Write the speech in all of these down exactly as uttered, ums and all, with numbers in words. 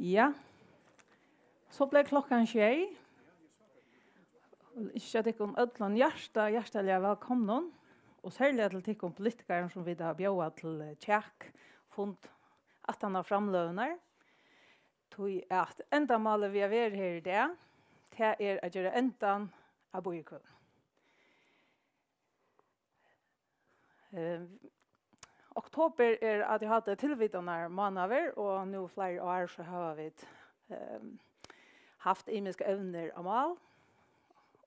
Ja, so bleiv klokkan sjey. Vil ynskja tykkum øllum hjarta, hjartaliga vælkomnum, og serliga til tykkum politikarar, sum vit hava bjóðað til, eh, kjakfund aftan á framløgurnar. Tí at endamálið við at vera her í dag, tað er at gera endan á bíðikøini. Eh, oktober er A D H D tilvitanarmánaður, og nú fleiri ár so hava vit, eh, havt ymisk evnir á mál,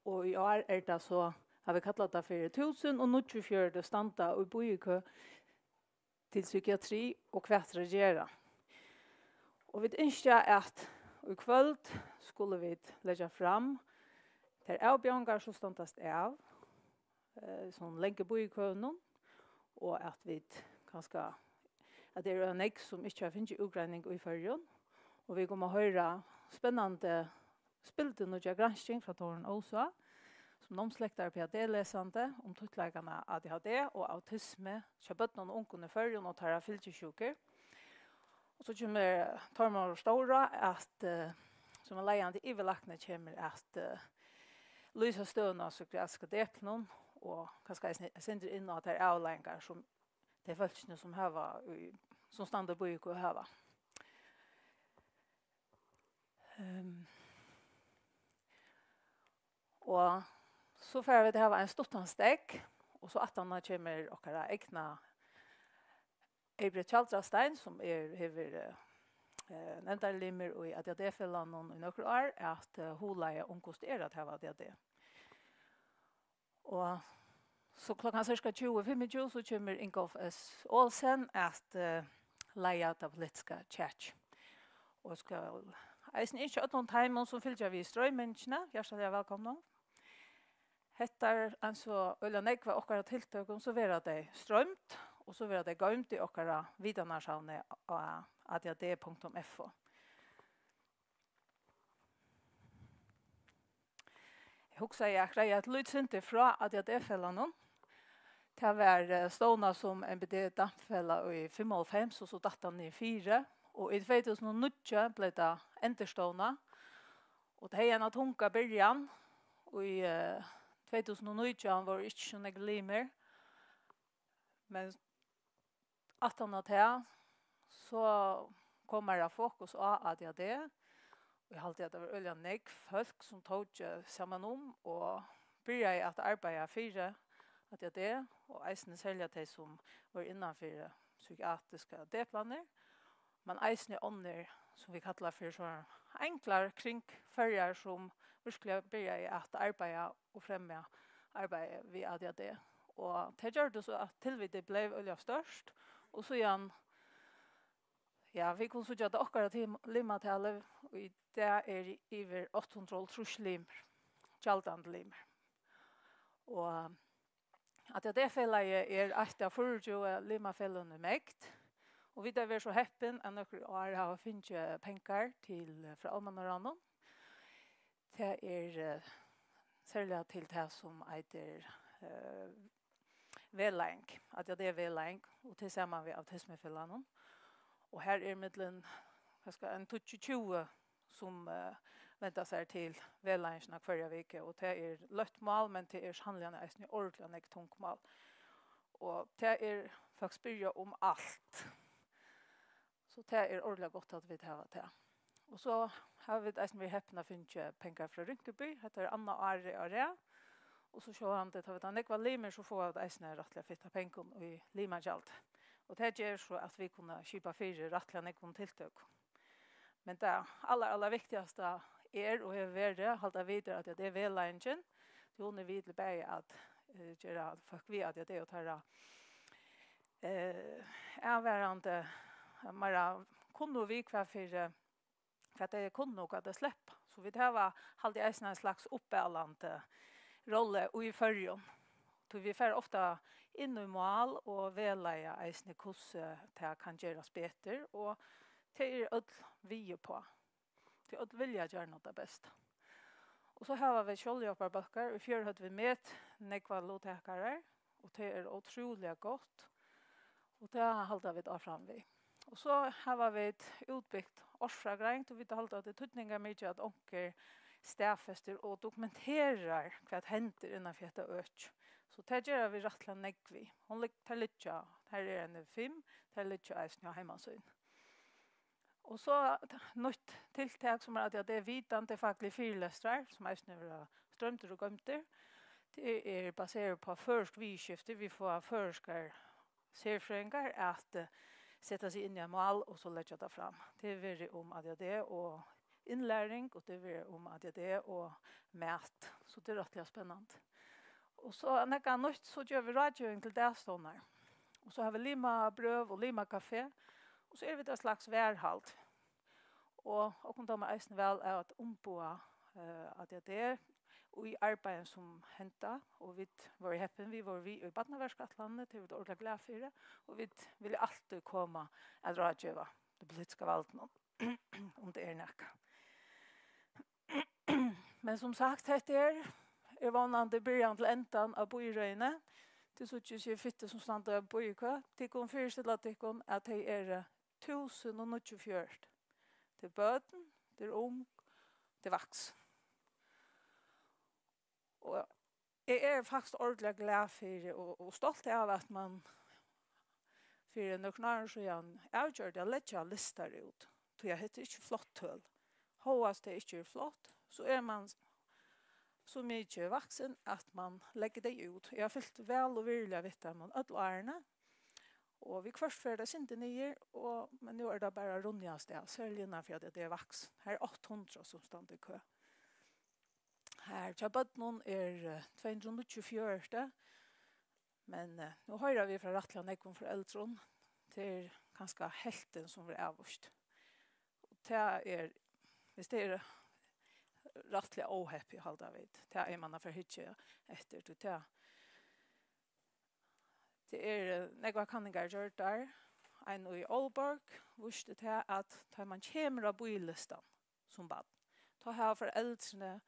og í ár er tað so, hava vit kallað tað fyri túsund og níggjuogfjøruti standa í bíðikø til psykiatri og hvat er at gera. Og vit ynskja, at í kvøld skulu vit leggja fram tær avbjóðingar, sum standast av, eh, sum langu bíðikøunum, og at vit kanska, at tað eru nógv, sum ikki hava fingið útgreining í Føroyum, og vit koma at hoyra spennandi spildurnýggja gransking frá Tórunn Ósá, sum námslektor og P H D-lesandi, um títtleikan á A D H D og autismu hjá børnum og ungum í Føroyum og teirra fylgisjúkur. Og so kemur Tormóður Stóra, at, eh, sum er leiðandi yvirlækni, kemur at, eh, lýsa støðuna á psykiatriska deplinum og kanska eisini eitt sindur inn á tær avleiðingar, sum tey fólkini, sum hava í, sum standa í bíðikø, hava. Ehm, og so fara vit at hava ein stuttan steðg, og so aftaná kemur okkara egna Eybrit Tjaldrastein, sum er, hevur verið, eh, nevndarlimur í A D H D-felagnum í nøkur ár, at, eh, hugleiða um, hvussu tað er at hava A D H D. Og so klokkan sirka tjúgu fimmogtjúgu, so kemur Ingolf S. Olsen at, eh, leiða tað politiska kjakið. Og skal eisini ynskja øllum teimum, sum fylgja við í stroymingini, hjartaliga vælkomnum. Hetta er eins og øgiliga nógv av okkara tiltøkum, so verða tey stroymd, og so verða tey goymd í okkara vitanarsavni á A D H D punktum F O. Eg hugsaði at greiða eitt lítið sindur frá A D H D-felagnum. Tað var, eh, stovnað sum N P D Dampfelag í fimmoghálvfems, og so datt tað niður fyri. Og í tvey túsund og níggju bleiv tað endurstovnað. Og tað hevði eina tunga byrjan. Í, eh, tvey túsund og nítjan vóru ikki so nógvir limir. Men aftan á tað, so kom meira fokus á A D H D. Og eg haldi, at tað var øgiliga nógv fólk, sum tóku saman um og byrjaði at arbeiða fyri A D H D, og eisini serliga tey, sum vóru innan fyri psykiatriskar deplanir, men eisini onnur, sum vit kalla fyri so enklar kring Føroyar, sum virkliga byrjaði at arbeiða og fremja arbeiði við A D H D. Og tað gjørdi so, at tilvitið bleiv øgiliga stórt, og síðan, ja, vit kunnu síggja, at okkara tim-, limatali í dag er yvir átta hundrað og hálvtrýss limir, gjaldandi limir. Og A D H D-felagið er eitt av fýraogtjúgu limafeløgunum í MEGD, og vit hava verið so heppin, at nøkur ár hava fingið pengar til, frá Almannaráðnum. Tað er, eh, serliga til tað, sum eitur, eh, vegleiðing, A D H D-vegleiðing, og tað sama við Autismufelagnum. Og har er millum, hvat skal, ein tíggju tjúgu, sum, eh, venda sær til vegleiðingina hvørja viku, og tað er løtt mál, men tað er sanniliga eisini ordiliga nógv tung mál. Og tað er, fólk spyrja um alt. So tað er ordiliga gott, at vit hava tað. Og so hava vit eisini verið hepnir at fingið pengar frá Rinkeby. Hetta er annað árið á rað. Og so sjálvandi, tá vit hava nógvar limir, so fáa vit eisini rættiliga fitt av pengum í limagjald. Og tað ger so, at vit kunnu skipa fyri rættiliga nógvum tiltøkum. Men tað allar, allar viktigasta er og hevur verið, halda vit, er, at tað er vegleiðingin. Tí hon er við til bæði at, eh, gera fólk við, at tað er, og teirra, eh, avvarðandi, meira kunnu við, hvat fyri, hvat tey kunnu og hvat tey sleppa. So vit hava, haldi eg, eisini ein slags uppalandi rollu í Føroyum. Tí vit fara ofta inn í mál og vegleiða eisini, hvussu tað kann gerast betur, og tey eru øll við uppá. Tí øll vilja gjarna tað besta. Og so hava vit sjálvhjálparbólkar. Í fjør høvdu vit met nógvar luttakarar, og tað er ótrúliga gott. Og tað halda vit áfram við. Og so hava vit útbygt orsakgreind, og vit halda, at tað er týdningarmikið, at onkur staðfestir og dokumenterar, hvat hendir innan fyri hetta økið. So tað gera vit rættiliga nógv við. Hon lig-, tær liggja, her er eini fimm, tær liggja eisini á heimasíðuni. Og so nýtt tiltak, sum er, at tað er vitandi fagligir fyrilestrar, sum eisini verða stroymdir og goymdir. Tað er baserað á føroysk viðurskifti. Vit fáa føroyskar serfrøðingar at, eh, seta seg inn í eitt mál og so leggja tað fram. Tað er verið um A D H D og innlæring, og tað er verið um A D H D og mat. So tað er rættiliga spennandi. Og so nakað nýtt, so gera vit ráðgeving til dagstovnar. Og so hava vit limabrøv og limakafé. Og so eru vit eitt slags varðhald. Og okkum dámar eisini væl at umboða, eh, A D H D í arbeiðum sum henda, og vit vóru heppin, vit vóru við í barnaverkætlanini, tað eru vit ordiliga glað fyri, og vit vilja altíð koma at ráðgeva tí politiska valdinum, um tað er nakað. Men sum sagt, hetta er, er vónandi byrjan til endan av bíðirøðini. Tit síggja, eg sigi fitti sum standa í bíðikø. Tit kunnu fyristilla tykkum, at tey eru túsund og níggjuogfjøruti. Tað er børn, tað er ung, tað er vaksin. Og eg eri faktiskt ordiliga glað fyri og, og stolt av, at man fyri nøkrum árum síðan avgjørdi at leggja listar út. Tí at hetta er ikki flott tøl. Hóast tey ikki eru flott, so er man so mikið vaksin, at man leggur tey út. Eg havi fylgt væl og virðiliga við teimum øll árini, og viðhvørt fer tað sindur niður, og, men nú er tað bara runnið av stað, serliga innan fyri at tað er vaksin. Her er átta hundrað sum standa í kø. Her hjá børnum er, eh, tvey hundrað og níggjuogfjøruti, men, eh, nú hoyra vit frá rættiliga nógvum foreldrum, tað er kanska helvtin sum verður avvíst. Og tað er, viss tað er rættiliga óheppið, halda vit, tað er man at fara at hyggja eftir, tí tað, tað er, eh, nógvar kanningar gjørdar. Ein í Aalborg vísti tað, at tá man kemur á bíðilistan sum barn, tá hava foreldrini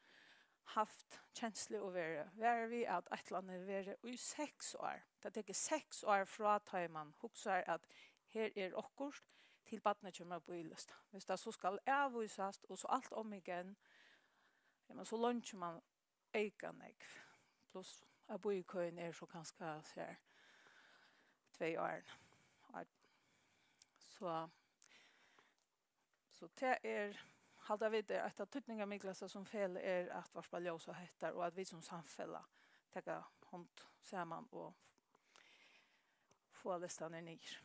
havt kenslu og verið varað við, at eitt ella annað hevur verið í seks ár. Tað tekur seks ár frá tá ið man hugsar, at her er okkurt, til barnið kemur á bíðilista. Viss tað so skal avvísast, og so alt um igjen, ja, men so leingi man eyka nógv. Pluss at bíðikøin er so kanska, sær, tvey ár. Ja. So, so tað er, halda vit, er eitt av týdningarmiklasta sum felag er at varpa ljós á hetta, og at vit sum samfelag taka hond saman og fáa listarnar niður.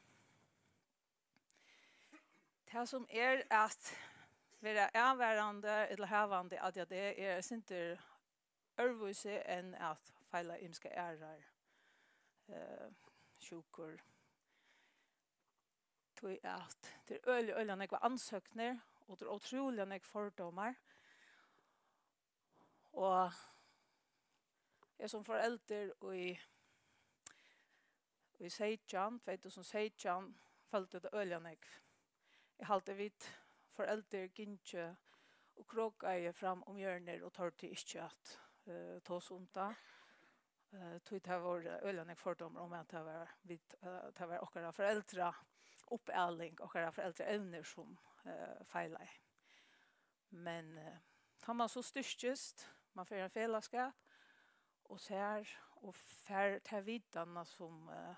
Tað sum er at vera avvarðandi ella havandi A D H D er eitt sindur øðrvísi enn at feila ymskar aðrar, eh, sjúkur. Tí at tað er øgiliga, øgiliga nógvar ansóknir, og tað er ótrúliga nógv fordómar. Og eg sum foreldur í, í seytjan, tvey túsund og seytjan, føldi tað øgiliga nógv. Eg haldi, vit foreldur gingu og krokaðu fram um hjørnir og tordu ikki at, eh, tosa um tað. Eh, tí tað vóru øgiliga nógv fordómar um, at tað var vit, eh, tað var okkara foreldrauppaling, okkara foreldraevnir, sum, eh, feilaði. Men, eh, tá man so styrkist, man fer í ein felagsskap, og sær, og fær ta vitanina sum, eh,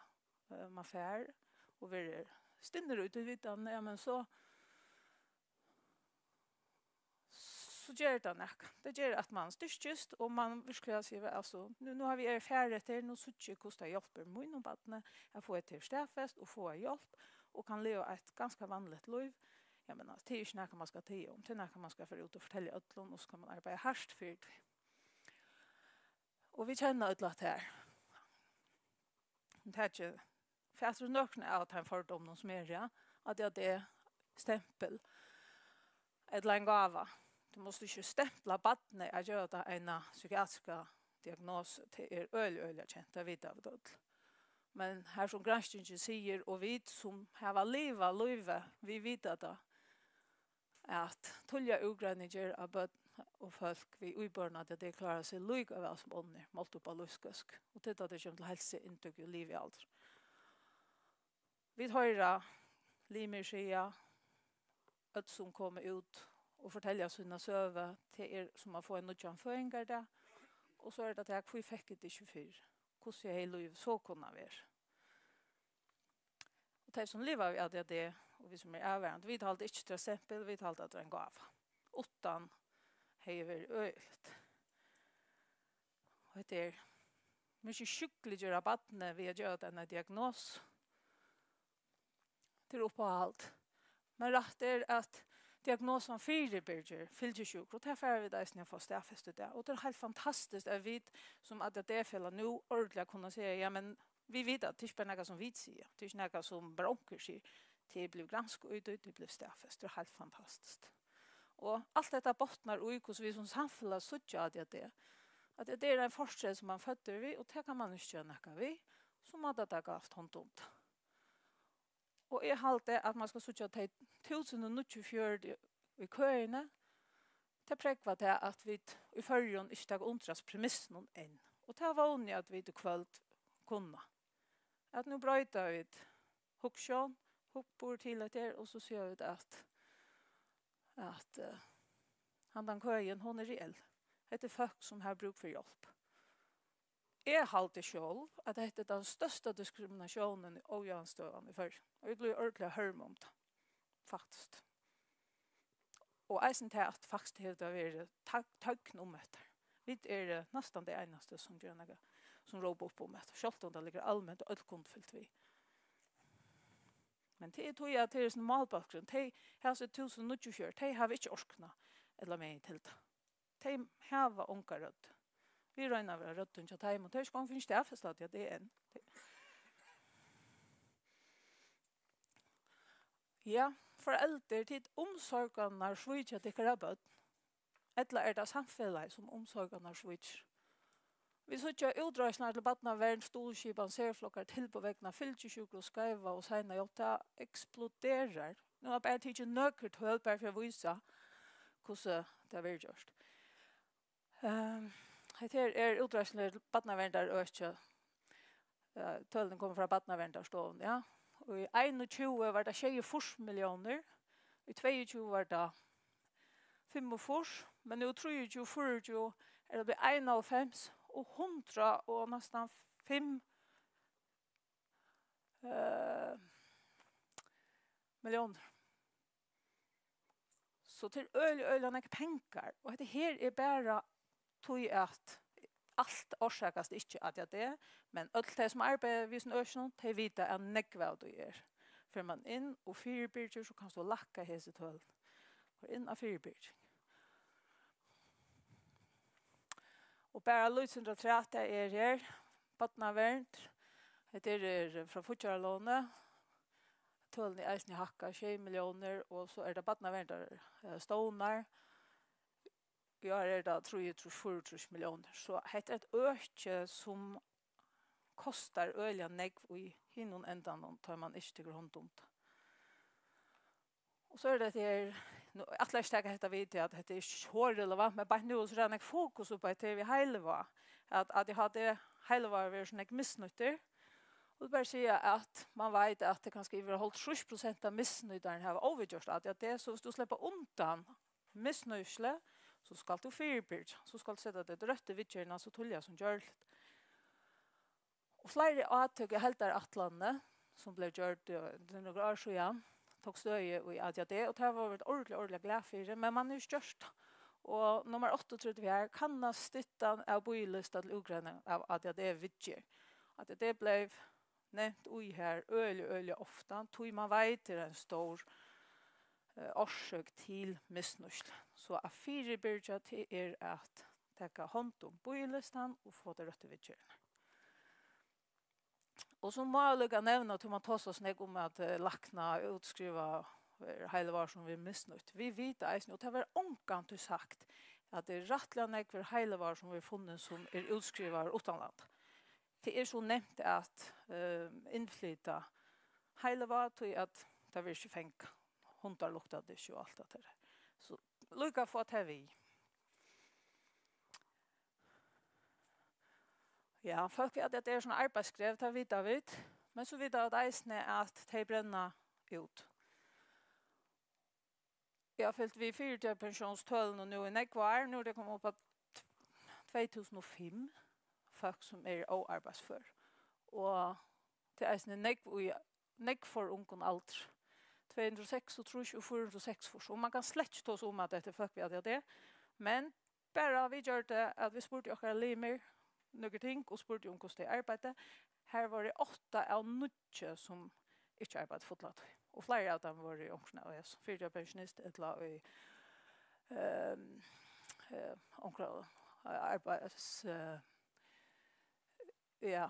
eh, man fær, og verður stinnur út í vitanina, ja, men so, so ger tað nakað. Tað ger, at man styrkist, og man virkuliga sigur, altso, nú, nú havi eg erfarið hetta, nú síggi eg, hvussu tað hjálpir mínum barni at fáa hetta her staðfest og fáa hjálp, og kann liva eitt ganska vanligt lív. Ja, men, altso, tað er ikki nakað, man skal tiga um. Tað er nakað, man skal fara út og fortelja øllum, og so skal man arbeiða hart fyri tí. Og vit kenna øll at her, takið fatur í nøkrum av teimum fordómum, sum eru, ja, at tað er stempul ella ein gáva. Tú mást ikki stempla barnið at geva tað eina psykiatriska diagnosu. Tað er øgiliga, øgiliga kent, tað vita vit øll. Men her sum granskingin sigur, og vit sum hava livað lívið, vit vita tað, at tíðliga útgreining ger, at børn og fólk við íbúðarna, at tey klára seg líka væl sum onnur, mált upp á lívsgóðsk. Og til tá tey koma til heilsu, inntøku og livialdur. Vit hoyra limir siga, øll sum koma út og fortelja sína søgu, tað er sum at fáa ein nýggjan føðingardag, og so er tað tað, hví fekk eg tað ikki fyrr? Hvussu hevði lívið so kunnað verið? Og tey sum liva við A D H D, og vit sum eru avverandi, vit halda ikki, tað er stempul, vit halda, at tað er ein gáva. Uttan hevði verið øgiligt. Og hetta er, man ikki sjúkliggera barnið við at geva tað eina diagnos. Tað er uppáhald. Men rætt er, at diagnosan fyribyrgir fylgisjúkur, og tað fara vit eisini at fáa staðfest í dag. Og tað er heilt fantastiskt, at vit sum A D H D-felag nú ordiliga kunnu siga, ja, men vit vita, tað er ikki bara nakað, sum vit siga, tað er ikki nakað, sum bara onkur sigur. Tað er blivið granskað í tí, tað er blivið staðfest, tað er heilt fantastiskt. Og alt hetta botnar í, hvussu vit sum samfelag síggja A D H D, at tað er ein fortreyt, sum man føddur við, og tað kann man ikki gera nakað við, so má tað takast hond um tað. Og eg haldi, at man skal síggja tey túsund og níggjuogfjøruti í køini, tað prógvar tað, at vit í Føroyum ikki taka undir av premissunum enn. Og tað vóni eg, at vit í kvøld kunnu. At nú broyta vit hugsjón, hugburð til hetta her, og so siga vit, at, at, eh, handan køin, hon er reell. Hetta er fólk, sum hava brúk fyri hjálp. Eg haldi sjálv, at hetta er tann størsta diskriminatiónin og ójavnstøðan í Føroyum. Og eg blívi ordiliga harm um tað, faktiskt. Og eisini tað, at faktiskt hevur tað verið tø-, tøgn um hetta. Vit eru næstan tey einastu, sum gera nakað, sum rópa upp um hetta. Sjálvt um tað liggur alment og øll kundu fylgt við. Men tað er tí, at tað er sum málbólkurin. Tey, hasi túsund níggjuogfjøruti, tey hava ikki orkuna ella megin til tað. Tey hava onga rødd. Vit royna at vera røddin hjá teimum. Tey eru ikki eingong fingið staðfest, at tað er enn. Ja, foreldur, tit umsorganina svíkja tykkara børn. Ella er tað samfelagið, sum umsorganina svíkir? Vit síggja útreiðslurnar til barnavernd, stuðulsskipan, serflokkar, tilboð vegna fylgisjúku og skeiva og seinahjálp, tað eksploderar. Nú havi eg bara tikið nøkur tøl, bara fyri at vísa, hvussu tað verður gjørt. Ehm, hetta her er útreiðslurnar til barnaverndarøkið. Eh, tølini koma frá Barnaverndarstovuni, ja. Og í einogtjúgu var tað sjeyogfýrs milliónir, í tveyogtjúgu var tað fimmogfýrs, men nú trýogtjúgu, fýraogtjúgu er tað blivið einoghálvfems og hundrað og næstan fimm, eh, milliónir. So tað er øgiliga, øgiliga nógv pengar, og hetta her er bara tí, at alt orsakast ikki av A D H D, men øll tey, sum arbeiða við hesum økinum, tey vita, at nógv av tí er. Fer mann inn og fyribyrgir, so kanst tú lækka hesi tøl. Koyr inn á fyribyrging. Og bara lítið sindur afturat, tað er her, barnavernd. Hetta er, er frá fíggjarlógini. Tølini eisini hækka, sjey milliónir, og so er tað barnaverndarstovnar. Í ár er tað trýogtrýss, fýraogtrýss milliónir. So hetta er eitt øki, sum kostar øgiliga nógv í hinum endanum, tá man ikki tekur hond um tað. Og so er tað her, nú ætli eg ikki taka hetta við til, at hetta er ikki so relevant, men beint nú so er tað nógv fokus upp á hetta her við heilivág, at, at eg havi heilivágur verið so nógv misnýttur. Og bara siga, at man veit, at tað kanska yvir hálvtrýss prosent av misnýtarunum hava óviðgjørt A D H D, so viss tú sleppur undan misnýtslu, so skalt tú fyribyrgja, so skalt tú seta teg til røttu viðgerðina so tíðliga sum gjørligt. Og fleiri átøk í heildarætlanini, sum bleiv gjørd, eh, tað er nøkur ár síðan, tók støði í A D H D, og tað vóru vit ordiliga, ordiliga glað fyri, men man hevur ikki gjørt tað. Og nummar áttaogtretivu her, kanna styttan av bíðilista til útgreining av A D H D-viðgerð. A D H D bleiv nevnt í her øgiliga, øgiliga ofta, tí man veit er ein stór, eh, orsøk til misnýtslu. So at fyribyrgja, tað er at taka hond um bíðilistan og fáa tey røttu viðgerðirnar. Og so má eg líka nevna, tí man tosar so nógv um at, eh, læknar útskriva, eh, heilivágur sum verður misnýtt. Vit vita eisini, og tað verður ongantíð sagt, at tað er rættiliga nógvir heilivágar sum verða funnin sum eru útskrivaðir uttanlands. Tað er so nemt at, eh, innflyta heilivág, tí at tað verður ikki fangað. Hundar lukta tað ikki og alt tað har. So líka fáa tað við. Ja, fólk, at tað er sovorðið arbeiðskrevjandi, tað vita vit. Men so vita vit eisini, at tey brenna út. Eg havi fylgt við fyritøkupensjónstølunum nú í nógv ár. Nú er tað komið upp á tvey túsund og fimm fólk, sum eru óarbeiðsfør. Og tað er eisini nógv í, nógv for ungum aldri. Tvey hundrað og seksogtrýss og fýra hundrað og seksogfýrs. Og man kann slett ikki tosa um, at hetta er fólk við A D H D. Men bara vit gjørdu, at vit spurdu okkara limir nøkur ting og spurdu um, hvussu tey arbeiddu. Har vóru átta av níggju, sum ikki arbeiddu fulla tíð. Og fleiri av teimum vóru í onkrum av hesum. Fyrr pensjonist ella í, ehm, eh, onkra arbeiðs-, eh, ja,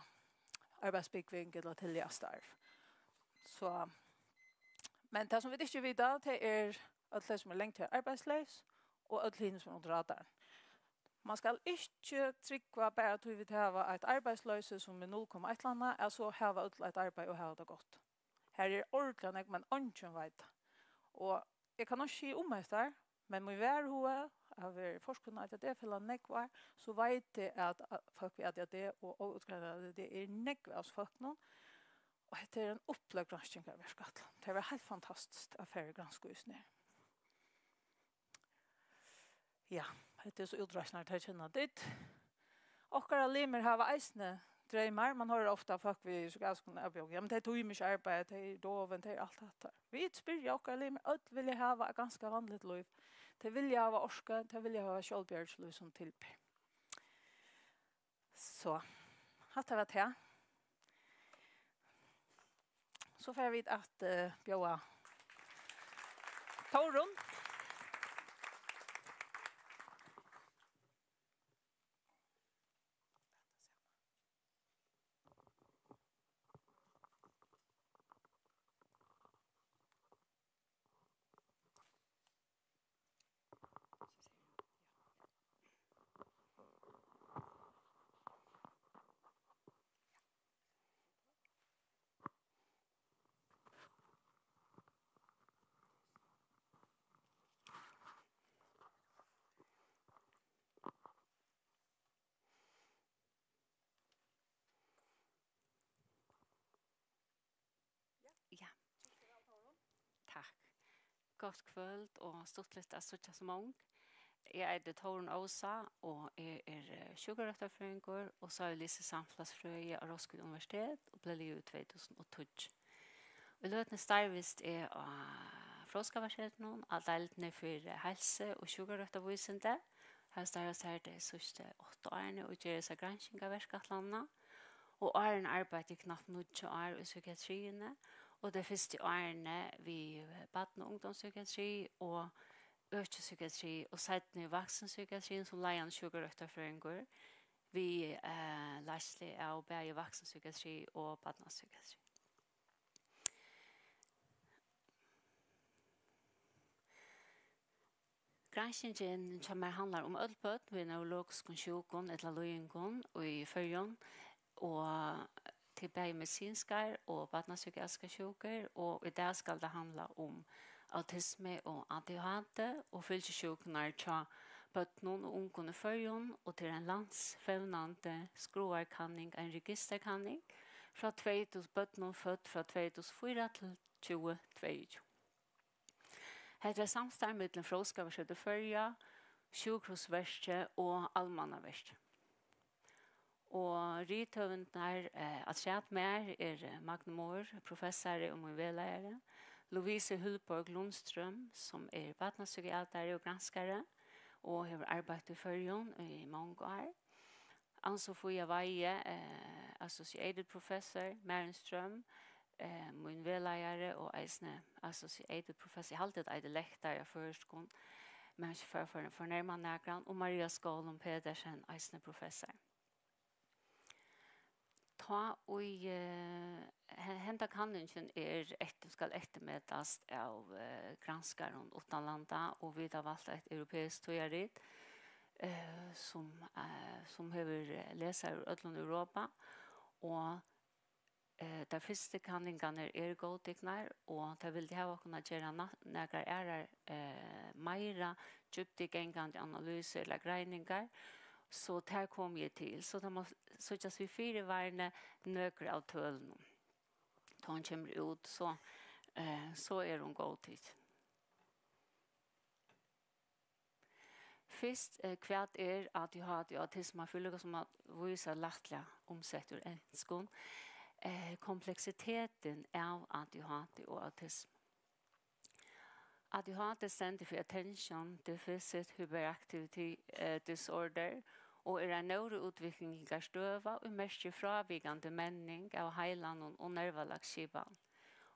arbeiðsbúgving ella tíðliga starv. So, men tað, sum vit ikki vita, tað er øll tey, sum eru langt arbeiðsleys, og øll hini, sum eru undir radaranum. Man skal ikki trúgva, bara tí vit hava eitt arbeiðsloysi, sum er null komma eitt ella annað, at so hava øll eitt arbeiði og hava tað gott. Har er ordiliga nógv, men eingin veit tað. Og eg kann ikki siga um hetta, men mín varhugi, at vera forkunna A D H D-felag nógv ár, so veit eg, at, at fólk við A D H D og óútgreinað A D H D er nógv av fólkunum, og hetta er ein uppløgd granskingarverkætlan. Tað var heilt fantastiskt at fara í granskvísini. Ja, hetta er so útreiðslurnar, tað kenna tit. Okkara limir hava eisini dreymar. Man hoyrir ofta fólk við psykiatriskum avbjóðingum: "Ja, men tey tíma ikki arbeiði, tey eru dovin, tey eru alt hatta." Vit spyrja okkara limir, øll vilja hava eitt ganska vanligt lív. Tey vilja hava orku, tey vilja hava sjálvbjargingarlív sum tilber. So, hatta var tað. So fara vit at, eh, bjóða Tórunn. Ja. Takk. Gott kvøld og stuttligt at síggja so mong. Eg eiti Tórunn Ósa og eg eri, eh, sjúkrarøktarfrøðingur og so havi eg lisið samfelagsfrøði á Roskilde Universitet og bleiv liðug í tvey túsund og tíggju. Í løtuni starvist eg á Fróðskaparsetrinum, á deildini fyri heilsu og sjúkrarøktarvísindi. Har starvast har tey síðstu átta árini og geri hesa granskingarverkætlanina. Og áðrenn arbeiddi eg knappt níggju ár í psykiatriini, og tey fyrstu árini við barna- og ungdómspsykiatri og økispsykiatri, og seinni í vaksinpsykiatri sum leiðandi sjúkrarøktarfrøðingur við, eh, leiðslu av bæði vaksinpsykiatri og barnapsykiatri. Granskingin hjá mær handlar um øll børn við neurologiskum sjúkum ella líðingum í Føroyum, og til bæði medisinskar og barnapsykiatriskar sjúkur, og í dag skal tað handla um autismu og A D H D og fylgisjúkurnar hjá børnum og ungum í Føroyum, og tað er ein landsfevnandi skoðarakanning, ein registerkanning frá tvey túsund, børnum fødd frá tvey túsund og fýra til tjúgu tveyogtjúgu. Hetta er eitt samstarv millum Fróðskaparsetur Føroya, Sjúkrahúsverkið og Almannaverkið. Og rithøvundar, eh, afturat mær er, eh, Magni Mohr, professari og mín vegleiðari, Louise Hulborg Lundstrøm, sum er barnapsykiatari og granskari og hevur arbeitt í Føroyum í mong ár, Anne Sofia Weihe, eh, associated professor, Marin Strøm, eh, mín vegleiðari og eisini associated professor, eg haldi, at eitur lektari á føroyskum, men ikki for, for, fornærma nakran, og Maria Skålum Pedersen, eisini professor. Tá ið, eh, he-, henda kanningin er eftir, skal eftirmetast av, eh, granskarum uttanlanda, og vit hava valt eitt europeiskt tíðarrit, eh, sum, eh, sum hevur, eh, lesarar úr øllum Europa, og, eh, tær fyrstu kanningarnar eru góðtiknar, og tær vildu hava okkum at gera na-, nakrar aðrar, eh, meira djúptgangandi analysur ella greiningar, so tær komi eg til. So tað má síggjast við fyrivarni nøkur av tølunum. Tá hon kemur út, so, eh, so er hon góðtikin. Fyrst, eh, hvat er A D H D og autisma, fyri líka sum at vísa lættliga umsett úr enskum, eh, kompleksitetin av A D H D og autisma. A D H D stendur fyri Attention Deficit Hyperactivity, eh, Disorder og er ein neuroútviklingarstøða, ið merkir frávikandi menning av heilanum og nervalagsskipan.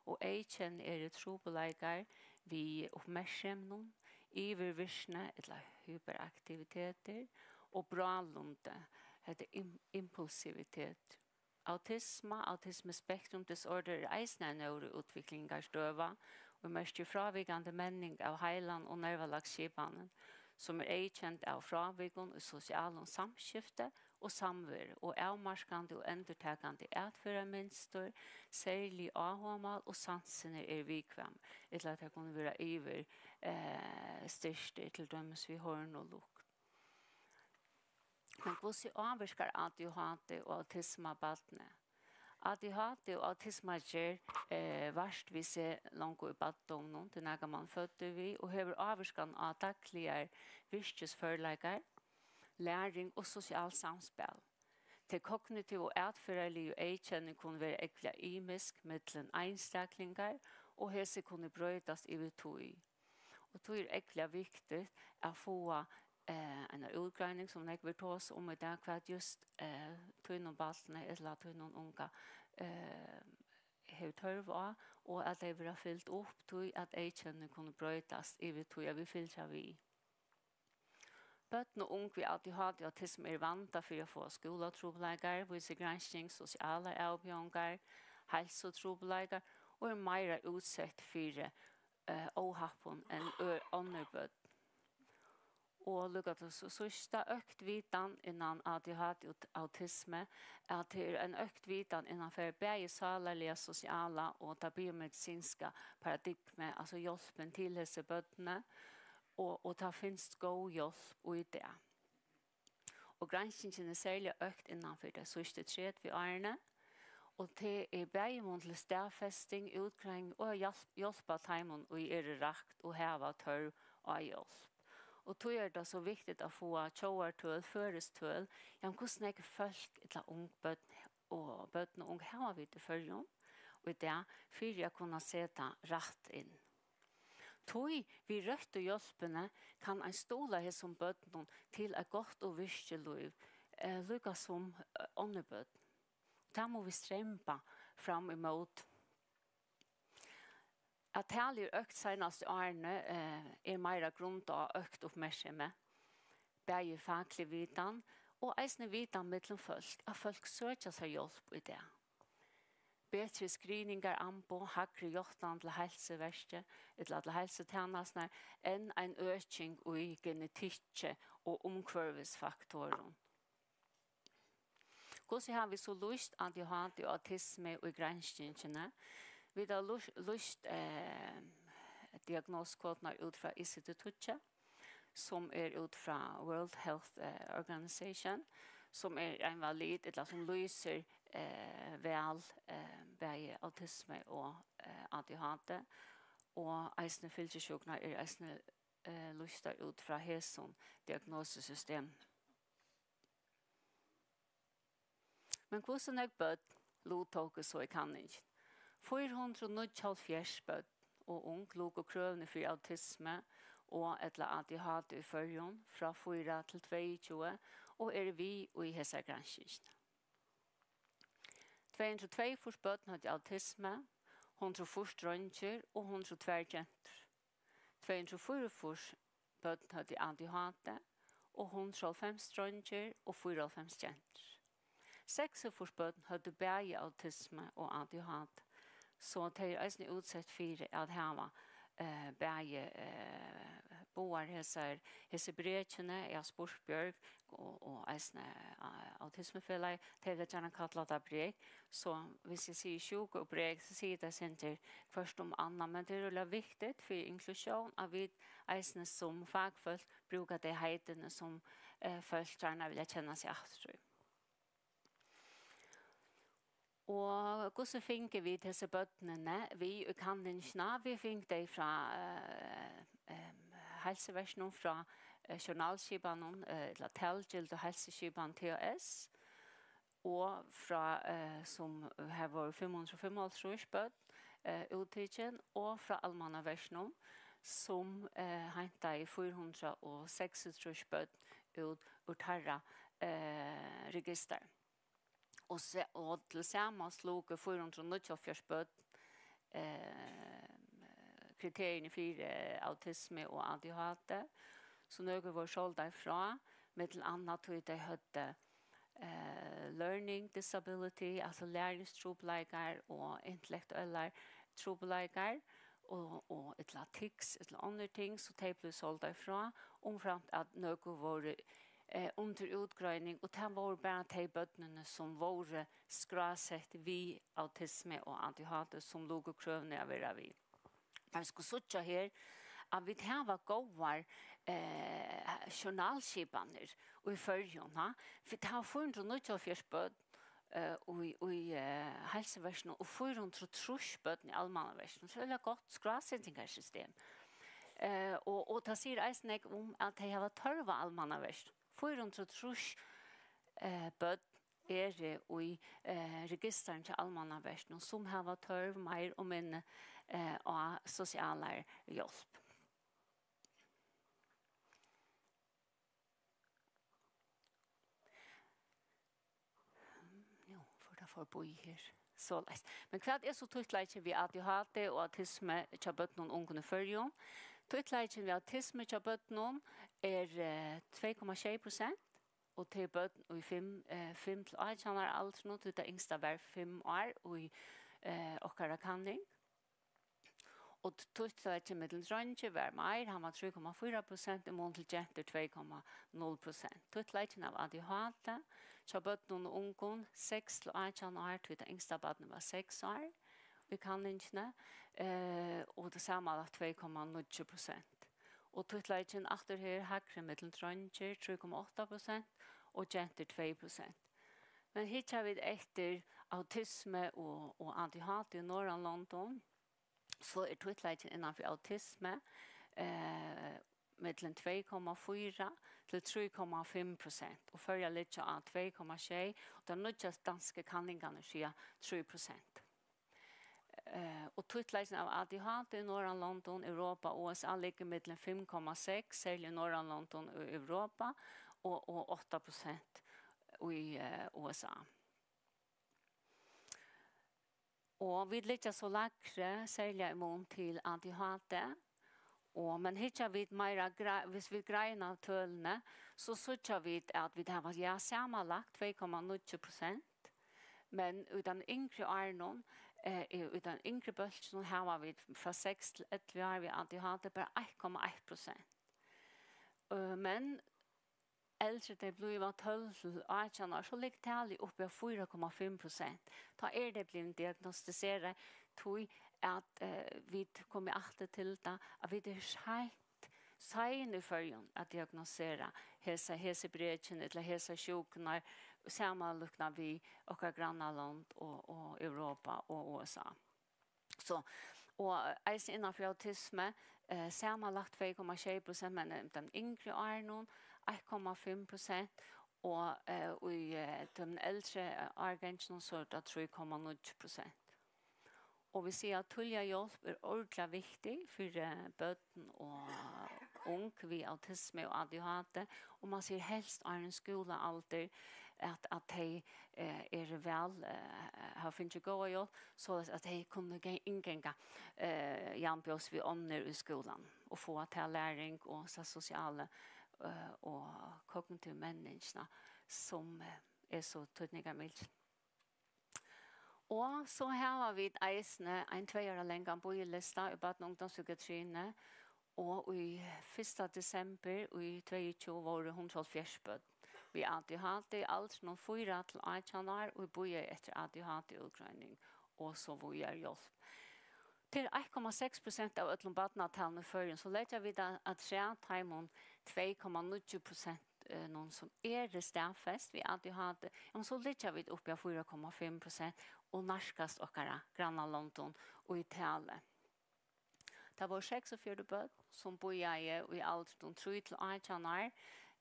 Og eyðkenni eru trupulleikar við uppmerksemum, yvirvirkni ella hyperaktivitetir og brálundi, hetta er im-, impulsivitet. Autisma, autism spektrum disorder, er eisini ein neuroútviklingarstøða, ið merkir frávikandi menning av heilan og nervalagsskipanin, sum er eyðkend av frávikum í sosialum samskifti og samveru og avmarkandi og endurtakandi atferðarmynstur, serlig áhugamál og sansirnir eru viðkvæm, ella at tær kunnu vera yvir, eh, styrtir, til dømis við hoyrn og lukt. Men hvussu ávirkar A D H D og autisma barnið? A D H D og autisma ger, eh, vart við seg longu í barndóminum, tað er nakað, man føddur við, og hevur ávirkan á dagligar virkisførleikar, læring og sosialt samspæl. Tey kognitivu og atferðarligu eyðkenni kunnu vera ógvuliga ymisk millum einstaklingar, og hesi kunnu broytast yvir tíð. Og tí er ógvuliga viktigt at fáa, eh, eina útgreining, sum nógv vil tosa um í dag, hvat júst, eh, tínum barni ella tínum unga, eh, hevur tørv á, og at tey verða fylgd upp, tí at eyðkenni kunnu broytast yvir tíð, at vit fylgja við. Børn og ung við A D H D og autismu eru vandað fyri at fáa skúlatrupulleikar, vísir gransking, sosialar avbjóðingar, heilsutrupulleikar og eru meira útsett fyri, eh, óhappum enn ø-, onnur børn. Og líka til so-, síðsta, økt vitan innan A D H D og t-, autismu, at tað er ein økt vitan innan fyri bæði sálarliga, sosiala og ta biomedisinska paradigmu, altso hjálpin til hesi børnini, og, og tað finst góð hjálp í dag. Og granskingin er serliga økt innan fyri tey síðstu tretivu árini, og tað er bæði mun til staðfesting, útgreining og at hjálp-, hjálpa teimum, ið eru rakt og hava tørv á hjálp. Og tí er tað so viktigt at fáa tjóðartøl, føroysk tøl, ja, um hvussu nógv fólk ella ung børn og børn og ung hava vit í Føroyum í dag, fyri at kunna seta rætt inn. Tí við røttu hjálpini kann ein stuðla hesum børnum til eitt gott og virkið lív, eh, líka sum, eh, onnur børn. Tað mugu vit stremba fram ímóti. At talið er økt seinastu árini, eh, er meira grundað á økt uppmerksemi, bæði faklig vitan og eisini vitan millum fólk, at fólk søkja sær hjálp í dag. Betri screeningaramboð, hægri játtan til heilsuverkið ella til heilsutænasturnar, enn ein øking í genetikki og umhvørvisfaktorum. Hvussu hava vit so lýst A D H D og autismu í granskingini? Vit hava lýst, lýst, eh, diagnosukodirnar út frá I C D tíggju, sum er út frá World Health, eh, Organization, sum er ein valid, ella sum lýsir, eh, væl, eh, bæði autismu og, eh, A D H D, og eisini fylgisjúkurnar eru eisini, eh, lýstar út frá hesum diagnosusystem. Men hvussu nógv børn luttóku so í kanningini? Fýra hundrað og níggjuoghálvfjerðs børn og ung luku krøvini fyri autismu og ella A D H D í Føroyum frá fýra til tveyogtjúgu og eru við í hesari granskingini. Tvey hundrað og tveyogfýrs børn høvdu autismu, hundrað og fýrs dreingir og hundrað og tvær gentur. Tvey hundrað og fýraogfýrs børn høvdu A D H D og hundrað og hálvfems dreingir og fýraoghálvfems gentur. Seksogfýrs børn høvdu bæði autismu og A D H D, so tey eru eisini útsett fyri at hava, eh, bæði, eh, báðar hesar, hesi brekini. Eg havi spurt Bjørg og, og eisini, eh, Autismufelagið, tey vilja gjarna kalla tað brek. So hvis eg sigi sjúka og brek, so sigur tað sindur hvørt um annað, men tað er øgiliga viktigt fyri inklusjón, at vit eisini sum fakfólk brúka tey heitini, sum, eh, fólk gjarna vilja kenna seg aftur í. Og hvussu fingu vit hesi børnini við í kanningina? Vit fingu tey frá, eh, em, heilsuverkinum, frá, eh, journalskipanum, eh, ella talgildu heilsuskipan T A S, og frá, eh, sum har vóru fimm hundrað og fimmoghálvtrýss børn, eh, úttikin, og frá Almannaverkinum, sum, eh, heintaði fýra hundrað og seksogtrýss børn út úr teirra, eh, registar. Og se-, og til samans luku fýra hundrað og níggjuoghálvfjerðs børn, eh, kriteriini fyri autismu og A D H D, so nøkur vóru sóld frá, millum annað tí tey høvdu, eh, learning disability, altso læristrupulleikar og intellektuellar trupulleikar, og, og ella tics, ella onnur ting, so tey blivu sóld frá, umframt at nøkur vóru, eh, undir útgreining, og tað vóru bara tey børnini, sum vóru skrásett við autismu og A D H D, sum luku krøvini at vera við. Men vit skulu síggja her, at vit hava góðar, eh, journalskipanir í Føroyum, ha? Vit hava fýra hundrað og níggjuoghálvfjerðs børn, eh, í, í, eh, heilsuverkinum og fýra hundrað og trýss børn í almannaverkinum. So er tað gott skrásetingarsystem. Eh, og, og tað sigur eisini nógv um, at tey hava tørv á almannaverkinum. Fýra hundrað og trýss, eh, børn eru í, eh, registarinum hjá almannaverkinum, sum hava tørv meir og minni, eh, á sosialari hjálp. Nú fór tað forbí her. Soleiðis. Men hvat er so títtleikin við A D H D og autismu hjá børnum og ungum í Føroyum? Títtleikin við autismu hjá børnum er, eh, tvey komma sjey prosent, og tað eru børn í fimm, eh, fimm til átjan ára aldrinum, tí tað yngsta var fimm ár í, eh, okkara kanning. Og t-, títtleikin millum dreingir var meir, hann var trý komma fýra prosent, í mun til gentur tvey komma null prosent. Títtleikin av A D H D hjá børnum og ungum, seks til átjan ár, tí tað yngsta barnið var seks ár í kanningini, eh, og tað samanlagt tvey komma níggju prosent. Og títtleikin aftur her, hægri millum dreingir, trý komma átta prosent, og gentur tvey prosent. Men hyggja vit eftir autismu og, og A D H D í Norðurlondum, so er títtleikin innan fyri autismu, eh, millum tvey komma fýra til trý komma fimm prosent, og Føroyar liggja á tvey komma sjey, og tær nýggjastu dansku kanningarnar siga trý prosent. Eh, og títtleikin av A D H D í Norðurlondum, Europa og U S A liggur millum fimm komma seks, serliga í Norðurlondum og Europa, og, og átta prosent í, eh, U S A. Og vit liggja so lægri, serliga í mun til A D H D. Og, men hyggja vit meira grei-, hvis vit greina tølini, so síggja vit, at vit hava, ja, samanlagt tvey komma níggju prosent, men í teimum yngri árunum, eh, í, í teimum yngri bólkinum hava vit frá seks til ellivu ár við A D H D bara eitt komma eitt prosent. Eh, men eldri tey blíva, tólv til átjan ár, so liggur talið uppi á fýra komma fimm prosent. Tá eru tey blivin diagnostiserað, tí at, eh, vit koma aftur til tað, at vit eru seint, sein í Føroyum at diagnostisera hesa, hesi brekini ella hesar sjúkurnar, samanlíknað við okkara grannalond og, og Europa og U S A. So, og eisini innan fyri autismu, eh, samanlagt tvey komma sjey prosent, men, eh, teimum yngri árunum eitt komma fimm prosent, og, eh, í, eh, teimum eldri, eh, árganginum, so er tað trý komma níggju prosent. Og vit siga, at tíðliga hjálp er ordiliga viktig fyri, eh, børn og ung við autismu og A D H D, og man sigur helst áðrenn skúlaaldur, at, at tey, eh, eru væl, eh, hava fingið góða hjálp, soleiðis at tey kunnu ge-, innganga, eh, javnbjóðs við onnur í skúlanum og fáa ta læring og ta sosialu, eh, og kognitiv menningina, sum, eh, er so týdningarmikil. Og so hava vit eisini ein tvey ára langan bíðilista í barna- og ungdómspsykiatriini, og í fyrsta desember í tveyogtjúgu vóru hundrað og hálvfjerðs børn við A D H D í aldrinum fýra til átjan ár, ið bíðaðu eftir A D H D-útgreining og so víðari hjálp. Tað er eitt komma seks prosent av øllum barnatalinum í Føroyum, so leggja vit a-, afturat teimum tvey komma níggju prosent, eh, num sum eru staðfest við A D H D, ja, men so liggja vit uppi á fýra komma fimm prosent og nærkast okkara grannalondum í tali. Tað vóru seksogfjøruti børn, sum bíðaðu í aldrinum trý til átjan ár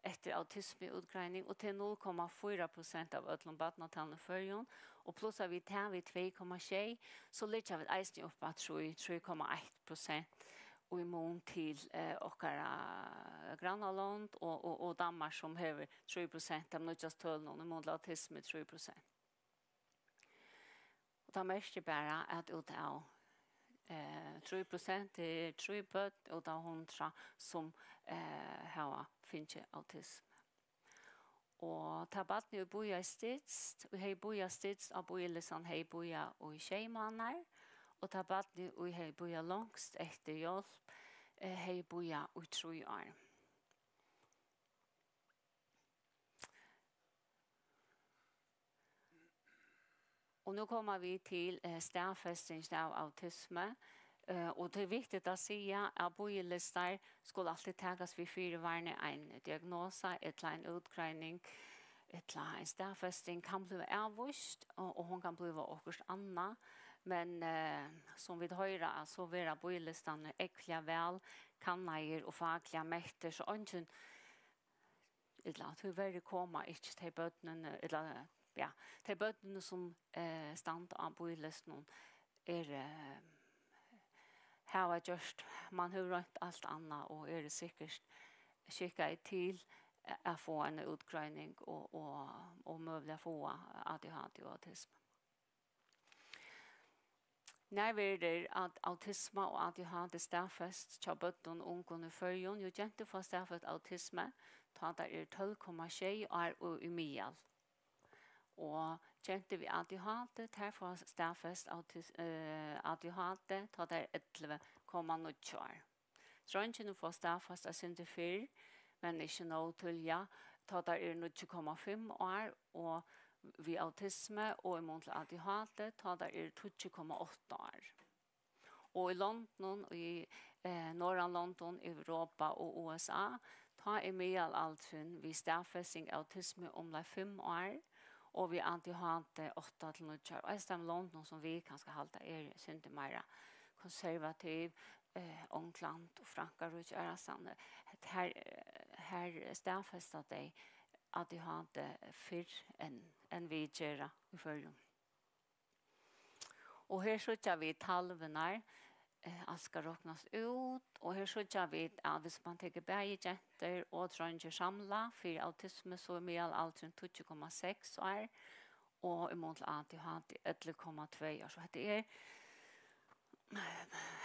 eftir autismuútgreining, og tað er null komma fýra prosent av øllum barnatalinum í Føroyum, og plussa vit tað við tvey komma sjey, so liggja vit eisini upp á trý, trý komma eitt prosent í mun til, eh, okkara grannalond og, og, og Danmark, sum hevur trý prosent av nýggjast tølunum, í mun til autismu trý prosent. Og tað merkir bara, at út av, eh, trý prosent, tað er trý børn út av hundrað, sum, eh, hava fingið autismu. Og tað barnið, ið bíðaði stytst, ið hevði bíðað stytst á bíðilistan, hevði bíðað í sjey mánaðir, og tað barnið, ið hevði bíðað longst eftir hjálp, eh, hevði bíðað í trý ár. Og nú koma vit til, eh, staðfesting av autismu, eh, og tað er viktigt at siga, at bíðilistar skulu altíð takast við fyrivarni. Ein diagnosa ella ein útgreining ella ein staðfesting kann blíva avvíst, og, og hon kann blíva okkurt annað, men, eh, sum vit hoyra, at so verða bíðilistarnir ógvuliga væl kannaðir og fakliga mettir, so eingin ella tíverri koma ikki tey børnini, ella, ja, tey børnini, sum, eh, standa á bíðilistunum, eru, eh, hava gjørt, man hevur roynt alt annað og eru sikkurt skikkaði til at fáa eina útgreining og, og, og møguliga fáa A D H D og autismu. Nær verður at autisma og A D H D staðfest hjá børnum og ungum í Føroyum? Jú, gentur fáa staðfest autismu, tá tær eru tólv komma sjey ár og í miðal. Og gentur við A D H D, tær fáa staðfest autis-, eh, A D H D, tá tær eru ellivu komma níggju ár. Dreingirnir fáa staðfest eitt sindur fyrr, men ikki nóg tíðliga, tá teir eru níggju komma fimm ár, og við autismu og í mun til A D H D, tá teir eru tíggju komma átta ár. Og í londunum, í, eh, Norðurlondum, Europa og U S A, tá er miðalaldurin við staðfesting av autismu umleið fimm ár, og við A D H D átta til níggju ár. Og eisini í londunum, sum vit kanska halda er eitt sindur meira konservativ, eh, Ongland og Frankaríki og aðrastaðni, her, her staðfesta tey A D H D fyrr enn, enn vit gera í Føroyum. Og her síggja vit talvirnar, eh, alt skal roknast út, og her síggja vit, at viss mann tekur bæði gentur og dreingir samlað fyri autismu, so er miðalaldurin tíggju komma seks ár, og í mun til A D H D ellivu komma tvey ár. So hetta er,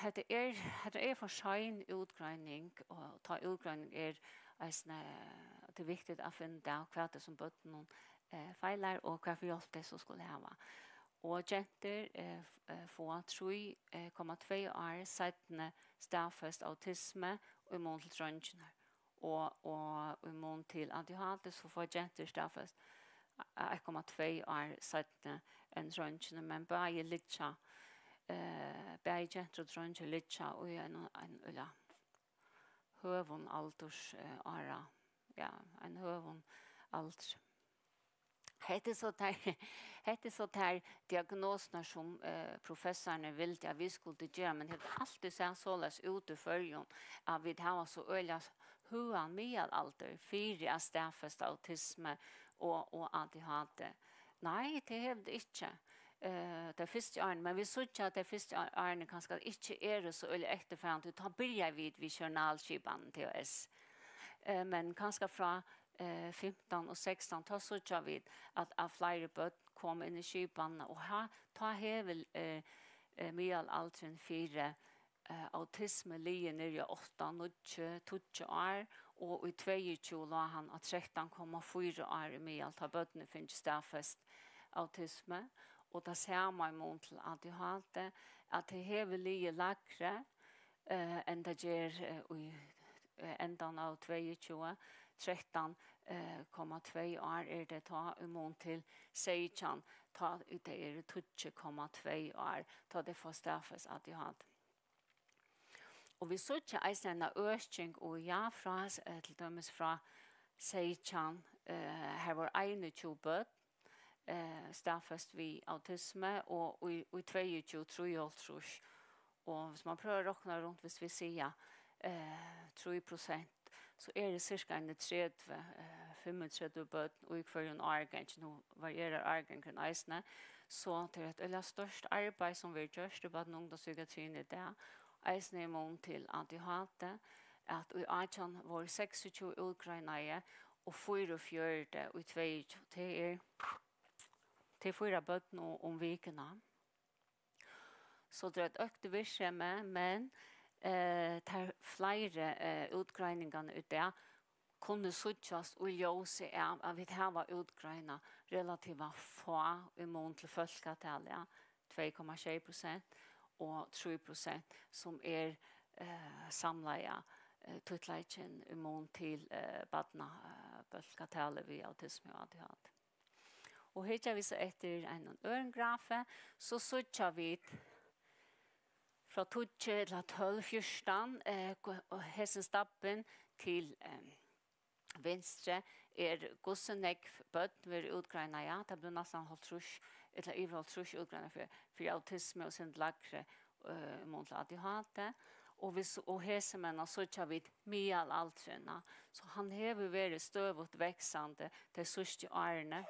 hetta er, hetta er for sein útgreining, og tá útgreining er eisini, tað er viktigt at finna út av, hvat tað er, sum børnunum, eh, feilar, og hvat for hjálp tey so skulu hava. Og gentur, eh, f-, eh, fáa trý, eh, komma tvey ár seinni staðfest autismu í mun til dreingirnar. Og, og í mun til A D H D, so fáa gentur staðfest, eh, eitt komma tvey ár seinni enn dreingirnir, men bæði liggja, eh, bæði gentur og dreingir liggja í ein, ein, ja, høgum aldurs, eh, ára, ja, ein høgum aldri. Hetta er so tær, hetta er so tær diagnosurnar, sum, eh, professorarnir vildu, at vit skuldu gera, men hevur altíð sæð soleiðis út í Føroyum, at vit hava so øgiliga høgan miðalaldur fyri at staðfesta autismu og, og A D H D. Nei, tað hevur tað ikki. Eh, tey fyrstu árini, men vit síggja, at tey fyrstu á-, árini kanska ikki eru so øgiliga eftirfarandi, tá byrja vit við journalskipan, T O S. Eh, men kanska frá, eh, fimtan og sekstan, tá síggja vit, at, at fleiri børn koma inn í skipanina, og ha-, tá hevur, eh, eh, miðalaldurin fyri, eh, autismu ligið niðri á átta, níggju, tíggju ár, og í tveyogtjúgu lá hann á trettan komma fýra ár í miðal, tá børnini fingu staðfest autismu, og tað sama í mun til A D H D, at tað hevur ligið lægri, eh, enn tað ger, eh, í, eh, endan av tveyogtjúgu, trettan, eh, komma tvey ár er tað tá í mun til seytjan, tá ið tey eru tíggju komma tvey ár, tá tey fáa staðfest A D H D. Og vit síggja eisini eina øking, og ja, frá, eh, til dømis frá seytjan, eh, har vóru einogtjúgu børn, eh, staðfest við autismu, og í, í tveyogtjúgu trýoghálvtrýss, Og hvis man prøver at råkna rundt, hvis vi sier eh, tre prosent, så er det cirka en tredje, eh, femogtredive børn i hver en årgang. Nå varierer årgangen eisini. Så det er et veldig størst arbeid som vi har gjort i barne- og ungdomspsykiatrien i dag. Eisini i mån til A D H D, at i átjan var seksogtjúgu útgreinaði og fýraogfjøruti í tveyogtjúgu. Det er, det er fýra børn um, um vikuna. So tað er eitt økt virksemi, men eh, tær fleiri eh, útgreiningarnar í dag kunnu síggjast í ljósi av, at vit hava útgreinað relativt fá í mun til fólkatalið, ja, tvey komma sjey prosent og trý prosent, sum er eh, samlaða eh, títtleikin í mun til eh, barna eh, fólkatalið við autismu og A D H D. Og hyggja vit so eftir einum øðrum grafi, so síggja vit frá tíggju ella tólv, fjúrtan, eh, og hesin stabbin til eh, vinstru er, hvussu nógv børn verða útgreinaði, ja, tað blívur næstan hálvtrýss, ella yvir hálvtrýss útgreinaði fyri, fyri autismu og sindur lægri eh, í mun til A D H D. Og, vit, og hesi menn síggja vit miðalaldurin, so hann hevur verið støðugt vaksandi tey síðstu árini.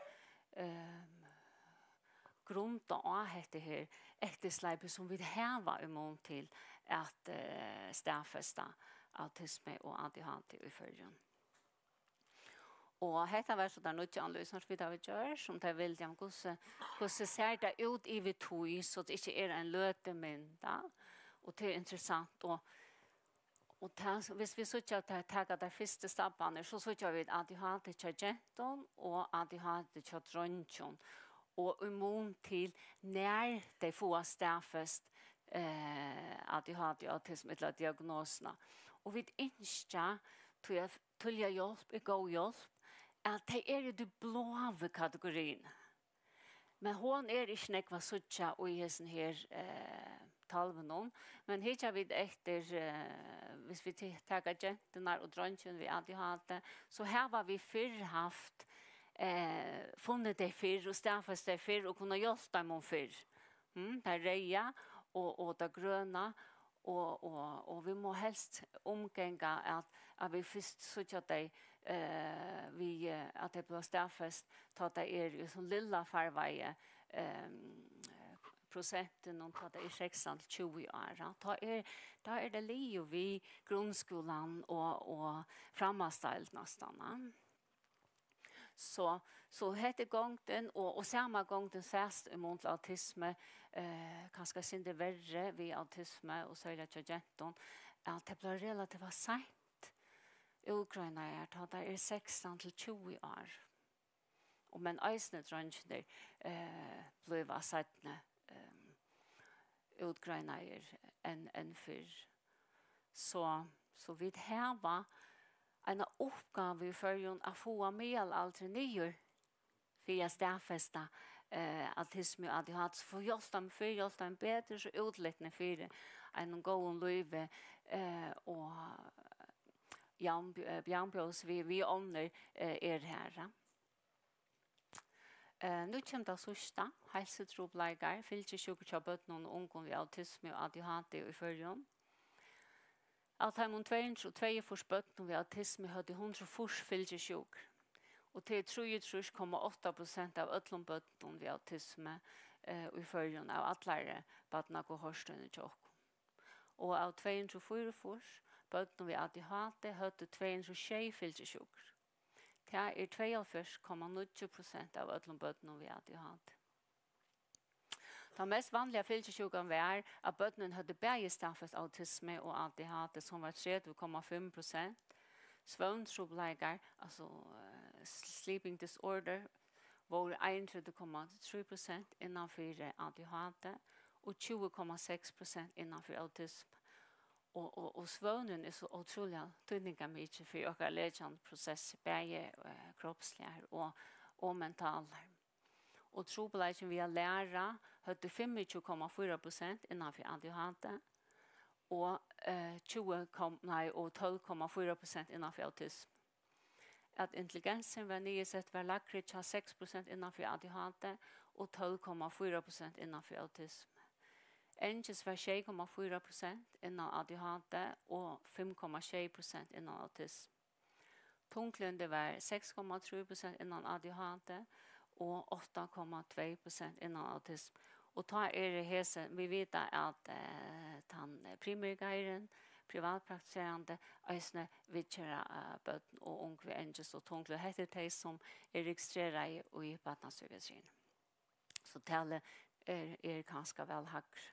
Um, grundað á hetta her eftirsleipið, sum vit hava í mun til at uh, staðfesta autismu og A D H D í Føroyum. Og hetta var so tær nýggju analysur, sum vit hava gjørt, sum tey vildu, um, hvussu, hvussu sær tað út yvir tíð, so tað ikki er ein løtumynd, ja. Og tað er interessant, og, og tað, hvis vit síggja at tað taka tær fyrstu stabbarnar, so síggja vit A D H D hjá gentum og A D H D hjá dreingjum. Og í mun til nær tey fáa staðfest eh, A D H D, autism ella diagnosuna. Og vit ynskja, tí at tíðliga hjálp er góð hjálp, at tey eru í tí bláu kategoriini. Men hon er ikki nógv at síggja í hesum her eh, talvunum. Men hyggja vit eftir, eh, hvis vit te- taka genturnar og dreingin við A D H D, so hava vit fyrr haft eh, funnið tey fyrr og staðfest tey fyrr og kunna hjálpa teimum fyrr. Mm, tað reyða og, og tað grøna, og, og, og vit má helst umganga at, at vit fyrst síggja tey eh, við eh, at tey blíva staðfest, tá tey eru í so lilla farvegi eh, prosentinum, tá tey eru sekstan til tjúgu ár, ja. Tá er, tá er tað liðugt við grundskúlan og, og framhaldsdeild næstan, ja. So, so hetta er gongdin, og, og sama gongdin sæst í mun til autismu, eh, kanska eitt sindur verri við autismu, og serliga hjá gentum, at tað blívur relativt seint útgreinaðar, tá tær eru sekstan til tjúgu ár. Og men eisini dreingirnir eh, blíva seinni eh, útgreinaðir enn enn fyrr. So, so vit hava eina uppgávu í Føroyum at fáa miðalaldurin niður fyri at staðfesta eh, autismu og A D H D, so fáa hjálpt teimum fyrr, hjálpt teimum betur, so útlitini fyri einum góðum lívi eh, og javn, eh, javnbjóðs við, við onnur eh, er har. Ja. Eh, nú kemur tað síðsta, heilsutrupulleikar, fylgisjúkur hjá børnum og ungum við autismu og A D H D í Føroyum. Av teimum tvey hundrað og tveyogfýrs børnum við autismu høvdu hundrað og fýrs fylgisjúkur, og tað er trýogtrýss komma átta prosent av øllum børnum við autismu eh, í Føroyum av allari barnakohortini hjá okkum. Og av tvey hundrað og fýraogfýrs børnum við A D H D høvdu tvey hundrað og sjey fylgisjúkur. Tað er tveyoghálvfjerðs komma níggju prosent av øllum børnum við A D H D. Tann mest vanliga fylgisjúkan var, at børnini høvdu bæði staðfest autismu og A D H D, sum var tretivu komma fimm prosent. Svøvntrupulleikar, altso eh, sleeping disorder, vóru einogtretivu komma trý prosent innan fyri A D H D og tjúgu komma seks prosent innan fyri autismu. Og, og, og svøvnurin er so ótrúliga týdningarmikil fyri okkara lækjandi prosess, bæði eh, kropsligar og, og mentalar. Og trupulleikin við at læra høvdu fimmogtjúgu komma fýra prosent innan fyri A D H D og eh, tjúgu kom, nei, og tólv komma fýra prosent innan fyri autismu. At intelligensin var niðursett var lægri hjá seks prosent innan fyri A D H D og tólv komma fýra prosent innan fyri autismu. Angist var sjey komma fýra prosent innan A D H D og fimm komma sjey prosent innan autism. Tunglyndi var seks komma trý prosent innan A D H D og átta komma tvey prosent innan autism. Og tá eru hesi, vit vita at eh, tann privilegeraði, privatpraktiserandi, eisini viðgera eh, børn og ung við angist og tunglyndi. Hetta eru tey, sum eru registreraði í barnapsykiatriini. So talið er, er kanska væl hægri.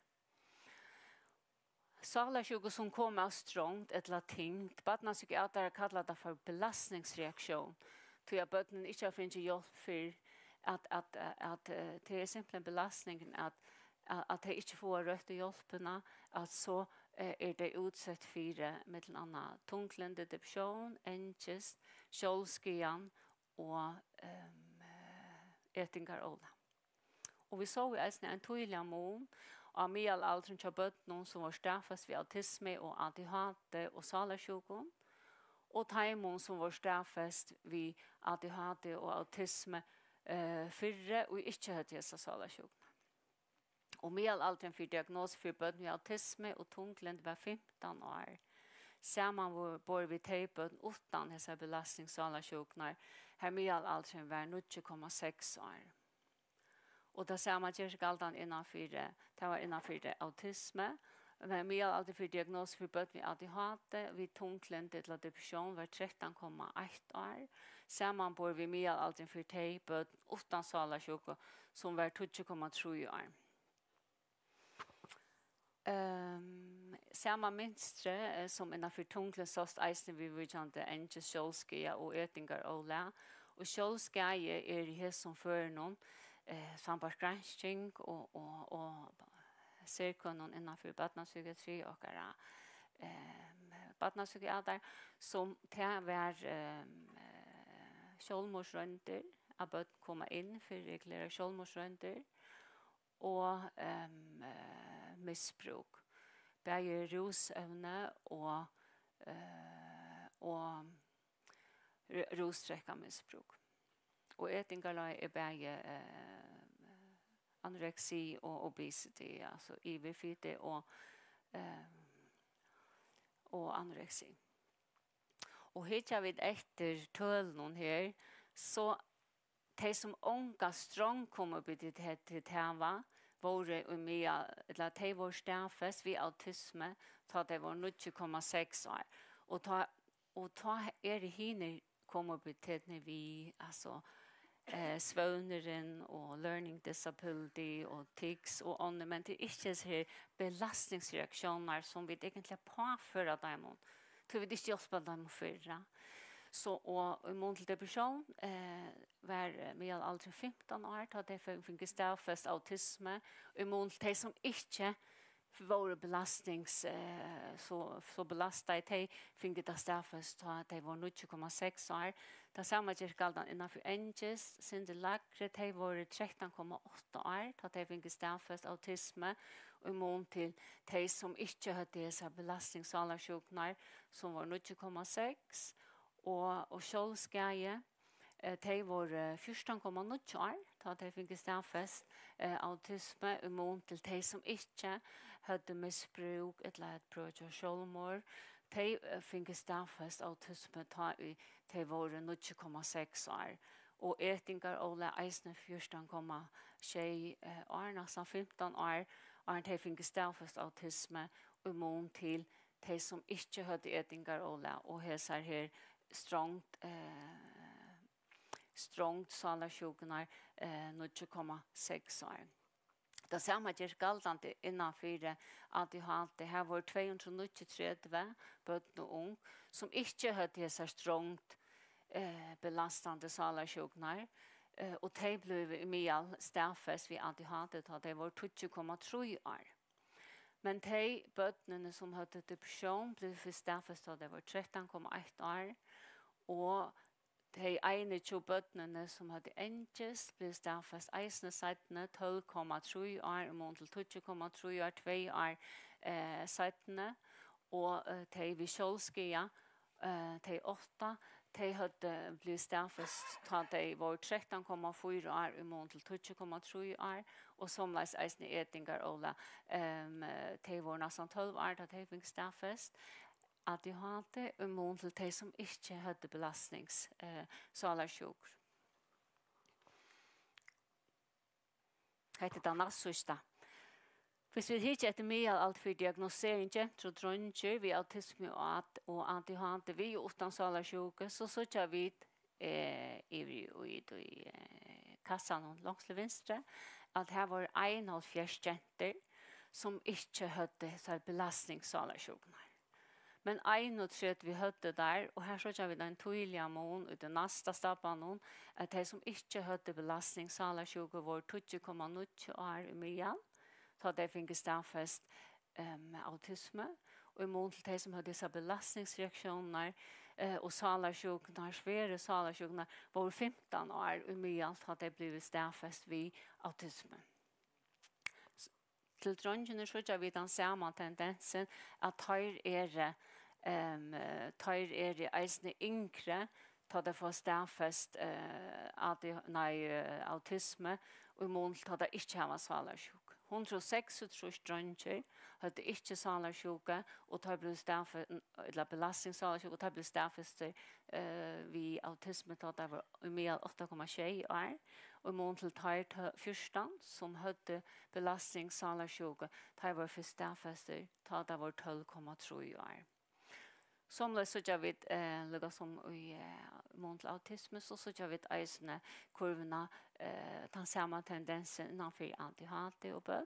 Sálarsjúku, sum koma av strongd ella tyngd. Barnapsykiatarar kalla tað for belastningsreaktion, tí at børnini ikki hava fingið hjálp fyrr, at, at, at, eh, tað er simpelthen belastningin, at, at, at tey ikki fáa røttu hjálpina, at so eh, eru tey útsett fyri millum annað tunglyndi, depressión, angist, sjálvsskaðan og um, etingarólag. Og vit sóu eisini ein týðiligan mun á miðalaldrin hjá børnum, sum vóru staðfest við autismu og A D H D og sálarsjúkum, og teimum, sum vóru staðfest við A D H D og autismu eh, fyrr, og ikki høvdu hesa sálarsjúkuna. Og miðalaldurin fyri diagnosu fyri børn við autismu og tunglyndi var fimtan ár. Samanborið við tey børn uttan hesar belastningssálarsjúkurnar, har miðalaldurin var níggju komma seks ár. Og tað sama ger seg galdandi innan fyri, tað var innan fyri autismu, men miðalaldurin fyri diagnosu fyri børn við A D H D, við tunglyndi ella depressión var trettan komma eitt ár, samanborið við miðalaldurin fyri tey børn uttan sálarsjúku, sum var tíggju komma trý ár. Um, sama mynstri eh, sum innan fyri tunglyndi sást eisini viðvíkjandi angist, sjálvsskaða og etingarólag. Og sjálvsskaði er í hesum førinum, eh, sambært gransking og, og, og serkønum innan fyri barnapsykiatri okkara eh, barnapsykiatar, sum tað var eh, sjálvmorðsroyndir, at børn koma inn fyri regulerar sjálvmorðsroyndir og um, misbrúk, bæði rúsevni og, uh, og rúsdrekkamisbrúk. Og etingarlag er bæði uh, anoreksi og obesity, altso yvirfiti og, uh, og anoreksi. Og hyggja vit eftir tølunum her, so tey, sum onga strongd komu upp í til til tava, vóru í miðal, ella tey vóru staðfest við autismu, tá tey vóru níggju komma seks ár. Og tá, og tá eru hinir komu upp í til við, altso eh, svøvnurin og learning disability og tics og onnur, men tað er ikki hesar her belastningsreaktiónar, sum vit eigentliga påføra teimum, tí vit ikki hjálpa teimum fyrr. So, og í mun til depressión eh, var eh, miðalaldurin fimtan ár, tá tey fe- fingu staðfest autismu, í mun til tey, sum ikki vóru belastnings, eh, so, so belastaði, tey fingu tað staðfest, tá tey vóru níggju komma seks ár. Tað sama ger seg galdandi innan fyri angist, sindur lægri, tey vóru trettan komma átta ár, tá tey fingu staðfest autismu, í mun til tey, sum ikki høvdu hesar belastningssálarsjúkurnar, sum vóru níggju komma seks, og, og sjálvskaði, eh, tey vóru fjúrtan komma níggju ár, tá tey fingu staðfest eh, autismu, í mun til tey, sum ikki høvdu misbrúk ella høvdu prøvað at gjørt sjálvmorð. Tey eh, fingu staðfest autismu, tá ið tey vóru níggju komma seks ár. Og etingarólag eisini fjúrtan komma sjey eh, ár, næstan fimtan ár, áðrenn tey fingu staðfest autismu, í mun til tey, sum ikki høvdu etingarólag og hesar her strongd, eh, strongd sálarsjúkunnar eh, níggju komma seks ár. Tað sama ger seg galdandi innan fyri A D H D. Har vóru tvey hundrað og níggjuogtretivu børn og ung, sum ikki høvdu hesar strongd eh, belastandi sálarsjúkurnar, eh, og tey blivu í miðal staðfest við A D H D, tá tey vóru tíggju komma trý ár. Men tey børnini, sum høvdu depressión, blivu fyrst staðfest, tá tey vóru trettan komma eitt ár, og tey einogtjúgu børnini, sum høvdu angist, blivu staðfest eisini seinni, tólv komma trý ár, í mun til tíggju komma trý ár, tvey ár eh, seinni, og eh, tey við sjálvsskaða, eh, tey átta, tey høvdu blivið staðfest, tá tey vóru trettan komma fýra ár, í mun til tíggju komma trý ár, Og somuleiðis eisini etingar, Óla. Ehm, eh, tey vóru næstan tólv ár, tá tey fingu staðfest A D H D, í mun til tey, sum ikki høvdu belastnings-, eh, sálarsjúkur. Hetta er tað næstsíðsta. Hvis vit hyggja eftir miðalaldur fyri diagnostisering gentur og dreingir við autismu og A-, og A D H D við og uttan sálarsjúku, so síggja vit, eh, yvir í, í, í, eh, kassanum longst til vinstru, at har vóru einoghálvfjerðs gentur, sum ikki høvdu hesar belastningssálarsjúkurnar. Men einogtretivu høvdu tær, og her síggja vit ein týðiligan mun í tí næsta stabbanum, at tey, sum ikki høvdu belastningssálarsjúku, vóru tíggju komma níggju ár í miðal, tá tey fingu staðfest, em, autismu, og í mun til tey, sum høvdu hesar belastningsreaktiónirnar, eh, og sálarsjúkurnar, sveru sálarsjúkurnar, vóru fimtan ár í miðal, tá tey blivu staðfest við autismu. Til dreingirnar síggja vit tann sama tendensin, at teir eru, em, eh, teir eru eisini yngri, tá teir fáa staðfest, eh, A D H, nei, eh, autismu, í mun til tá teir ikki hava sálarsjúku. Hundrað og seksogtrýss dreingir høvdu ikki sálarsjúku, og teir blivu staðfe-, ella belastningssálarsjúku, og teir blivu staðfestir, eh, við autismu, tá teir vóru í miðal átta komma sjey ár, og í mun til teir tø-, fjúrtan, sum høvdu belastningssálarsjúku, teir vóru fyrst staðfestir, tá teir vóru tólv komma trý ár. Somuleiðis síggja vit, eh, líka sum í, eh, mun til autismu, so síggja vit eisini kurvina, eh, tann sama tendensin innan fyri A D H D og børn.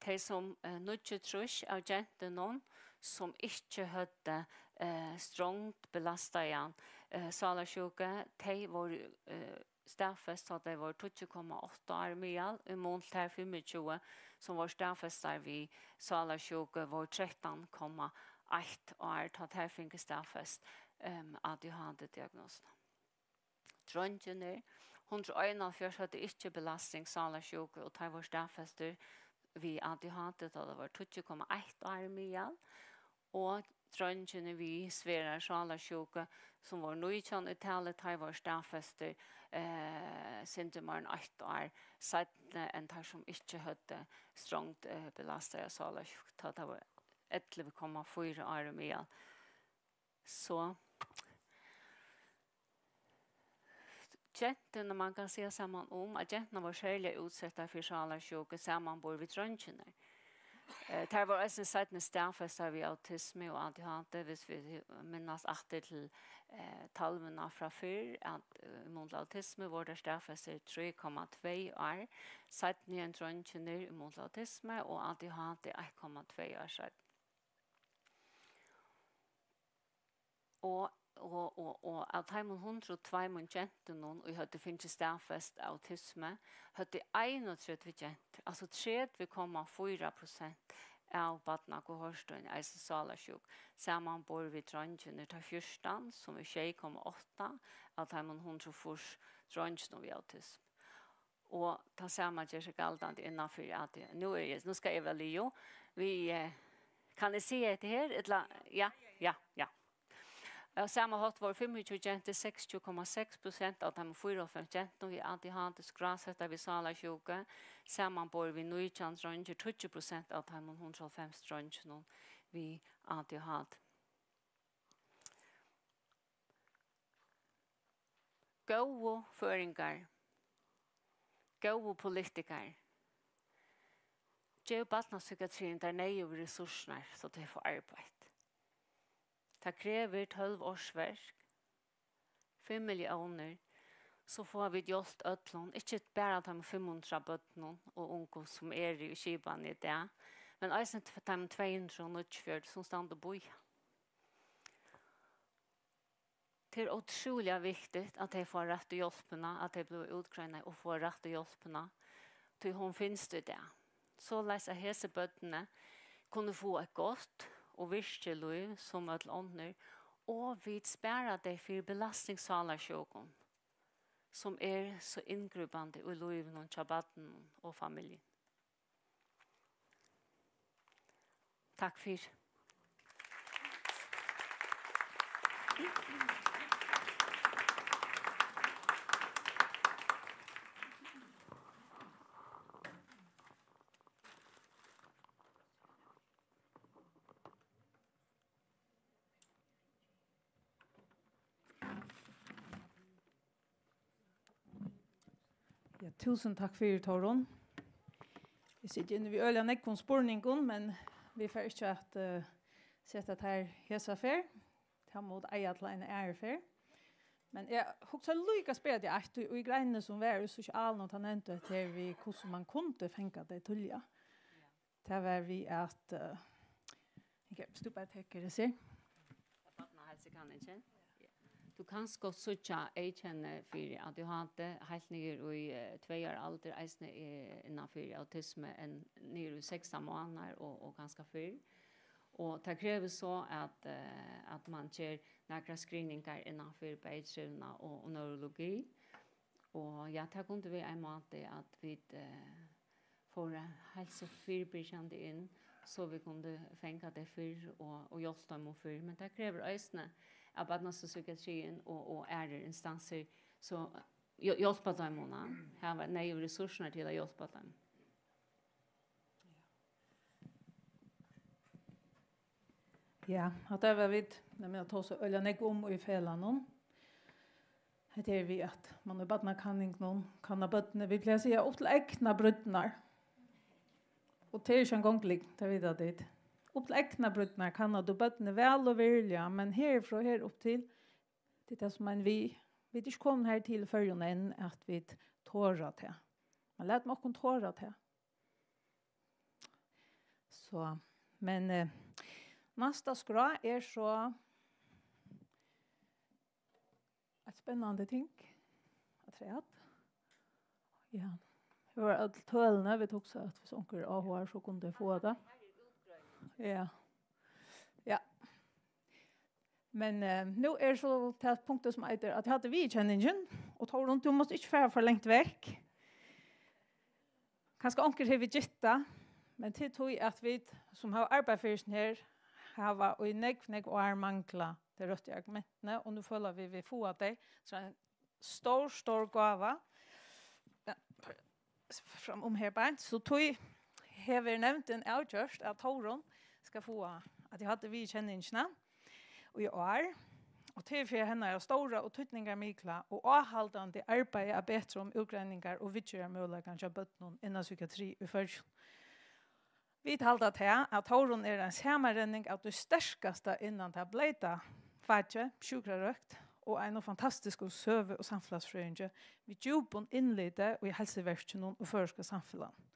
Tey sum, eh, níggjuogtrýss av gentunum, sum ikki høvdu, eh, strongt belastaðan, eh, sálarsjúku, tey vóru, eh, staðfest, tá tey vóru tíggju komma átta ár í miðal, í mun til tær fimmogtjúgu, sum vóru staðfestar við sálarsjúku, vóru trettan komma eitt ár, tá tær fingu staðfest, em, A D H D-diagnosuna. Dreingirnir, hundrað og einoghálvfjerðs høvdu ikki belastningssálarsjúku, og teir vóru staðfestir við A D H D, tá tey vóru tíggju komma eitt ár í miðal. Og dreingirnir við sverari sálarsjúku, sum vóru nítjan í tali, teir vóru staðfestir, eh, sindur meir enn eitt ár seinni enn teir, sum ikki høvdu strongt, eh, belastaða sálarsjúku, tá tað vóru ellivu komma fýra ár í miðal. So, genturnar, man kann siga saman um, at genturnar vóru serliga útsettar fyri sálarsjúku samanborið við dreingirnar. Eh, tær vóru eisini seinni staðfestar við autismu og A D H D, hvis vit minnast aftur til, eh, talvuna frá fyrr, at, eh, í mun til autismu vóru tær staðfestar trý komma tvey ár seinni enn dreingirnir í mun til autismu, og A D H D eitt komma tvey ár seinni. Og, og, og, og av teimum hundrað og tveimum gentunum, ið høvdu fingið staðfest autismu, høvdu einogtretivu gentur, altso tretivu komma fýra prosent av barnakohortini eisini sálarsjúk, samanborið við dreingirnar, teir fjúrtan, sum er sjey komma átta av teimum hundrað og fýrs dreingjunum við autismu. Og tað sama ger seg galdandi innan fyri A D. Nú er eg, nú skal eg vera liðug. Vit, eh, kann eg siga hetta her? Ella, ja, ja, ja. Á sama hátt vóru fimmogtjúgu gentur, seksogtjúgu komma seks prosent av teimum fýraoghálvfems gentunum við A D H D skrásettar við sálarsjúku, samanborið við nítjan dreingir, tíggju prosent av teimum hundrað og hálvfems dreingjunum við A D H D. Góðu føroyingar, góðu politikarar, gev barnapsykiatriini tær neyðugu resursurnar, so tey fáa arbeitt. Tað krevur tólv ársverk, fimm milliónir, so fáa vit hjálpt øllum, ikki bara teimum fimm hundrað børnum og ungum, sum eru í skipanini í dag, men eisini t-, teimum tvey hundrað og níggjuogfjøruti, sum standa og bíða. Tað er ótrúliga viktigt, at tey fáa rættu hjálpina, at tey blíva útgreinað og fáa rættu hjálpina, tí hon finst í dag. Soleiðis at hesi børnini kunnu fáa eitt gott og virkið lív sum øll onnur, og vit spara tey fyri belastningssálarsjúkum, sum er so inngrípandi í lívinum hjá barninum og familjuni. Takk fyri. Ja, túsund takk fyri, Tórunn. Vit sita inni við øgiliga nógvum spurningum, men vit fara ikki at, eh, seta teir hesa ferð. Tað mugu vit eiga til eina aðru ferð. Men eg hugsaði líka at spyrja teg eitt, í, í greinini sum var í sosialinum, tá nevndi tú hetta her við, hvussu mann kundi fanga tey tíðliga. Tað var við at, eh, ok, viss tú bara tekur hesi. Barnaheilsukanningin. Tú kanst gott síggja eyðkenni fyri A D H D heilt niður í, eh, tvey ára aldur, eisini, eh, innan fyri autismu, enn niður í sekstan mánaðar og, og kanska fyrr. Og tað krevur so, at, eh, at mann ger nakrar screeningar innan fyri bæði trivnað og, og neurologi. Og ja, tað kundi verið ein máti, at vit, eh, fóru heilsufyribyrgjandi inn, so vit kundu fanga tey fyrr og, og hjálpt teimum fyrr. Men tað krevur eisini, at barnapsykiatriin og, og aðrir instansir so hjá-, hjálpa teimum, hava neyðugu ressourcurnar til at hjálpa teimum. Ja, hatta var vit, men eg tosa øgiliga nógv um í felagnum. Hetta er við, at mann í barnakanningunum kannar børnini, vit plaga at siga, upp til eygnabrýrnar. Og tað er ikki eingong lygn, tað vita tit. Upp til eygnabrýrnar kannar tú børnini væl og virðiliga, men herfrá her upp til, tað er tað sum ein við, vit eru ikki komin her til í Føroyum enn, at vit tora tað. Men lat okkum tora tað. So, men, eh, næsta skrá er so eitt spennandi ting afturat. Ja, her vóru øll tølini, vit hugsa, at viss onkur er áhugaður, so kunnu tey fáa tað. Ja. Ja. Men, eh, nú er so tað punktið sum eitur, at eg havi viðurkenningina, og Tórunn, tú mást ikki fara for langt vekk. Kanska onkur hevur gittað, men til tí at vit, sum hava arbeitt fyri hesum her, hava í nógv, nógv ár manglað tey røttu argumentini, og nú føla vit, vit fáa tey, so ein stór, stór gáva. Ja, fram um her beint, so tí hevur nevndin avgjørt, at Tórunn skal fáa, at eg havi viðurkenningina í ár, og tað er fyri hennara stóra og týdningarmikla og áhaldandi arbeiði at betra um útgreiningar og viðgerðarmøguleikan hjá børnum innan psykiatri í Føroyum. Vit halda tað, at Tórunn er ein samanrenning av tí sterkasta innan tað bleyta fakið, sjúkrarøkt, og einum fantastiskum søgu- og samfelagsfrøðingi við djúpum innliti í heilsuverkinum og føroyska samfelagnum.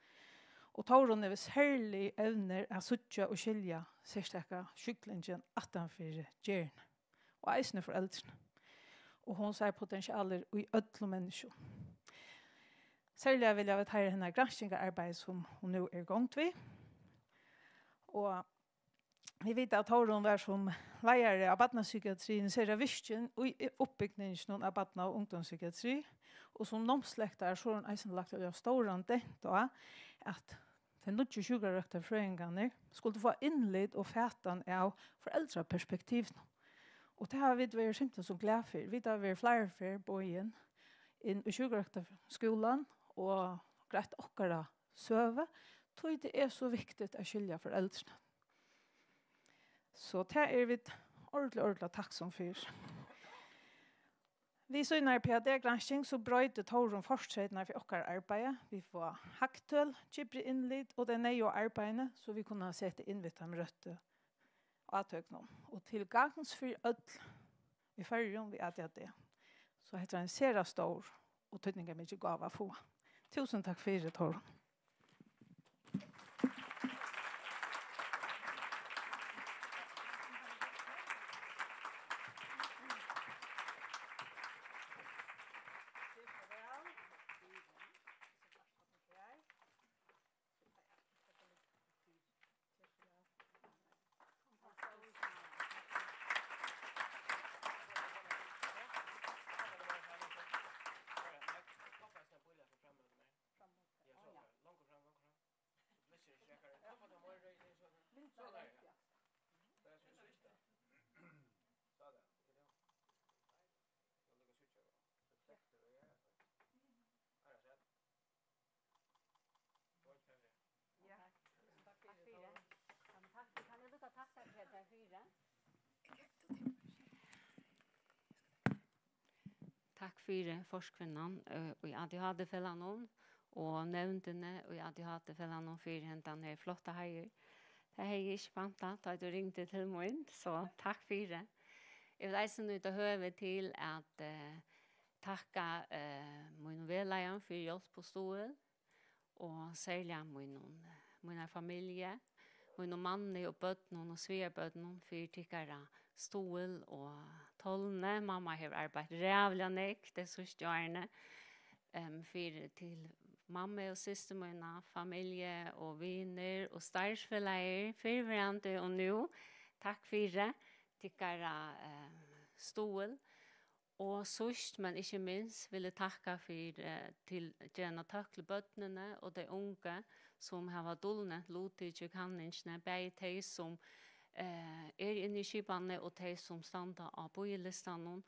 Og Tórunn hevur serlig evnir at síggja og skilja serstaka sjúklingin aftanfyri gerðina, og eisini foreldrini. Og hon sær potentialir í øllum menniskjum. Serliga vilja vit heiðra hennara granskingararbeiði, sum hon nú er í gongd við. Og vit vita, at Tórunn var sum leiðari av barnapsykiatriini sera virkin í uppbygninginum av barna- og ungdómspsykiatri, og sum námslektor so hevur hon eisini lagt ein stóran dent á, at tey nýggju sjúkrarøktarfrøðingarnir skuldu fáa innlit og fatan av foreldraperspektivinum. Og tað hava vit verið simpelthen so glað fyri. Vit hava verið fleiri ferð boðin inn í sjúkrarøktarskúlan og greitt okkara søgu, tí tað er so viktigt at skilja foreldrini. So tað eru vit ordiliga, ordiliga takksom fyri. Við sínari P H D-gransking so broytir Tórunn fortreytirnar fyri okkara arbeiði. Vit fáa hagtøl, djúpri innlit og tey neyðugu arbeiðini, so vit kunna seta inn við teimum røttu átøkunum. Og til gagns fyri øll í Føroyum við A D H D. So hetta er ein sera stór og týdningarmikil gáva at fáa. Túsund takk fyri, Tórunn. Ja, takk fyri. Takk fyri. Takk fyri forkvinnan, eh, í A D H D-felagnum og nevndini í A D H D-felagnum fyri hendan her flotta heiður. Tað hevði eg ikki væntað, tá tú ringdi til mín, so takk fyri. Eg vil eisini nýta høvið til at, eh, takka, eh, mínum vegleiðarum fyri hjálp og stuðul, og serliga mínum, mínar familju, mínum manni og børnum og svigarbørnum fyri tykkara stuðul og tolni. Mamma hevur arbeitt ræðuliga nógv tey síðstu árini, em, fyri, til mammu og systur mína, familju og vinir og starvsfelagir, fyrrverandi og nú. Takk fyri tykkara, em, stuðul. Og síðst, men ikki minst, vil eg takka fyri, eh, til Gena Tøkli børnini og tey ungu, sum hava dulnevnt luttikið í kanningini, bæði tey, sum, eh, eru inni í skipanini, og tey, sum standa á bíðilistanum.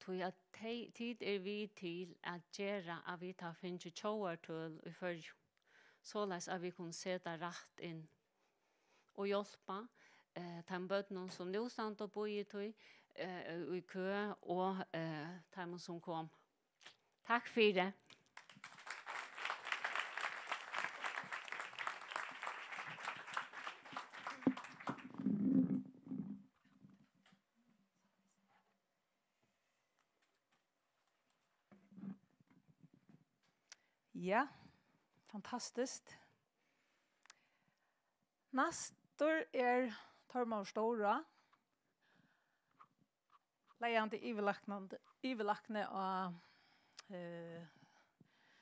Tí at tey, tit eru við til at gera, at vit hava fingið tjóðartøl í Føroyum, soleiðis at vit kunnu seta rætt inn og hjálpa, eh, teimum børnum, sum nú standa og bíða í tí, eh, í kø, og, eh, teimum, sum koma. Takk fyri. Ja, fantastiskt. Næstur er Tormóður Stóra, leiðandi yvirlæknandi, yvirlækni á, eh,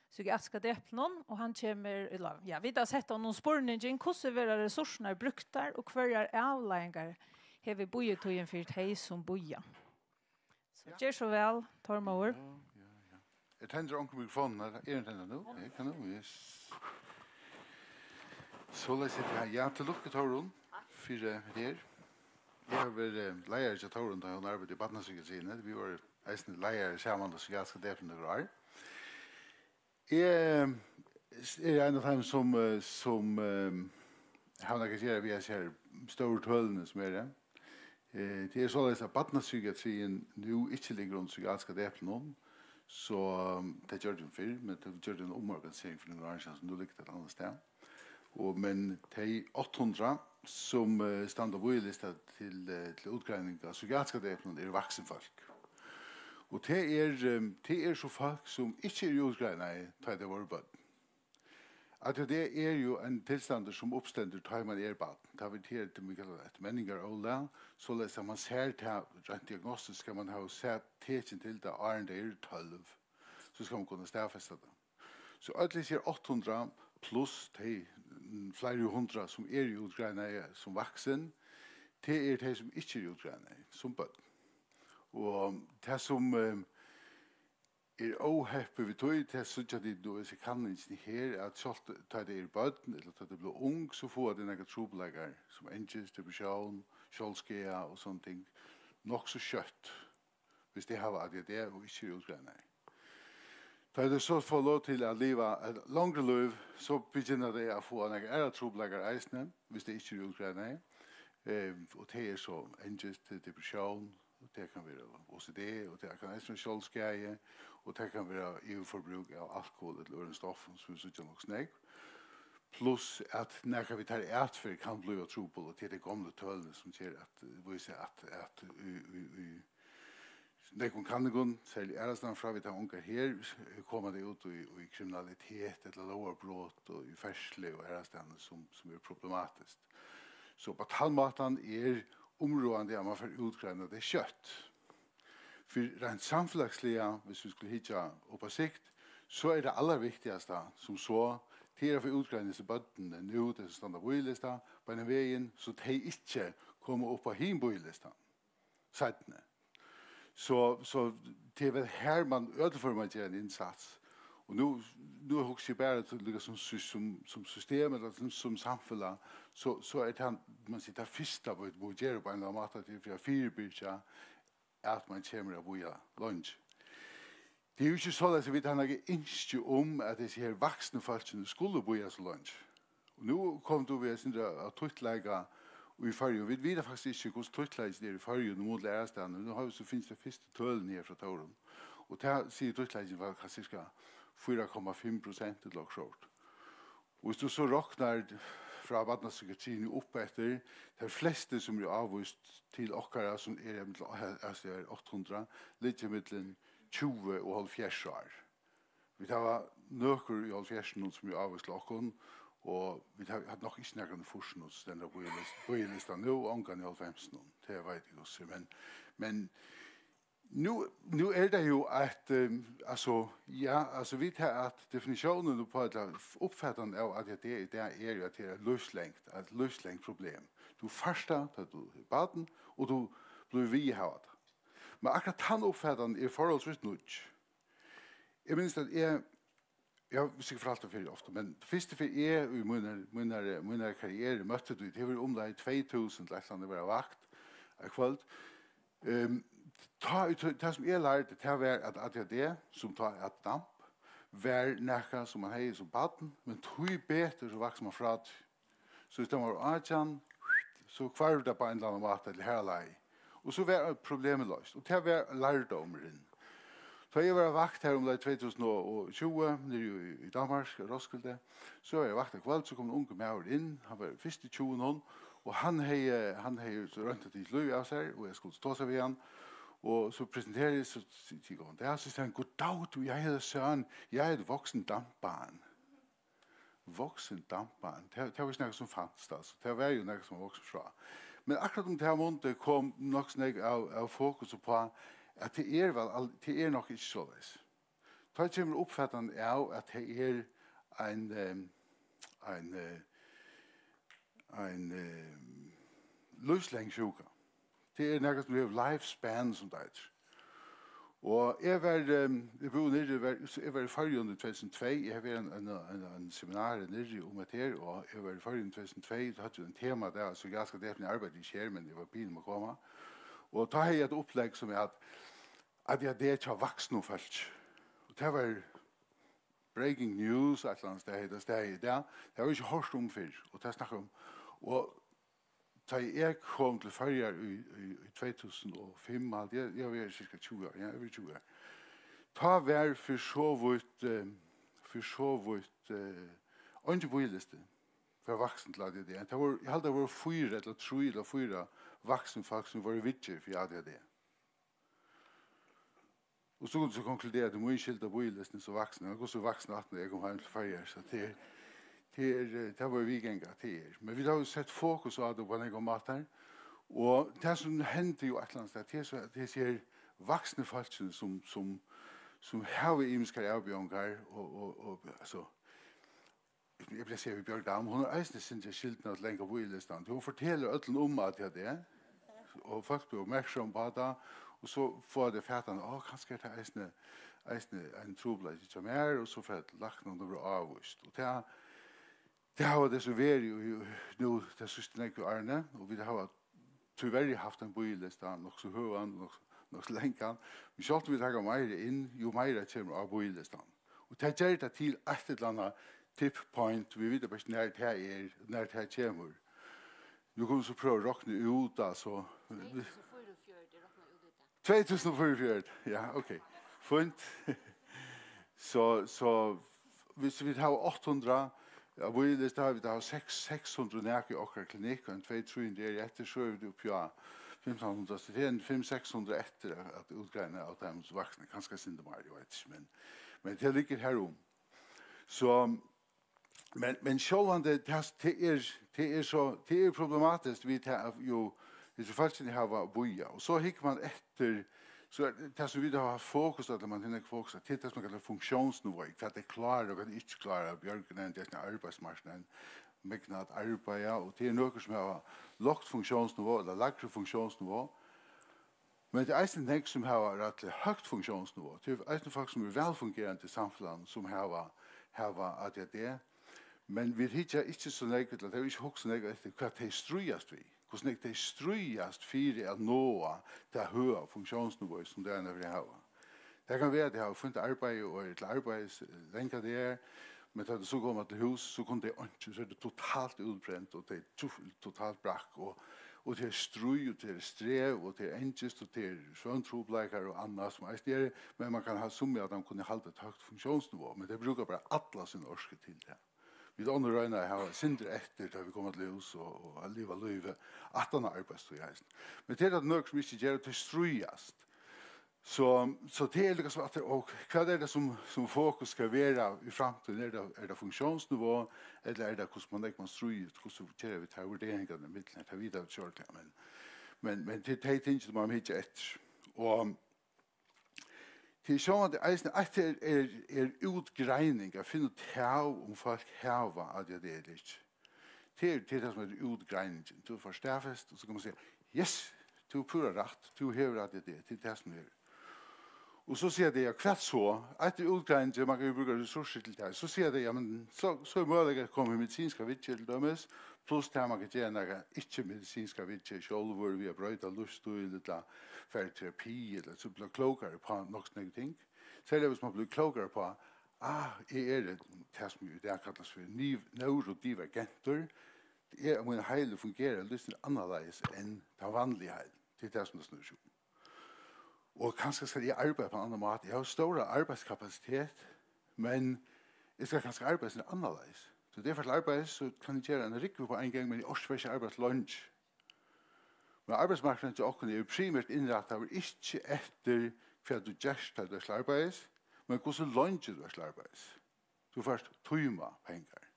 psykiatriska deplinum, og hann kemur, ella, ja, vit hava sett honum spurningin: Hvussu verða resursurnar brúktar, og hvørjar avleiðingar hevur bíðitíðin fyri tey, sum bíða? So, ja, ger so væl, Tormóður. Ja, ja, ja. Er tendrað onkur mikrofonin her? Er hon tendrað nú? Eg kann nú, yes. Soleiðis er tað. Ja, til lukku, Tórunn, fyri, eh, hetta her. Eg havi verið, eh, leiðari hjá Tórunn, tá hon arbeiddi í barnapsykiatriini. Vit vóru eisini leiðarar saman á psykiatriska deplinum nøkur ár. Eg, eh, eri ein av teimum, sum, eh, sum, eh, hava nakað at gera við hesi her stóru tølini, sum eru. Eh, tað er soleiðis, at barnapsykiatriin nú ikki liggur undir psykiatriska deplinum, so, eh, tað gjørdi hon fyrr, men tað gjørdi eina umorganisering fyri nøkrum árum síðan, so nú liggur tað eitt annað stað. Og, men tey átta hundrað, sum, eh, standa á bíðilista til, eh, til útgreining á psykiatriska deplinum, eru vaksin fólk. Og tað er, eh, tað er so fólk, sum ikki eru útgreinaði, tá tey vóru børn. A D H D er jo ein tilstandur, sum uppstendur, tá man er barn. Tá vit her, til, vit kalla tað eitt menningarólag, soleiðis at man sær tað reint diagnostiskt, skal man hava sæð tekin til tað, áðrenn tey eru tólv. So skal man kunna staðfesta tað. So øll hesi her átta hundrað pluss tey, mm, fleiri hundrað, sum eru útgreinaði sum vaksin, tað eru tey, sum ikki eru útgreinaði sum børn. Og tað, sum, eh, er óheppið við tí, tað síggja tit nú í hesi kanningini her, at sjálvt tá tey eru børn, ella tá tey blíva ung, so fáa tey nakrar trupulleikar, sum angist, depressión, sjálvsskaða og sovorðin ting, nokk so skjótt, viss tey hava A D H D og ikki eru útgreinaði. Tá tey so fáa lov til at liva eitt longri lív, so begynna tey at fáa nakrar aðrar trupulleikar eisini, viss tey ikki eru útgreinaði. Eh, og tað er so angist, tað er depressión, og tað kann vera O C D, og tað kann eisini vera sjálvsskaði, og tað kann vera yvirforbrúk av alkohol ella øðrum stoffum, sum vit síggja nokk so nógv. Pluss at nakað við teirra atferð kann blíva trupul, og tað eru tey gomlu tølini, sum ger at, vísa at, at í, í, í nógvum kanningum, serliga aðrastaðni frá, vit hava ongar her, koma tey út í, í kriminalitet ella lógarbrot og í ferðslu og aðrastaðni, sum, sum er problematiskt. So á tann mátan er umráðandi, at man fær útgreinað tey skjótt. Fyri reint samfelagsliga, viss vit skulu hyggja upp á sikt, so er tað allarviktigasta sum so, tað er at fáa útgreitt hesi børnini nú, tey sum standa á bíðilista, beinan vegin, so tey ikki koma upp á hin bíðilistan seinni. So, so tað er væl har, man í øllum førum má gera ein innsats. Og nú, nú hugsi eg bara til, líka sum, sum, sum system, ella sum, sum samfelag, so, so er tað, man sigur, tað fyrsta, vit mugu gera upp á ein ella annan máta til fyri at fyribyrgja, at man kemur at bíða leingi. Tað er jo ikki soleiðis, at vit hava nakað ynski um, at hesi her vaksnu fólkini skulu bíða so leingi. Og nú kom tú við eitt sindur av títtleika í Føroyum. Vit vita faktiskt ikki, hvussu títtleikin er í Føroyum í mun til aðrastaðni. Nú hava vit so fingið tey fyrstu tølini her frá Tórunn. Og tað sigur, títtleikin var kanska cirka fýra komma fimm prosent ella okkurt sovorðið. Og viss tú so roknar frá barnapsykiatriini og upp eftir, tær flestu, sum eru ávíst til okkara, sum eru millum, altso, er átta hundrað, liggja millum tjúgu og hálvfjerðs ár. Vit hava nøkur í hálvfjerðsunum, sum eru ávíst til okkum, og vit hava, hava nokk ikki nakran í fýrsunum, sum stendur á bíðilist-, bíðilista nú, og ongan í hálvfemsunum, tað veit eg hvussu er, men, men nú, nú er tað jú at, ehm, altso, ja, altso, vit hava at definitiónin uppá, ella uppfatan av A D H D í dag er jú, at tað er eitt lívslangt, eitt lívslangt problem. Tú fært tað, tá tú ert barn, og tú blívur við at hava tað. Men akkurát tann uppfatan er forholdsvis nýggj. Eg minnist, at eg, eg havi sikkurt fortalt tað fyrr ofta, men fyrstu ferð eg í mínar, mínar, mínar karrieru møtti tí, tað var umleið tvey túsund, eitt ella annað, var á vakt eitt kvøld. Ehm, tá, tað, sum eg lærdi, tað var, at A D H D, sum tá æt DAMP, var nakað, sum mann hevði sum barn, men tíbetur so vaks mann frá tí. So viss tað var átjan, so hvarv tað á ein ella annan máta, ella har leið. Og so var problemið loyst, og tað var lærdómurin. Tá eg var á vakt her umleið tvey túsund og tjúgu, niðri í, í Danmark, í Roskilde, so var eg á vakt eitt kvøld, so kom ein ungur maður inn, hann var fyrst í tjúgunum, og hann hevði, hann hevði so roynt at tikið lívið av sær, og eg skuldi tosa við hann, og so presenteraði eg, so sigi eg, "Goddag," so sigur hann, "Goddag, du, jeg hedder Søren, jeg er et voksen dampbarn." Voksin dampbarn, tað, tað var ikki nakað, sum fanst, altso. Tað var jú nakað, sum var vaksin frá. Men akkurát um tað mundið kom nokk so nógv av, av fokus uppá, at tað er væl al-, tað er nokk ikki soleiðis. Tá kemur uppfatan av, at tað er ein, ehm, ein, eh, ein, ehm, lívslang sjúka. Tað er nakað, sum hevur lifespan, sum tað eitur. Og eg var, ehm, eg búði niðri, eg var, eg var í Føroyum í tvey túsund og tvey, eg havi verið ein, ein, ein, ein seminar niðri um hetta her, og eg var í Føroyum í tvey túsund og tvey, tá høvdu vit ein temadag, so eg skal depni arbeiddi ikki her, men eg var biðin um at koma. Og tá hevði eg eitt upplegg, sum er at, at eg hevði hjá vaksnum fólki. Og tað var breaking news, eitt ella annað stað, hetta staðið í dag. Tað havi eg ikki hoyrt um fyrr, og tað snakka um. Og tá eg kom til Føroyar í, í, í tvey túsund og fimm, haldi eg, eg havi verið cirka tjúgu ár, ja, yvir tjúgu ár. Tá var fyri so vítt, eh, fyri so vítt, eh, eingin bíðilisti frá vaksnum til A D H D. Tað vóru, eg haldi, tað vóru fýra ella trý ella fýra vaksin fólk, sum vóru viðgerð fyri A D H D. Og so kundi tú konkludera, at tað er mín skyld, at bíðilistin er so vaksin. Hann er so vaksin aftur, at eg kom heim til Føroyar, so tað er, tað er, eh, tað var viðganga, tað er. Men vit hava jú sett fokus á tað á nógvar mátar. Og tað, sum hendi jú eitt ella annað stað, tað er so, at hesi her vaksnu fólkini, sum, sum, sum hava ymiskar avbjóðingar og, og, og, altso, eg vil siga við Bjørg Dam, hon er eisini sindur skyldin at langa bíðilistan. Hon fortelur øllum um A D H D, og fólk blíva uppmerksom á tað, og so fáa tey fatin, á, kanska er tað eisini, eisini ein trupulleiki hjá mær, og so fara tey til læknan og verða ávíst. Og tað, tað hava tey so verið í, nú tey síðstu nógvu árini, og vit hava tíverri havt ein bíðilista, nokk so høgan, nokk, nokk so langan. Men sjálvt um vit taka meira inn, jú meira kemur á bíðilistan. Og tað ger tað til eitt ella annað tip point, vit vita bara ikki, nær tað er, nær tað kemur. Nú kunnu vit so prøva at rokna út, altso. Tvey túsund og fýraogfjøruti, rokna út í tað. Tvey túsund og fýraogfjøruti, ja, ok. Fínt. So, so, viss vit hava átta hundrað á bíðilista, vit hava seks, seks hundrað nakað í okkara klinikk, og ein tvey, trý hundrað eru eftir, so eru vit uppi á fimtan hundrað, so tað er ein fimm, seks hundrað eftir at, at útgreina av teimum vaksnu, kanska eitt sindur meir, eg veit ikki, men, men tað liggur har um. So, men, men sjálvandi, tað, tað er, tað er so, tað er problematiskt við tað, at jú, hesi fólkini hava bíðað, og so hyggur mann eftir, so er tað, sum vit hava fokus á, ella mann hevur fokus á, tað er tað, sum man kallar funktiónsnivá, hvat tey klára og hvat tey ikki klára. Bjørg nevndi eisini arbeiðsmarknaðin, megna at arbeiða, og tað eru nøkur, sum hava lágt funktiónsnivá, ella lægri funktiónsnivá, men tað er eisini nógv, sum hava rættiliga høgt funktiónsnivá. Tað eru eisini fólk, sum eru vælfungerandi í samfelagnum, sum hava, hava A D H D. Men vit hyggja ikki so nógv, ella tey hava ikki hugsað nógv eftir, hvat tey stríðast við. Hvussu nógv tey stríðast fyri at náa tað høga funktiónsnivá, sum tey einaferð hava. Tað kann vera, at tey hava fínt arbeiði og eru til arbeiðis, eh, langa dagar, men tá tey so koma til hús, so kunnu tey einki, so er tað totalt útbrent, og tey tju-, totalt brakk, og, og tað er stríð, og tað er strev, og tað er angist, og tað er svøvntrupulleikar og annað sum eisini er, men man kann hava summi av teimum kunnu halda eitt høgt funktiónsniveau, men tey brúka bara alla sína orku til tað. Vit onnur royna at hava eitt sindur eftir, tá vit koma til hús og, og at liva lívið aftan á arbeiðstíð eisini. Men tað er tað nøkur sum ikki gera, tey stríðast. So, so tað er líka so at, og hvat er tað sum, sum fokus skal vera í framtíðini? Er tað, er tað funktiónsniveau, ella er tað hvussu man, man stríðist, hvussu gera vit tær vurderingarnar millum, tað vita vit sjálvliga, men, men, men tað er tey tingini man má hyggja eftir. Og tað er sjálvandi eisini, eitt er, er, er útgreining, at finna út av um fólk hava A D H D ella ikki. Tað er, tað er tað sum er útgreiningin. Tú fært staðfest, og so kann man siga, yes, tú hevur púra rætt, tú hevur A D H D, tað er tað sum er. Og so siga tey, ja, hvat so? Eitt er útgreiningin, man kann jo brúka resursir til tað. So siga tey, ja, men so, so er møguleiki at koma við medisinska viðgerð til dømis, pluss tað man kann gera nakað ikki-medisinska viðgerð sjálvur, við at broyta lívsstíl, ella fara í terapi, ella so blíva klókari upp á nokk so nógv ting. Serliga hvis man blívur klókari upp á, ah, eg eri tað sum í dag kallast fyri niv-, neurodivergentur, tað er at mín heili fungerar lítið annarleiðis enn tann vanligi heilin. Tað er tað sum tað snýr seg um. Og kanska skal eg arbeiða upp á ein annan máta. Eg havi stóra arbeiðskapasitet, men eg skal kanska arbeiða sum annarleiðis. So tað er faktiskt arbeiði, so kann eg gera eina rúgvu upp á ein gang, men eg orki bara ikki arbeiða so leingi. Men arbeiðsmarknaðurin hjá okkum er jo primært innrættaður ikki eftir hvat tú gert, tá tú ert til arbeiðis, men hvussu leingi tú ert til arbeiðis. Tú fært tímapengar.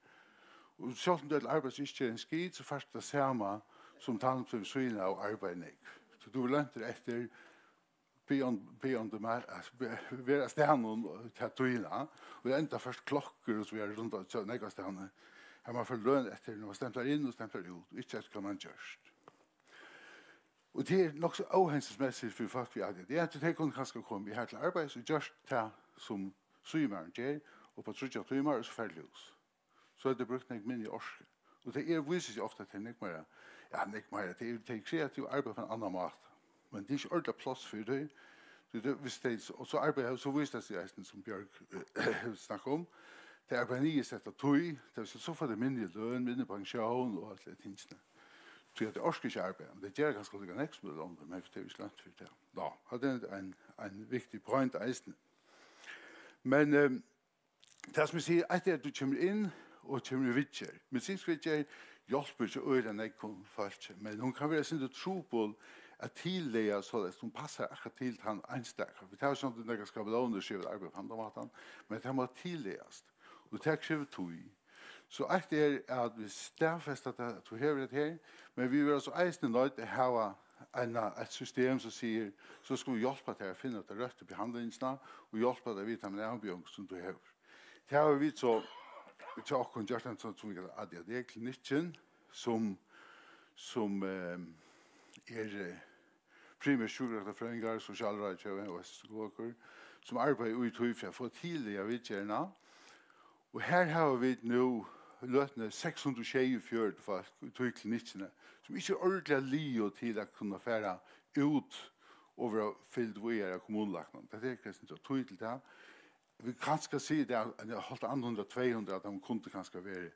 Og sjálvt um tú ert til arbeiðis og ikki gert ein skit, so fært tú tað sama sum tann sum sýna av arbeiði nógv. So tú verður løntur eftir beyond, beyond the ma-, at ve-, vera á staðnum ta tíðina, og enda fært klokkur og so víðari rundan um nógvar staðni. Har man fær løn eftir, nær man stemplar inn og stemplar út, og ikki eftir hvat man gjørt. Og tað er nokk so óhensinsmessigt fyri fólk við A D H D, at tey kunnu kanska koma her til arbeiðis og gjørt tað sum síðumaðurin ger, upp á tríggjar tímar, og so fara til hús. So hevur tað brúkt nógv minni orku. Og tað er, vísir seg ofta, at tað er nógv meira, ja, nógv meira, tað er, tað er kreativt arbeiði á ein annan máta. Men tað er ikki ordiliga pláss fyri tey. Tí tað, hvis tey, og so arbeiða, so vísir tað seg eisini, sum Bjørg, eh, hevur snakkað um, tey arbeiða niðursetta tíð, tað vil siga, so fáa tey minni løn, minni pensjón og alt tað tingini. Tí at tey orka ikki arbeiða, men tey gera kanska líka nógv sum tey onnur, men tey eru ikki lønt fyri tað. Ná, hatta er ein, ein viktig point eisini. Men, ehm, tað sum eg sigi, eitt er, at tú kemur inn og kemur í viðgerð. Medisinsk viðgerð hjálpir ikki øgiliga nógvum fólki, men hon kann vera eitt sindur trupul at tillaga, soleiðis hon passar akkurát til tann einstaka. Vit hava sjálvandi nakrar skabelónir, so vit arbeiða á handan mátan, men tað má tillagast, og tað krevur tíð. So eitt er, at vit staðfesta, at tú hevur hetta her, men vit verða so eisini noydd at hava eina, eitt system, sum sigur, so skulu vit hjálpa tær at finna ta røttu behandlingina og hjálpa tær við teimum avbjóðingum, sum tú hevur. Tað hava vit so hjá okkum gjørt ein sånn, sum vit kalla A D H D-klinikkin, sum, sum, eh, er, eh, primært sjúkrarøktarfrøðingar, sosialráðgevi og psykologar, sum arbeiða í tí fyri at fáa tillagað viðgerðina. Og her hava vit nú løtuni seks hundrað og sjeyogfjøruti fólk í tí klinikkini, sum ikki eru ordiliga liðug til at kunna fara út og verða fylgd víðari av kommunulæknanum. Tað tekur eitt sindur tíð til tað. Vit kanska siga tað, at ein hálvt annað hundrað, tvey hundrað, at teir kundu kanska verið,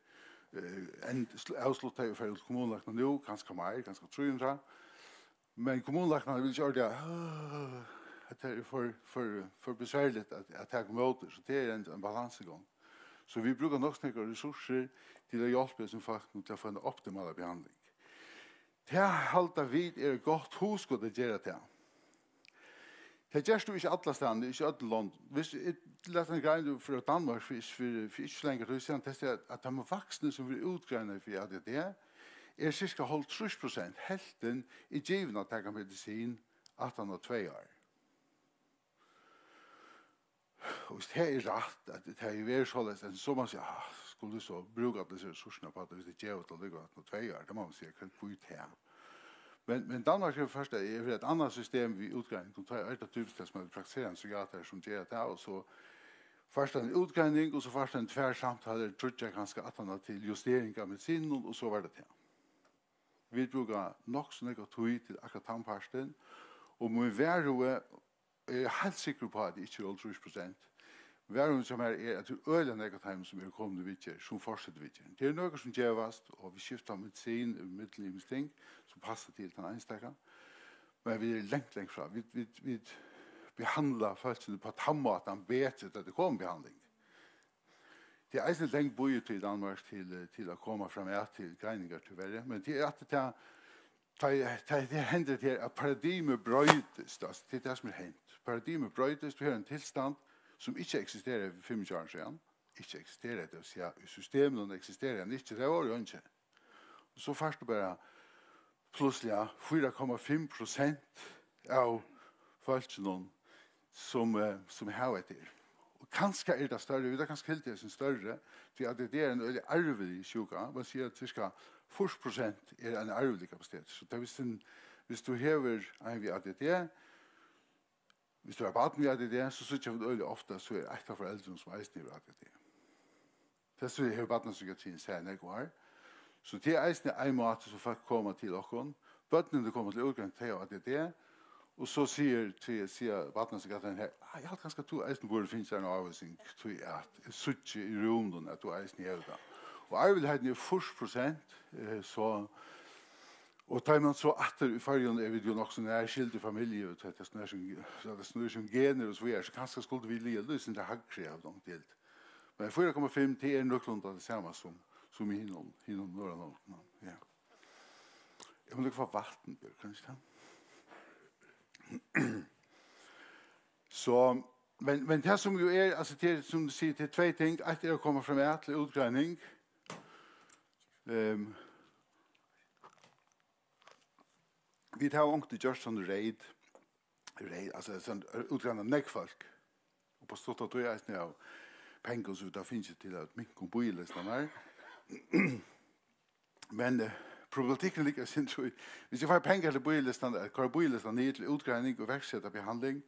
eh, end-, sl-, avsluttaðir og farið út til kommunulæknan nú, kanska meir, kanska trý hundrað. Men kommunulæknarnir vilja ikki ordiliga, hetta er for, for, for besværligt at, at taka ímóti, so tað er ein, ein balansegongd. So vit brúka nokk so nógvar resursir til at hjálpa hesum fólkum til at fáa eina optimala behandling. Tað halda vit er eitt gott hugskot at gera tað. Tað gerst tú ikki allastaðni, ikki í øllum londum. Hvis eg las eina grein frá Danmark fyri, fyri, fyri ikki so longri tíð síðan, tað er at, at teir vaksnu, sum verða útgreinaðir fyri A D H D, er cirka hálvtrýss prosent, helvtin, er givin at taka medisin aftan á tvey ár. Og hvis tað er rætt, at tað hevur verið soleiðis, at so man siga, ah, skulu vit so brúka allar hesar resursirnar upp á tað, hvis tey geva tað allíkavæl aftan á tvey ár, tað má man siga, hvat, hví tað? Men, men Danmark hevur ført, hevur eitt annað system við útgreiningum, og tá er tað typiskt tað, sum er praktiserandi psykiatar, sum ger tað, og so fært ein útgreining, og so fært ein tvær samtalir, tríggjar kanska, aftaná til justering av medisininum, og so var tað tað. Vit brúka nokk so nógva tíð til akkurát tann partin, og mín varhugi, eg eri heilt sikkur uppá, at tað ikki er hálvtrýss prosent, Varhugurin hjá mær er, at tað er øgiliga nógv av teimum, sum eru komin í viðgerð, sum fortseta viðgerðina. Tað eru nøkur, sum gevast, og vit skifta medisin, millum ymisk ting, sum passar til tann einstaka. Men vit eru langt, langt frá. Vit, vit, vit behandla fólkini á tann mátan betri, tá tey koma í behandling. Tað er eisini long bíðitíð í Danmark til, eh, til at koma framat til greiningar, tíverri. Men tað er aftur tað, tá, tá, tað hendir her, at paradigmið broytist, altso, tað er tað, sum er hent. Paradigmið broytist, tú hevur ein tilstand, sum ikki eksisteraði fyri fimmogtjúgu árum síðan. Ikki eksisteraði, tað vil siga, í systeminum eksisteraði hann ikki, tað var jú einki. Og so fært tú bara pludselig fýra komma fimm prosent av fólkinum, sum, eh, sum hava hetta her. Og kanska er tað størri, vit hava kanska hildið tað sum størri, tí at tað er ein øgiliga arvilig sjúka, man sigur, at cirka fýrs prosent er ein arvilig kapasitet. So tað vil siga, viss tú hevur ein við A D D, viss tú er barn við A D D, so síggja vit øgiliga ofta, so er eitt av foreldrunum, sum eisini hevur A D D. Tess vegna hevur barnapsykiatriin sæð nógv ár. So tað er eisini ein máti, sum fólk koma til okkum. Børnini koma til útgreining, tey hava A D D, og so sigur, tí, sigur barnapsykiatriin her, "Ah, eg haldi kanska, at tú eisini burdi fingið eina ávísing, tí at eg síggi í rúminum, at tú eisini hevur tað." Og arviligheiturin er fýrs prosent, eh, so, og tá man so aftur í Føroyum, er vit jú nokk so nær skyldari familju, og tað, tað snýr seg um, so tað snýr seg um genir og so víðari, so kanska skuldu vit liggja eitt sindur hægri av teimum til. Men fýra komma fimm, tað er nøkulunda tað sama sum, sum í hinum, hinum Norðurlondunum. Ja. Eg má líka fáa vatn, Bjørg, kann ikki tað? So, men, men tað sum jú er, altso, tað er, sum tú sigur, tað er tvey ting. Eitt er at koma framat til útgreining. Ehm, vit hava onkuntíð gjørt sovorðin reyd, reyd, altso, sovorðin, útgreina nógv fólk. Og á stutta tíð eisini av pengum, sum vit hava fingið til at minka um bíðilistarnar. Men, eh, problematikkurin liggur eitt sindur í, viss eg fái pengar til bíðilistan, at koyra bíðilistan niður til útgreining og verkseta behandling,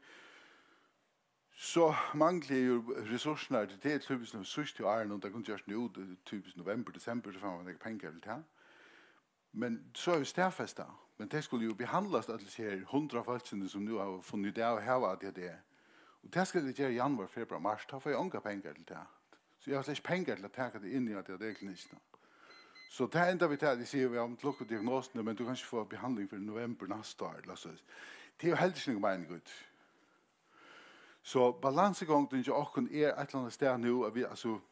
so mangli eg jú ressourcirnar til tað, typiskt nú síðstu árini, tað kundi gjørt nú, typiskt novembur, desembur, so fær man nógvar pengar til tað. Men so er staðfest tað. Men tey skulu jú behandlast, øll hesi her hundrað fólkini, sum nú hava funnið út av at hava A D H D. Og tað skal tey gera í januar, februar, mars. Tá fái eg ongar pengar til tað. So eg havi slett ikki pengar til at taka tey inn í A D H D-klinikina. So tað endar við tað, at eg sigi, "Ja, men til lukku við diagnosini, men tú kanst ikki fáa behandling fyrr enn novembur næsta ár," ella so. Tað er jú heldur ikki nakar meiningur í tí. So balansegongdin hjá okkum er eitt ella annað stað nú, at vit, altso,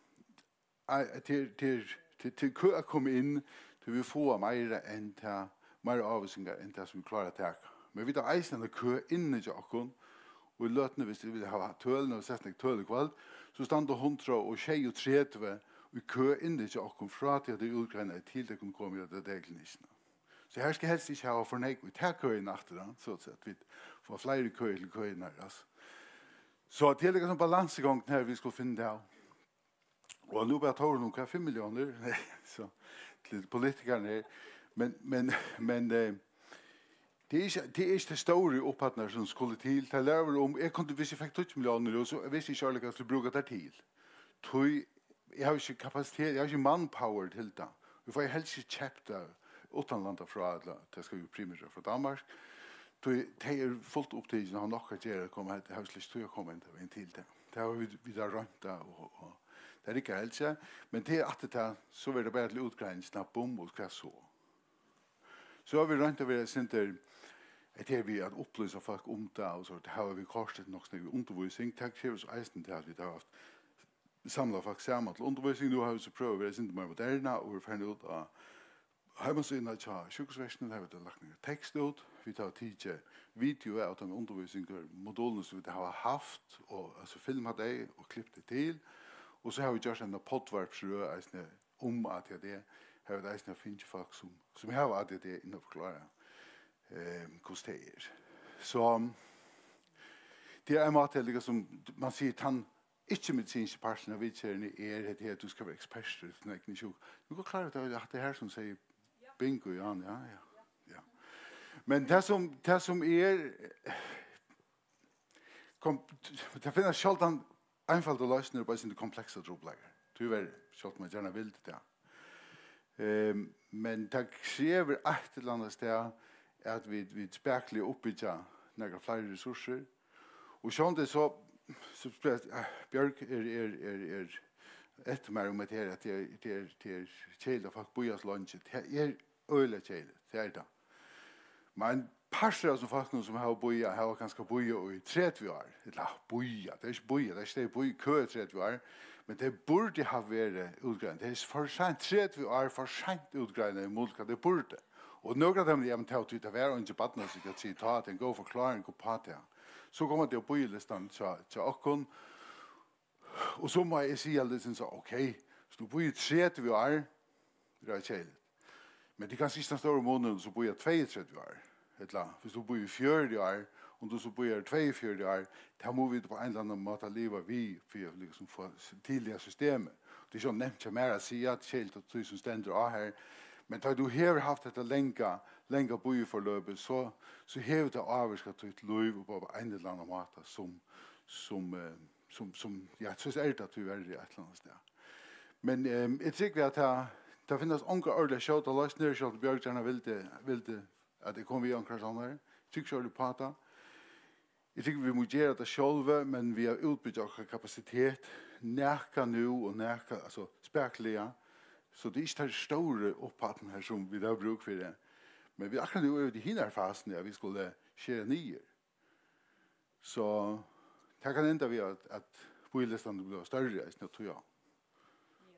Ei, til, til, til, til kø at koma inn, tí vit fáa meira enn tað, meira ávísingar enn tað, sum vit klára at taka. Men vit hava eisini eina kø inni hjá okkum, og í løtuni, viss vit vilja hava tølini, og sett nøkur tøl í kvøld, so standa hundrað og sjeyogtretivu í kø inni hjá okkum, frá tí at tey útgreina, til tey kunnu koma í ta dagklinikkina. So her skal helst ikki hava for nógv í ta køina aftur, ja, so at vit fáa fleiri køir til køirnar, altso. So tað er líka sum balansegongdin her, vit skulu finna tað av. Og nú bað Tórunn um hvat, fimm milliónir? Nei, so, til politikararnar her. Men, men, men, eh, tað er ikki, tað er ikki tær stóru upphæddirnar, sum skulu til. Tað lógvar um, eg kundi, viss eg fekk tíggju milliónir, og so visti eg ikki ordiliga, hvat eg skuldi brúka tær til. Tí eg havi ikki kapasitet, eg havi ikki manpower til tað. Vit fáa helst ikki keypt tað uttanlanda frá, ella tað skal jú primært vera frá Danmark. Tí tey eru fult upptikin, hava nokk at gera, koma, hava slett ikki tíð at koma inn, inn til tað. Tað hava vit, vit hava roynt tað, og, og tað riggar helst, ja. Men tað er aftur tað, so verður tað bara til útgreining, snapp um, og hvat so? So hava vit roynt at vera eitt sindur, at her við at upplýsa fólk um tað, og so hava vit koyrt nokk so nógv undirvísing. Tað krevur so eisini tað, at vit hava havt samla fólk saman til undirvísing. Nú hava vit so prøvað at vera eitt sindur meira moderna og eru farin út á heimasíðuna hjá Sjúkrahúsverkinum, har vit hava lagt nakað tekst út. Vit hava tikið video av teimum undirvísingarmodulunum, sum vit hava havt, og, altso, filmað tey og klipt tey til. Og so hava vit gjørt eina poddvarpsrøð eisini um A D H D, har vit eisini hava fingið fólk, sum, sum hava A D H D, inn og forklára, eh, hvussu tað er. So, tað er ein máti, líka sum man sigur, tann ikki-medisinski parturin av viðgerðini er hetta her, at tú skal vera ekspertur í tíni egnu sjúku. Nú, hvat klárar tú at hatta her, sum sigur bingo, ja, ja, ja, ja. Men tað sum, tað sum er, kom, tað finnast sjáldan einfaldar loysnir upp á eitt sindur kompleksar trupulleikar. Tíverri, sjálvt um man gjarna vildi tað. Ehm, men tað krevur eitt ella annað stað, at vit, vit spakuliga uppbyggja nakrar fleiri ressourcir. Og sjálvandi so, So spyr eg, eh, Bjørg, er, er, er, er eftir mær um at her, at tað er, tað er, tað er keðiligt, at fólk bíða so leingi. Tað er øgiliga keðiligt, tað er tað. Men partur av hesum fólkunum, sum hava bíðað, hava kanska bíðað í tretivu ár. Ella bíðað, tað er ikki bíðað, tað er ikki tey bíðað í kø í tretivu ár, men tey burdu havt verið útgreind. Tað er for seint, tretivu ár for seint útgreind í mun til hvat tey burdu. Og nøkur av teimum, ja, men tá, tí tað var eingin barnapsykiatri tá, tað er ein góð forklaring uppá tað. So koma tey á bíðilistan hjá, hjá okkum, og so má eg siga, liksom, so, ok, viss tú bíðir tretivu ár, tað er keðiligt. Men tað er kanska ikki tann stóri munurin, um tú bíðir tveyogtretivu ár, ella viss tú bíðir fjøruti ár, um tú so bíðir tveyogfjøruti ár, tað mugu vit á ein ella annan máta liva við, fyri at, liksom, fáa s-, til tað systemið. Tað er ikki nemt hjá mær at siga, at keðiligt, at tú sum stendur á her, men tá tú hevur havt hetta langa, langa bíðiforløpið, so, so hevur tað ávirkað títt lív upp á ein ella annan máta, sum, sum, eh, sum, sum, ja, so er tað tíverri eitt ella annað stað. Men, ehm, eg trúgvi, at tað, tað finnast ongar ordiliga skjótar loysnir, sjálvt Bjørg gjarna vildi, vildi, at eg kom við onkrar sovorðnar. Eg trúgvi ikki ordiliga uppá tað. Eg trúgvi, vit mugu gera tað sjálvi, men við at útbyggja okkara kapasitet, nakað nú og nakað, altso, spakuliga. So tað er ikki tær stóru upphæddirnar, sum vit hava brúk fyri. Men vit, akkurát nú eru vit í hinari fasuni, at vit skulu skera niður. So tað kann enda við, at, at bíðilistarnir blíva størri eisini, tí, ja.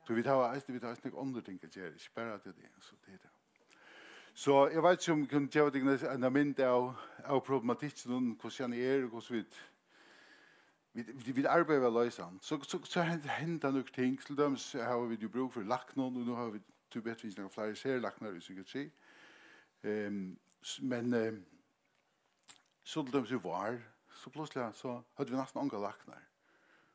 Tí vit hava eisini, vit hava eisini onnur ting at gera, ikki bara tað, so tað er tað. So eg veit ikki, um eg kann geva tykkum eina mynd av, av problematikkinum, hvussu hann er, og hvussu vit, vit, vit, vit arbeiða við at loysa hann. So, so, so hend-, henda nøkur ting, til dømis hava vit jo brúk fyri læknum, og nú hava vit tíbetur fingið nakrar fleiri serlæknar í psykiatri. Ehm, s-, men, ehm, So til dømis í vár, so plutsliga, so høvdu vit næstan ongar læknar.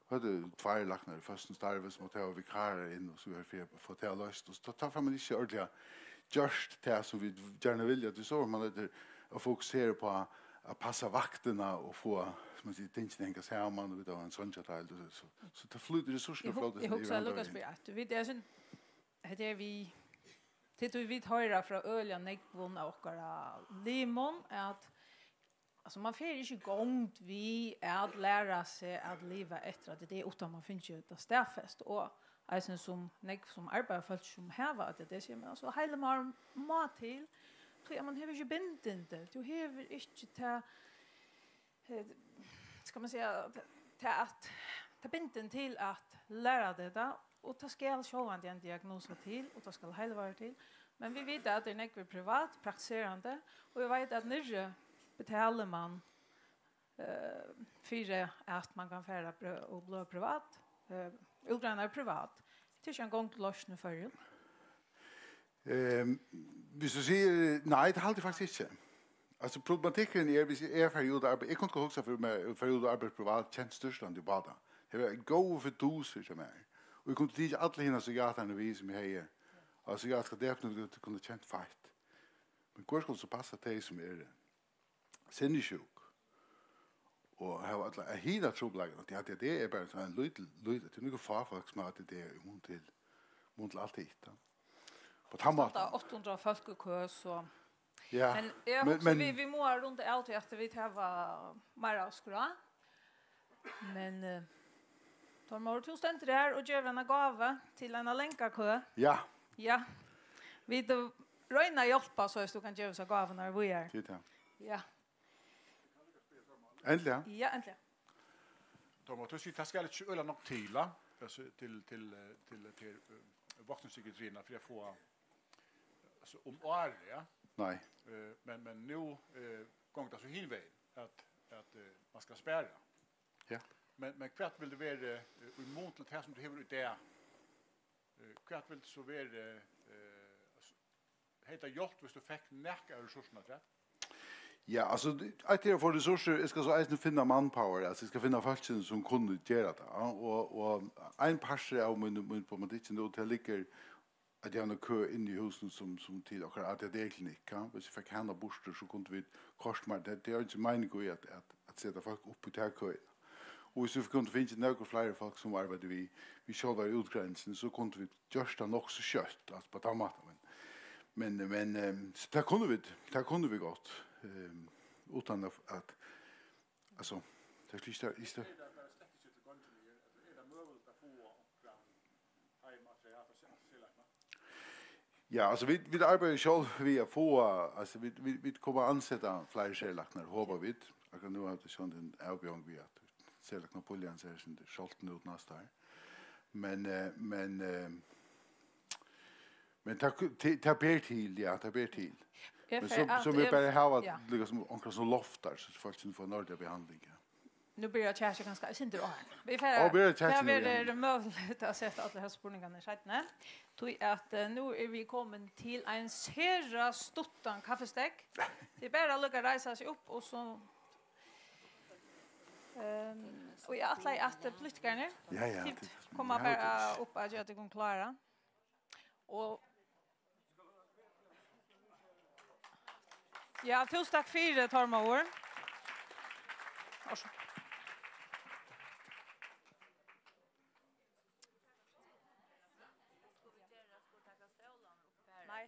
Høvdu tveir læknar í føstum starvi, sum máttu hava vikarar inn, og so var fyri at fáa tað loyst. Og so tá, tá fær mann ikki ordiliga gjørt tað, sum vit gjarna vilja. Tí so var mann eftir at fokusera upp á at passa vaktina og fáa, sum man sigur, tingini hanga saman, og vit hava ein songardeild, og so, so, so tað flýtur, ressoursurnar Eg hug-, flóta eg seg hugsaði yvir líka at spyrja aftur. Vit eru sånn, hetta er við, til tí vit hoyra frá øgiliga nógvum av okkara limum, at, altso, man fer ikki í gongd við at læra seg at liva eftir A D D, uttan man fingið tað staðfest. Og eisini sum nógv sum arbeiða, fólk sum hava A D D, siga, men, altso, heilin má, má til, tí at man hevur ikki bindindi, tú hevur ikki tað, eh, skal man siga, tað at, tað bindin til at læra teg tað, og tað skal sjálvandi ein diagnosa til, og tað skal heilivágur til. Men vit vita, at tað eru nógvir privat praktiserandi, og eg veit, at niðri betalir man, eh, fyri at man kann fara pri-, og blíva privat, eh, útgreinar privat. Tað er ikki eingong loysn í Føroyum. Ehm, viss tú sigur nei, tað haldi eg faktiskt ikki. Altso, problematikkurin er, viss eg fari út at arbeiða, eg kundi gott hugsa fyri mær at fara út at arbeiða privat, tjent styrtandi upp á tað. Tað var ein góður fidusur hjá mær. Og eg kundi tikið allar hinar psykiatrarnar við, sum eg hevði. Altso, psykiatriska depilin kundi tjent feitt. Men hvør skuldi so passa tey, sum eru sinnissjúk og hava allar hinar trupulleikarnar? Tí at tað er bara ein lítil, lítil, tað eru nøkur fá fólk, sum hava A D D í mun til, mun til alt hitt, ja. Á tann mátan. Átta hundrað fólk í kø, so. Ja, men eg men, hugsi, men vit, vit mugu runda av, tí at vit hava meira á skrá. Men, eh, Tormóður, tú stendur her og gevur eina gávu til eina langa kø. Ja. Ja. Vit, eh, royna at hjálpa, so at tú kanst geva hesar gávurnar víðari. Tit, ja. Ja. Endiliga. Ja, endiliga. Tormóður, tú sigur, tað skal ikki øgiliga nógv til, va? Altso, til, til, eh, til, til, eh, vaksinpsykiatriina fyri at fáa, altso, um árið, ja? Nei. Eh, men, men nú, eh, gongur tað so hin vegin, at, at, eh, man skal spara. Ja. Men, men hvat vil tað vera, eh, í mun til tað, sum tú hevur í dag? Eh, hvat vil tað so vera, eh, altso, hevði tað hjálpt, viss tú fekk nakað av ressursum afturat? Ja, altso, eitt er at fáa ressursir, eg skal so eisini finna manpower, altso, eg skal finna fólkini, sum kunnu gera tað, ja, og, og ein partur av mín, mín problematikki nú, tað liggur at eg havi eina kø inni í húsinum sum, sum til okkara A D H D-klinikk, ja. Viss eg fekk hana burtur, so kundu vit koyrt meir. Tað, tað er ikki meining í at, at, at seta fólk upp í ta køina. Og viss vit kundu fingið nøkur fleiri fólk, sum arbeiddu við, við sjálvari útgreiningini, so kundu vit gjørt tað nokk so skjótt, altso, á tann mátan. Men, men, men, ehm, so tað kunnu vit, tað kunnu vit gott, ehm, uttan at, at, altso, tað er ikki, ikki, Ja, altso, vit, vit arbeiða sjálv við at fáa, altso, vit, vit, vit koma at anseta fleiri serlæknar, hopa vit. Akkurát nú hava vit sjálvandi eina avbjóðing við, at serlæknapuljan sær sum sjálvt nú næsta ár. Men, eh, men, eh, men tað ku-, tað, tað ber til, ja, tað ber til. Eg Men fer so, at so vit eg bara hava ja. Líka sum onkra sum loftar, so fólk sum fáa ordiliga behandling, ja. Nú byrjar tjatið kanska eitt sindur á. Vit fara Á, byrjar tjatið tað nú, ja. Verður møguligt at seta allar hesar spurningarnar seinni. Tí at, eh, nú eru vit komin til ein sera stuttan kaffistekk. Tað er bara at lukka reisa seg upp og so, ehm, og eg ætlaði at politikararnir Ja, ja, tit tit koma ja, bara tit upp at gera tykkum klára. Og ja, túsund takk fyri, Tormóður. Vær so Nei.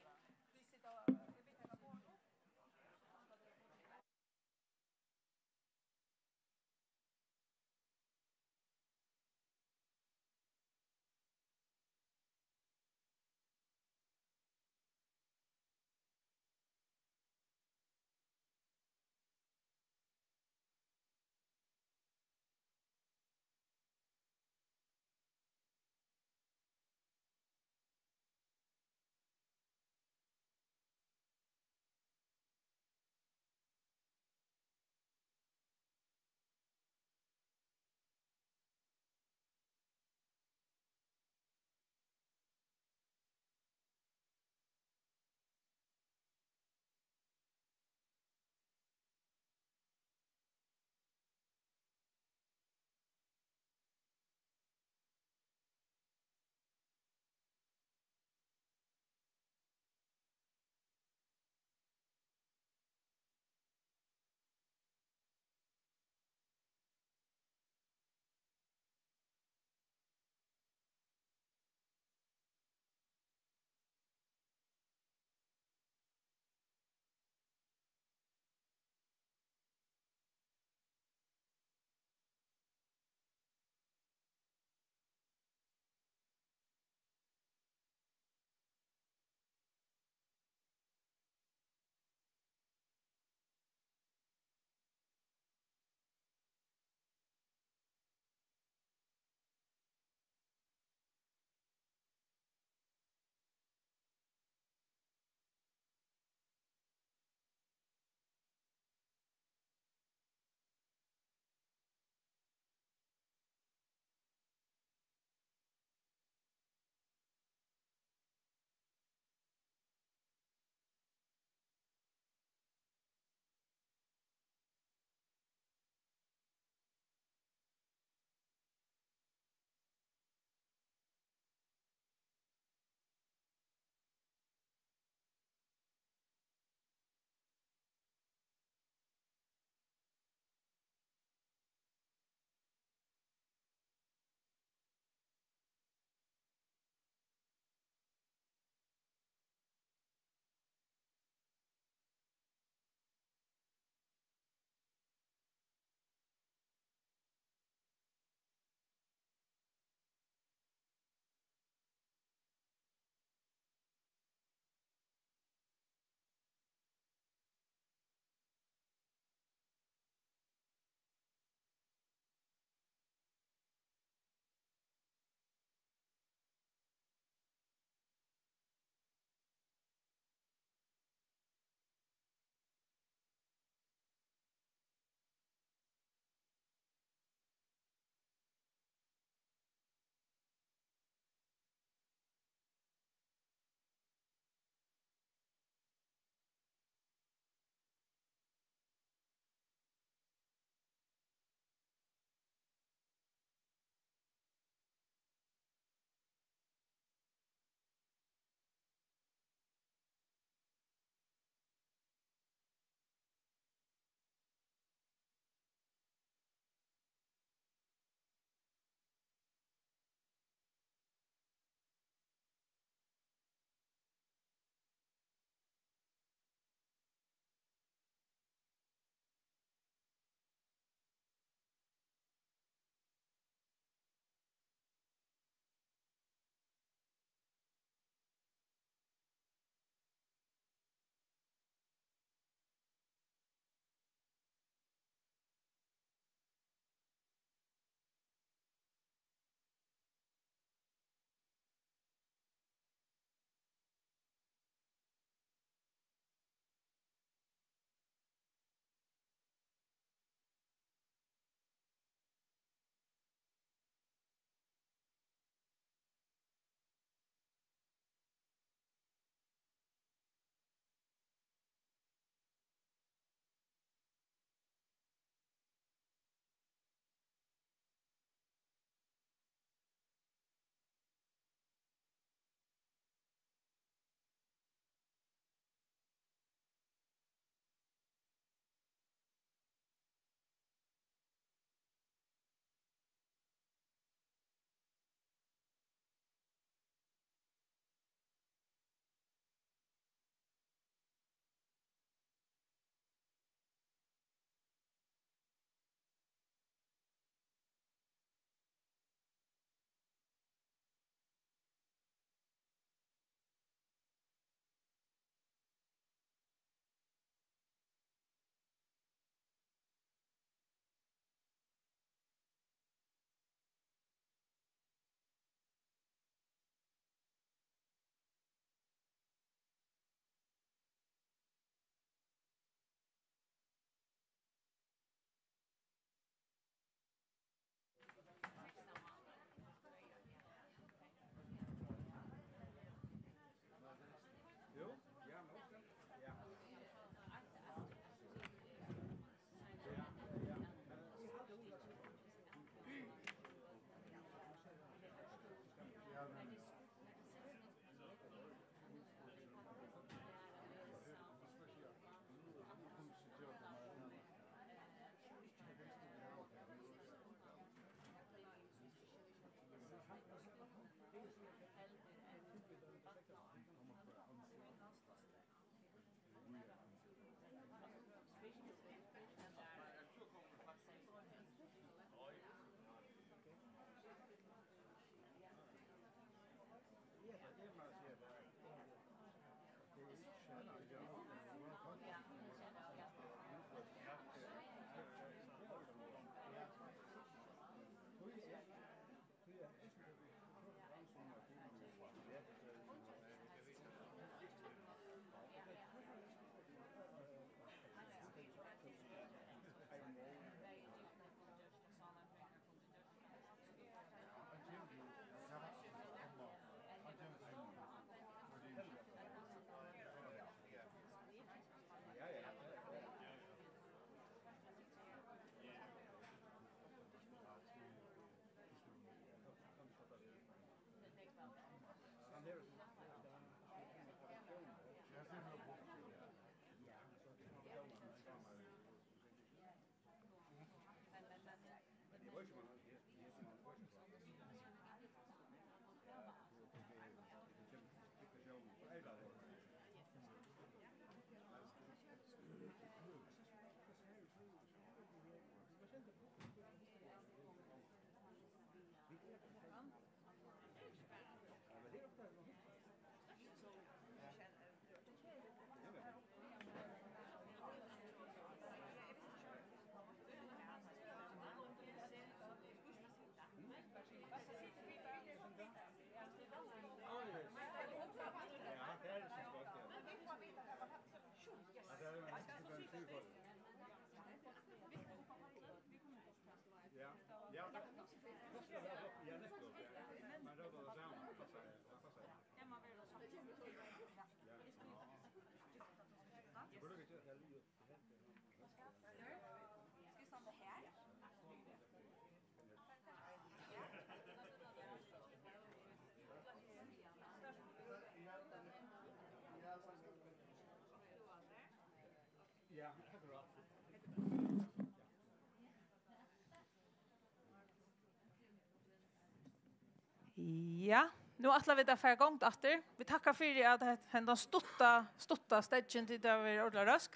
Ja, nú ætla vit at fara í gongd aftur. Vit takka fyri at he-, hendan stutta, stutta steðgin, tit hava verið ordiliga røsk.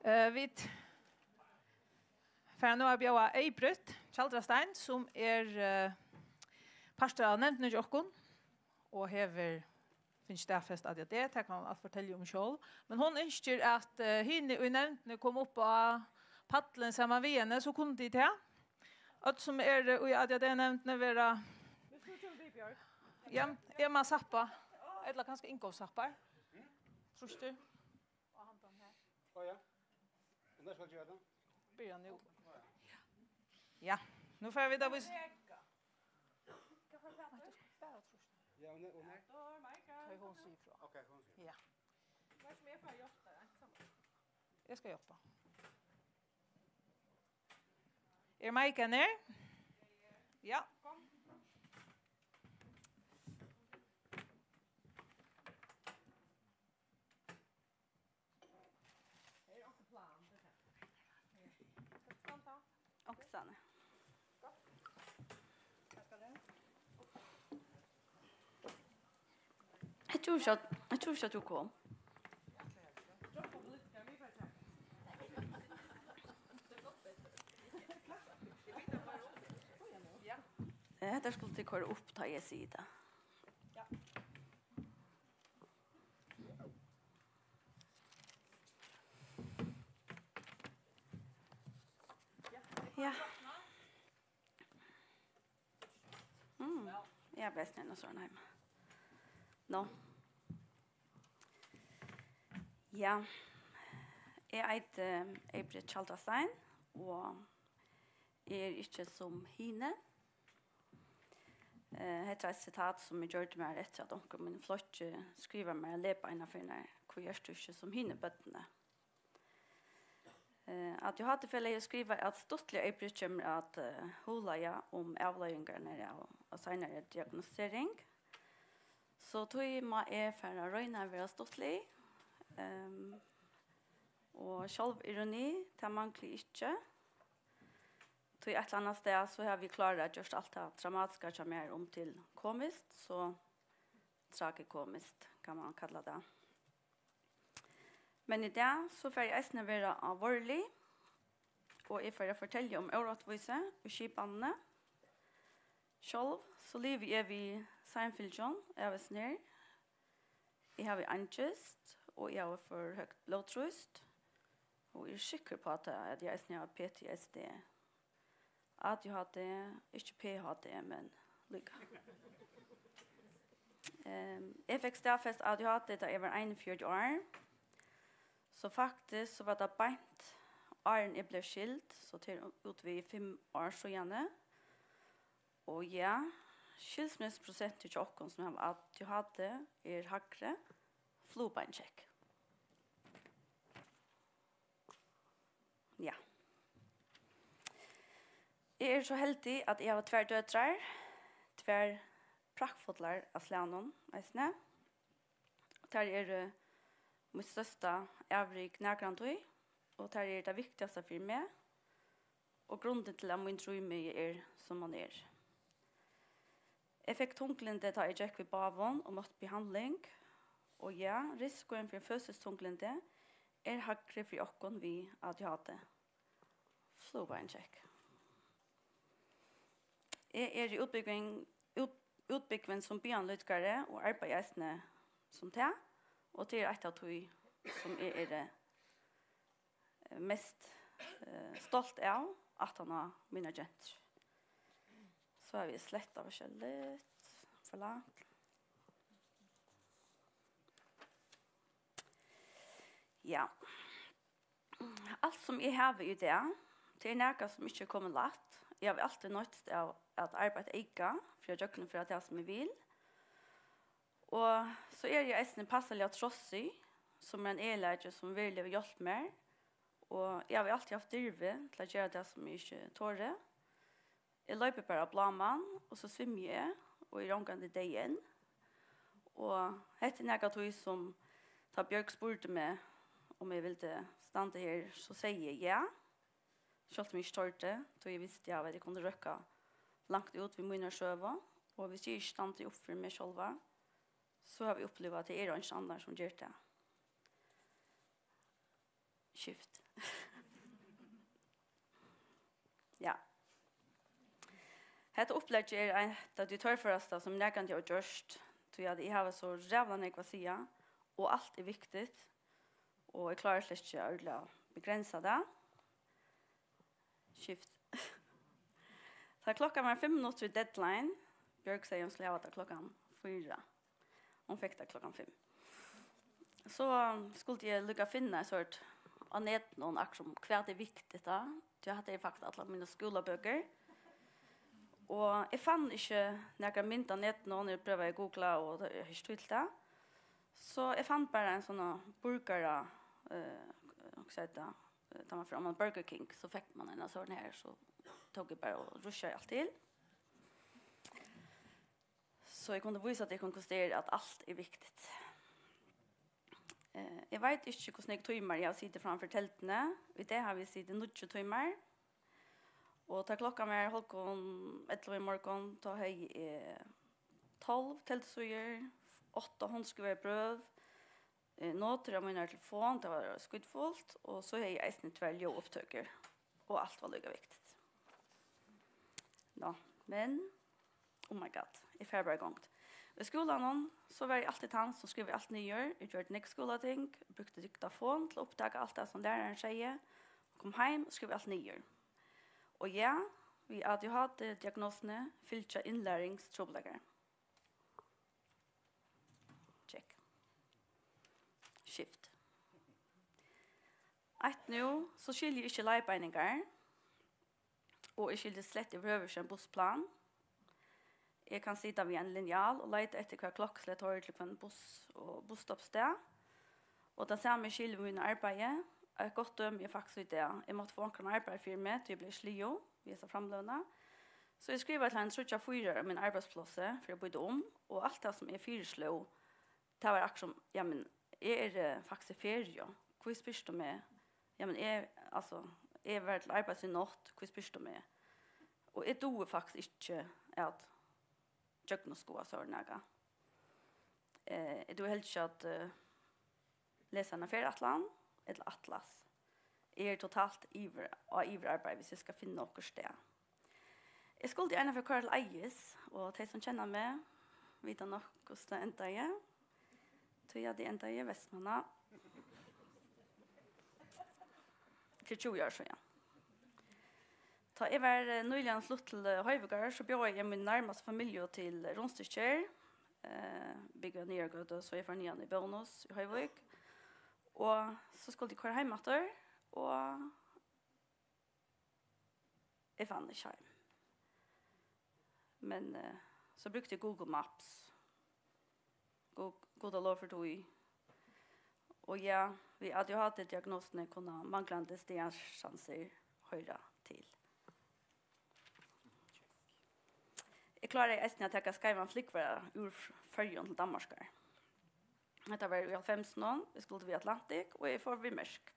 Eh, vit fara nú at bjóða Ey-Britt Tjaldrastein, sum er, eh, partur av nevndini hjá okkum og hevur fingið staðfest A D H D, tað kann hon alt fortelja um sjálv. Men hon ynskir, at, eh, hini í nevndini koma upp á pallin saman við henni, so kunnu tit tað. Øll sum eru í A D H D-nevndini vera... Ja, eg má zappa. Ella kanska Ingolf zappar. Trýstir. Á, ja. Og nær skal eg gera tað? Byrja nú. Ja, nú fara vit at vísa. Ja, og nær, og nær? Tá ið hon sigur frá. Ok, hon sigur. Ja. Eg skal hjálpa. Er maikan her? Ja. Onkustaðni. Eg trúði ikki, at, eg trúði ikki, at tú kom. Eh, hetta skuldu tit koyra upp, tá eg sigi tað. Ja. Mm. Eg havi eisini eina sovorðna heima. Nú. Ja. Eg eiti Ey-Britt Tjaldrastein, og eg eri ikki sum hini. Eh, hetta er eitt sitat, sum eg gjørdi mær eftir, at onkur í mínum flokki skrivaði mær at leypa eina ferð, hví ert tú ikki sum hini børnini? Eh, A D H D-felagið skrivar, at stuttliga Ey-Britt kemur at, eh, hugleiða um avleiðingarnar av, av seinari diagnostisering. So tí má eg fara at royna at vera stuttlig. Ehm, og sjálvironi, tað mangli eg ikki. Tí eitt ella annað stað, so havi eg klárað at gjørt alt tað dramatiska hjá mær um til komiskt, so tragikomiskt, kann man kalla tað. Men í dag, so fari eg eisini at vera á Várlið, og eg fari at fortelja um órættvísi í skipanini. Sjálv, so livi eg við seinfylgjum av hesum her. Eg havi angist, og eg havi for høgt blóðtrýst, og eg eri sikkur uppá tað, at eg eisini havi P T S D. A D H D, ikki P H D, men líka. Ehm, eg fekk staðfest A D H D, tá eg var einogfjøruti ár. So faktiskt, so var tað beint áðrenn eg bleiv skild, so tað er út við fimm ár síðani. Og ja, skilsmissuprosentið hjá okkum, sum hava A D H D, er hægri. Fluebeinsjekk. Ja. Eg eri so heldig, at eg havi tvær døtrar, tvær praktfullar av slagnum eisini. Tær eru mítt størsta avrik nakrantíð, og tær eru tað viktigasta fyri meg, og grundin til, at mín drívmegi er, sum hann er. Eg fekk tunglyndi, tá eg gekk við báðum og mátti behandling. Og ja, risikoin fyri føðistunglyndi er hægri fyri okkum við A D H D. Fluebeinsjekk. Eg eri útbúgvin, út-, útbúgvin sum bioanalytikari og arbeiði eisini sum tað, og tað er eitt av tí, sum eg eri eh, mest, eh, stolt av, aftan á mínar gentur. So havi eg slettað forskelligt, for langt. Ja. Alt sum eg havi í dag, tað er nakað, sum ikki er komið lætt. Eg havi altíð noyðst av at arbeiða eyka fyri at gjøgnumføra tað, sum eg vil. Og so eri eg eisini passaliga trossig, sum er ein eginleiki, sum veruliga hevur hjálpt mær Og eg havi altíð havt dirvi til at gera tað, sum eg ikki tori. Eg loypi bara á blámann, og so svimji eg, og eg eri ongantíð deyð enn. Og hetta er nakað av tí, sum tá Bjørg spurdi meg, um eg vildi standa her, so segði eg ja. Sjálvt um eg ikki tordi, tí eg visti, at eg kundi røkka langt út við mínar søgu, og viss eg ikki standi upp fyri meg sjálva, so havi eg upplivað, at tað er eingin annar, sum ger tað. Skift. Ja. Hetta upplegg er eitt av tí torførasta, sum eg nakrantíð havi gjørt, tí at eg havi so ræðuliga nógv at siga, og alt er viktigt, og eg klári slett ikki ordiliga at begrensa tað. Skift. Tá klokkan var fimm minuttir í deadline, Bjørg segði, hon skuldi hava tað klokkan fýra. Hon fekk tað klokkan fimm. So skuldi eg líka finna eitt sort á netinum, akkurát sum hvat er viktigt, tá. Tí hatta er faktiskt allar mínar skúlabøkur. Og eg fann ikki nakra mynd á netinum, eg prøvaði at googla, og tað er ikki til tað. So eg fann bara ein sånn burgara, eh, hvat sigur tað, eh, tá man fer á Burger King, so fekk man ein sånn her, so tók eg bara og rushaði alt til. So eg kundi vísa tykkum, hvussu tað er, at alt er viktigt. Eh, eg veit ikki, hvussu nógv tímar eg havi sitið framfyri telduni. Í dag havi eg sitið níggju tímar. Og tá klokkan var hálvgum ellivu í morgun, tá hevði eg tólv teldusíður, átta hondskrivaði brøv, eh, notur av mínari telefon, tað var skítfult, og so hevði eg eisini tvær ljóðupptøkur, og alt var líka viktigt. Nå, men, oh my god, eg fari bara í gongd. Í skúlanum, so var eg altíð tann, sum skrivaði alt niður. Eg gjørdi nógv skúlating, brúkti diktafon til at upptaka alt tað, sum lærarin segði, og kom heim og skrivaði alt niður. Og ja, við A D H D-diagnosuni fylgja innlæringstrupulleikar. Check. Skift. Eitt nú, so skilji eg ikki leiðbeiningar, og eg skilji slett yvirhøvur ikki ein bussplan. Eg kann sita við ein linjal og leita eftir, hvat klokkuslið hoyrir til hvønn buss og busstoppstað. Og tað sama er skilið við mín arbeiði. Eitt gott dømi er faktiskt í dag. Eg mátti fáa onkran arbeiði fyri meg, tí eg bleiv sligin við hesa framløguna. So eg skrivaði til ein tríggjar, fýrar á mínum arbeiðsplássi fyri at býta um, og alt tað, sum eg fyrisló, tað var akkurát sum, ja, men eg eri, eh, faktiskt í feriu. Hví spyrt tú meg? Ja, men eg, altso, eg var til arbeiðis í nátt, hví spyrt tú meg? Og eg dugi faktiskt ikki at gjøgnumskoða so nakað. Eh, eg dugi heldur ikki at, eh, lesa eina ferðaætlan ella atlas. Eg eri totalt yvir, á yvirarbeiði, viss eg skal finna okkurt stað. Eg skuldi einaferð koyra til Eiðis, og tey, sum kenna meg, vita nokk, hvussu tað endaði. Tí at eg endaði í Vestmanna. Til tjúgu ár síðan. Tá eg var, eh, nýliga flutt til, eh, Hoyvíkar, so bjóðaði eg míni nærmastu familju til rundstykkir. Eh, búgva í Niðargøtu, so eg fór niðan í Bónus í Hoyvík. Og so skuldi eg koyra heim aftur, og eg fann ikki heim. Men, eh, so brúkti eg Google Maps. Gud, Gud har lov fyri tí. Og ja, við A D H D-diagnosuni kunnu manglandi staðarsansir hoyra til. Eg kláraði eisini at taka skeivan flúgvara úr Føroyum til Danmarkar. Hetta var í hálvfemsunum, eg skuldi við Atlantic, og eg fór við Mærsk.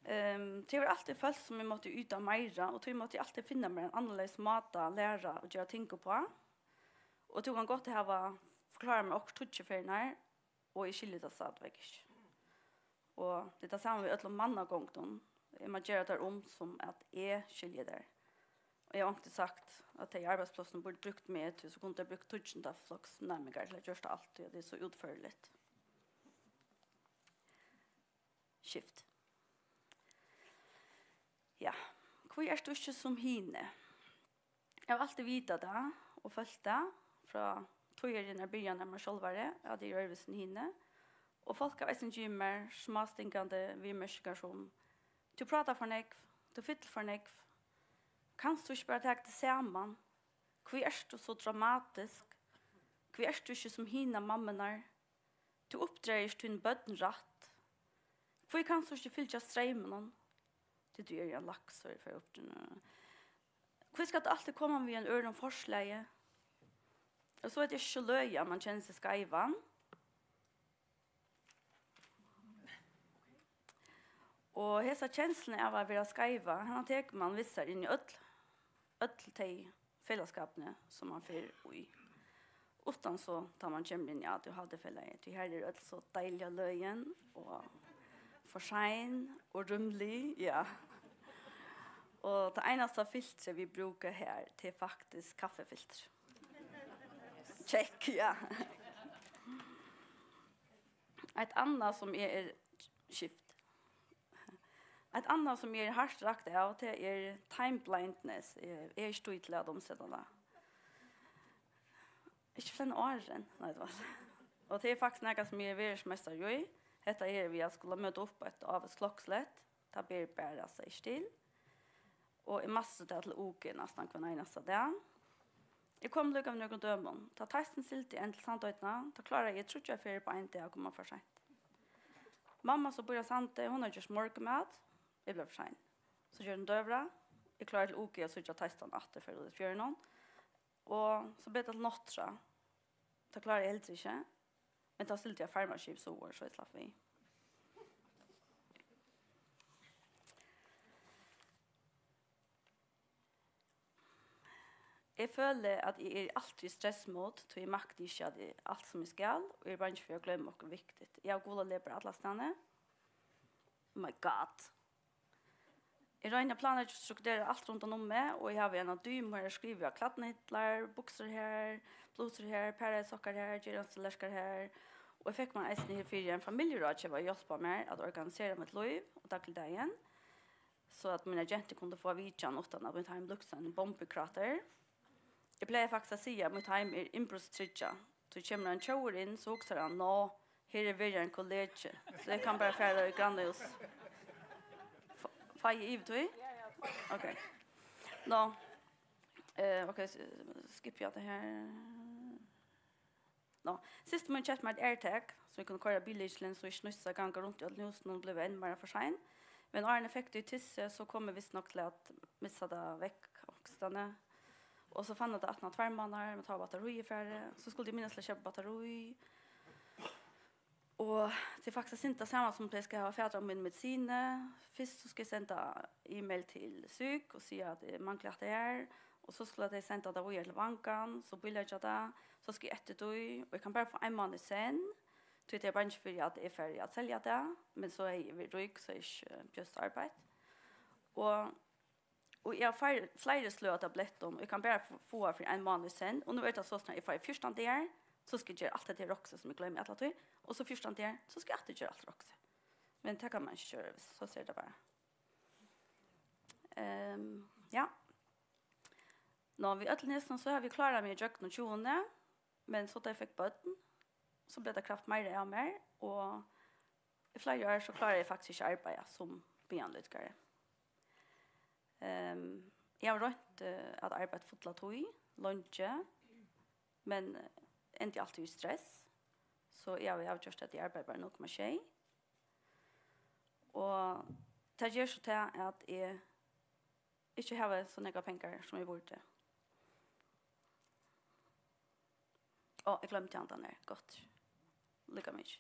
Ehm, tað var altíð fólk, sum eg mátti yta meira, og tí mátti eg altíð finna mær ein annarleiðis máta at læra og gera ting uppá. Og tú kann gott hava forklárað mær okkurt tíggju ferðirnar, og eg skilji tað stadigvæk ikki. Og tað er tað sama við øllum mannagongdum. Eg má gera tær um, sum at eg skilji tær. Og eg havi onkuntíð sagt, at tey arbeiðsplássini burdu brúkt meg, tí so kundu tey brúkt tíggjunda floks næmingar til at gjørt alt, tí at tað er so útførligt. Skift. Ja, hví ert tú ikki sum hini? Eg havi altíð vitað tað og følt tað frá tíðarinnar byrjan av mær sjálvari, at eg eri øðrvísi enn hini. Og fólk hava eisini givið mær smástingandi viðmerkingar sum: "Tú prátar for nógv, tú fyllir for nógv. Kanst tú ikki bara taka teg saman? Hví ert tú so dramatisk? Hví ert tú ikki sum hinar mammurnar? Tú uppdragur ikki tíni børn rætt. Hví kanst tú ikki fylgja streyminum? Tí tú ert ein laksur, fer upp til hví skal tú altíð koma við einum øðrum forslagi? Og so er tað ikki so løgið, at mann kennir seg skeivan. Og hesa kensluna av at vera skeiva, hana tekur mann við sær inn í øll, øll tey felagsskapini, sum mann fer í. Uttan so, tá mann kemur inn í A D H D-felagið, tí har eru øll so deiliga løgin og for sein og rúmlig, ja. Og tað einasta filtrið, vit brúka har, tað er faktiskt kaffifiltur. Check, ja. Eitt annað, sum eg er, skift. Eitt annað, sum eg er hart rakt av, tað er time blindness. Eg, eg eri ikki tíð til at umseta tað. Ikki fleiri árin, nei, tað var. Og tað er faktiskt nakað, sum eg eri verðismeistari í. Hetta her við at skula møta upp á eitt ávíst klokkuslett, tað ber bara seg ikki til. Og eg mastri tað til U G næstan hvønn einasta dag. Eg kom líka við nøkrum dømum. Tá teistin sigldi enn til Sandoynna, tá kláraði eg tríggjar ferðir upp á ein dag at koma for seint. Mamma, sum býr á Sandi, hon hevði gjørt morgunmat. Eg bleiv for sein. So gjørdi hon døgurða. Eg kláraði til U G at síggja teistan aftur, fer út í fjøruna. Og so bleiv tað til nátturða. Tað kláraði eg heldur ikki. Men tá sigldi eg farmaskip suður, so eg slapp við. Eg føli, at eg eri altíð í stressmode, tí eg makti ikki at eg, alt sum eg skal, og eg eri bangin fyri at gloyma okkurt viktigt. Eg havi gular lepur allastaðni. Oh my God. Eg royni at planleggja og strukturera alt rundan um meg, og eg havi eina dímu har eg skrivi á klædnahillar, buksur har, blusur har, parasokkar har, gerandistallerkar har, og eg fekk mær eisini herfyri ein familjuráðgeva at hjálpa mær at organisera mítt lív og dagligdagin, so at mínar gentur kundu fáa vitjan uttan at mítt heim líkti einum bombukráter. Eg plagi faktiskt at siga, at mítt heim er innbrotstryggjað. Tí kemur ein tjóvur inn, so hugsar hann, "Nå, her er verri enn kollegi, so eg kann bara fara í grannahús." F-, fái eg yvirtíð? Ok. Nå, eh, ok, s-, skippi eg hatta her. Nå, systir mín keypti mær eitt AirTag, so eg kundi koyra billykilin, so eg ikki nýtti at ganga runt í øllum húsinum og blíva enn meira for sein. Men áðrenn eg fekk tað í tyssi, so kom eg vist nokk til at missa tað vekk onkrastaðni. Og so fann eg tað aftan á tveir mánaðar, men tá var battaríið farið. So skuldi eg minnast til at keypa battarí. Og tað er faktiskt eitt sindur tað sama sum at eg skal hava fatur á míni medisini. Fyrst so skal eg senda e-mail til psyk og siga, at eg mangli hatta her. Og so skulu tey senda tað víðari til vangan, so bíleggja tað. So skal eg eftir tí, og eg kann bara fáa ein mánaða í senn, tí tey eru bangin fyri, at eg fari at selja tað, men so hevði eg verið rík, so hevði eg ikki, eh, behøvt arbeitt. Og, og eg havi fleiri, fleiri sløg av tablettum, og eg kann bara f-, fáa fyri ein mánaða í senn, og nú er tað soleiðis, at eg fái fjúrtan dagar, so skal eg gera alt hetta her roksi, sum eg gloymi alla tíð, og so fjúrtan dagar, so skal eg aftur gera alt roksi. Men tað kann mann ikki gera, so er tað bara. Ehm, ja. Nå, við øllum hesum, so havi eg klárað meg ígjøgnum tjúguni, men so tá eg fekk børn, so bleiv tað kravt meira av mær, og í fleiri ár, so kláraði eg faktiskt ikki at arbeiða sum bianlítikari. Ehm, eg havi roynt, eh, at arbeiða fulla tíð, leingi, men, eh, endi altíð í stress, so eg havi avgjørt, at eg arbeiði bara null komma sjey. Og tað ger so tað, at eg ikki havi so nógvar pengar, sum eg burdi. Ó, eg gloymdi handan her. Gott. Líka mikið.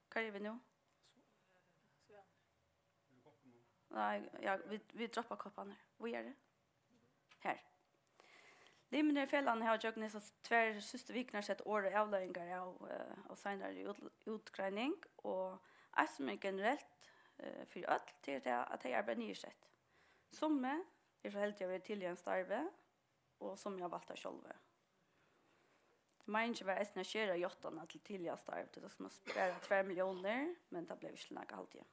Hvar eru vit nú? Nei, ja, vit, vit droppa kopparnar. Víðari. Her. Limirnir í felagnum hava gjøgnum hesar tvær síðstu vikurnar sett orð og avleiðingar av, eh, av seinari út-, útgreining, og eitt sum er generelt, eh, fyri øll, tað er tað, at tey arbeiða niðursett. Summi eru so heldig at vera tillagin starvið, og summi hava valt tað sjálvi. Meiningin var eisini at skera játtanina til tillagað starv, tí tað sum at spara tvær milliónir, men tað bleiv ikki til nakað, haldi eg.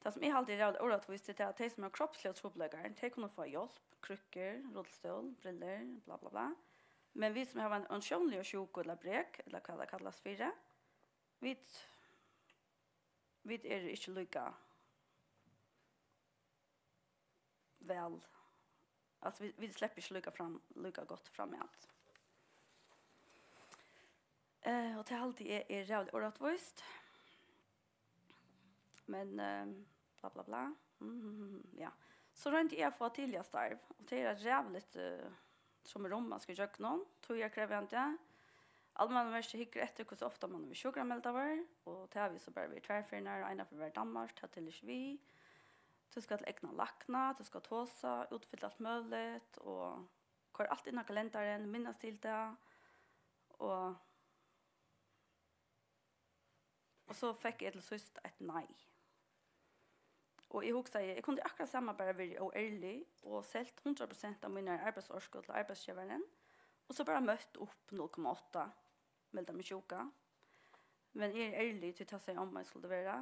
Tað, sum eg haldi er ræðuliga órættvíst, er tað, at tey, sum hava kropsligar trupulleikar, tey kunnu fáa hjálp, krukkur, rullustól, brillur, bla, bla, bla. Men vit, sum hava ein ósjónliga sjúku ella brek, ella hvat tað kallast fyri, vit, vit eru ikki líka væl, altso, vit, vit sleppa ikki líka fram, líka gott framat. Eh, og tað haldi eg er ræðuliga órættvíst. Men eh, bla bla bla. Mhm, ja. So royndi eg at fáa tíðliga starv, og tað er eitt ræðuligt eh, summarum man skal ígjøgnum, tíðarkrevjandi. Almannaverkið hyggur eftir, hvussu ofta man er sjúkrameldaður, og tað havi eg so bara verið tvær ferðir, og eina ferð var í Danmark, tað telur ikki við. Tú skalt til egnan lækna, tú skalt tosa, útfylla alt møguligt, og koyr alt inn á kalendaran, minnast til tað, og, og so fekk eg til síðst eitt nei. Og eg hugsaði, eg kundi akkurát sama bara verið óærlig og selt hundrað prosent av mínari arbeiðsorku til arbeiðsgevaran, og so bara møtt upp null komma átta, melda meg sjúka. Men eg eri ærlig, tí tað segði omma, eg skuldi vera.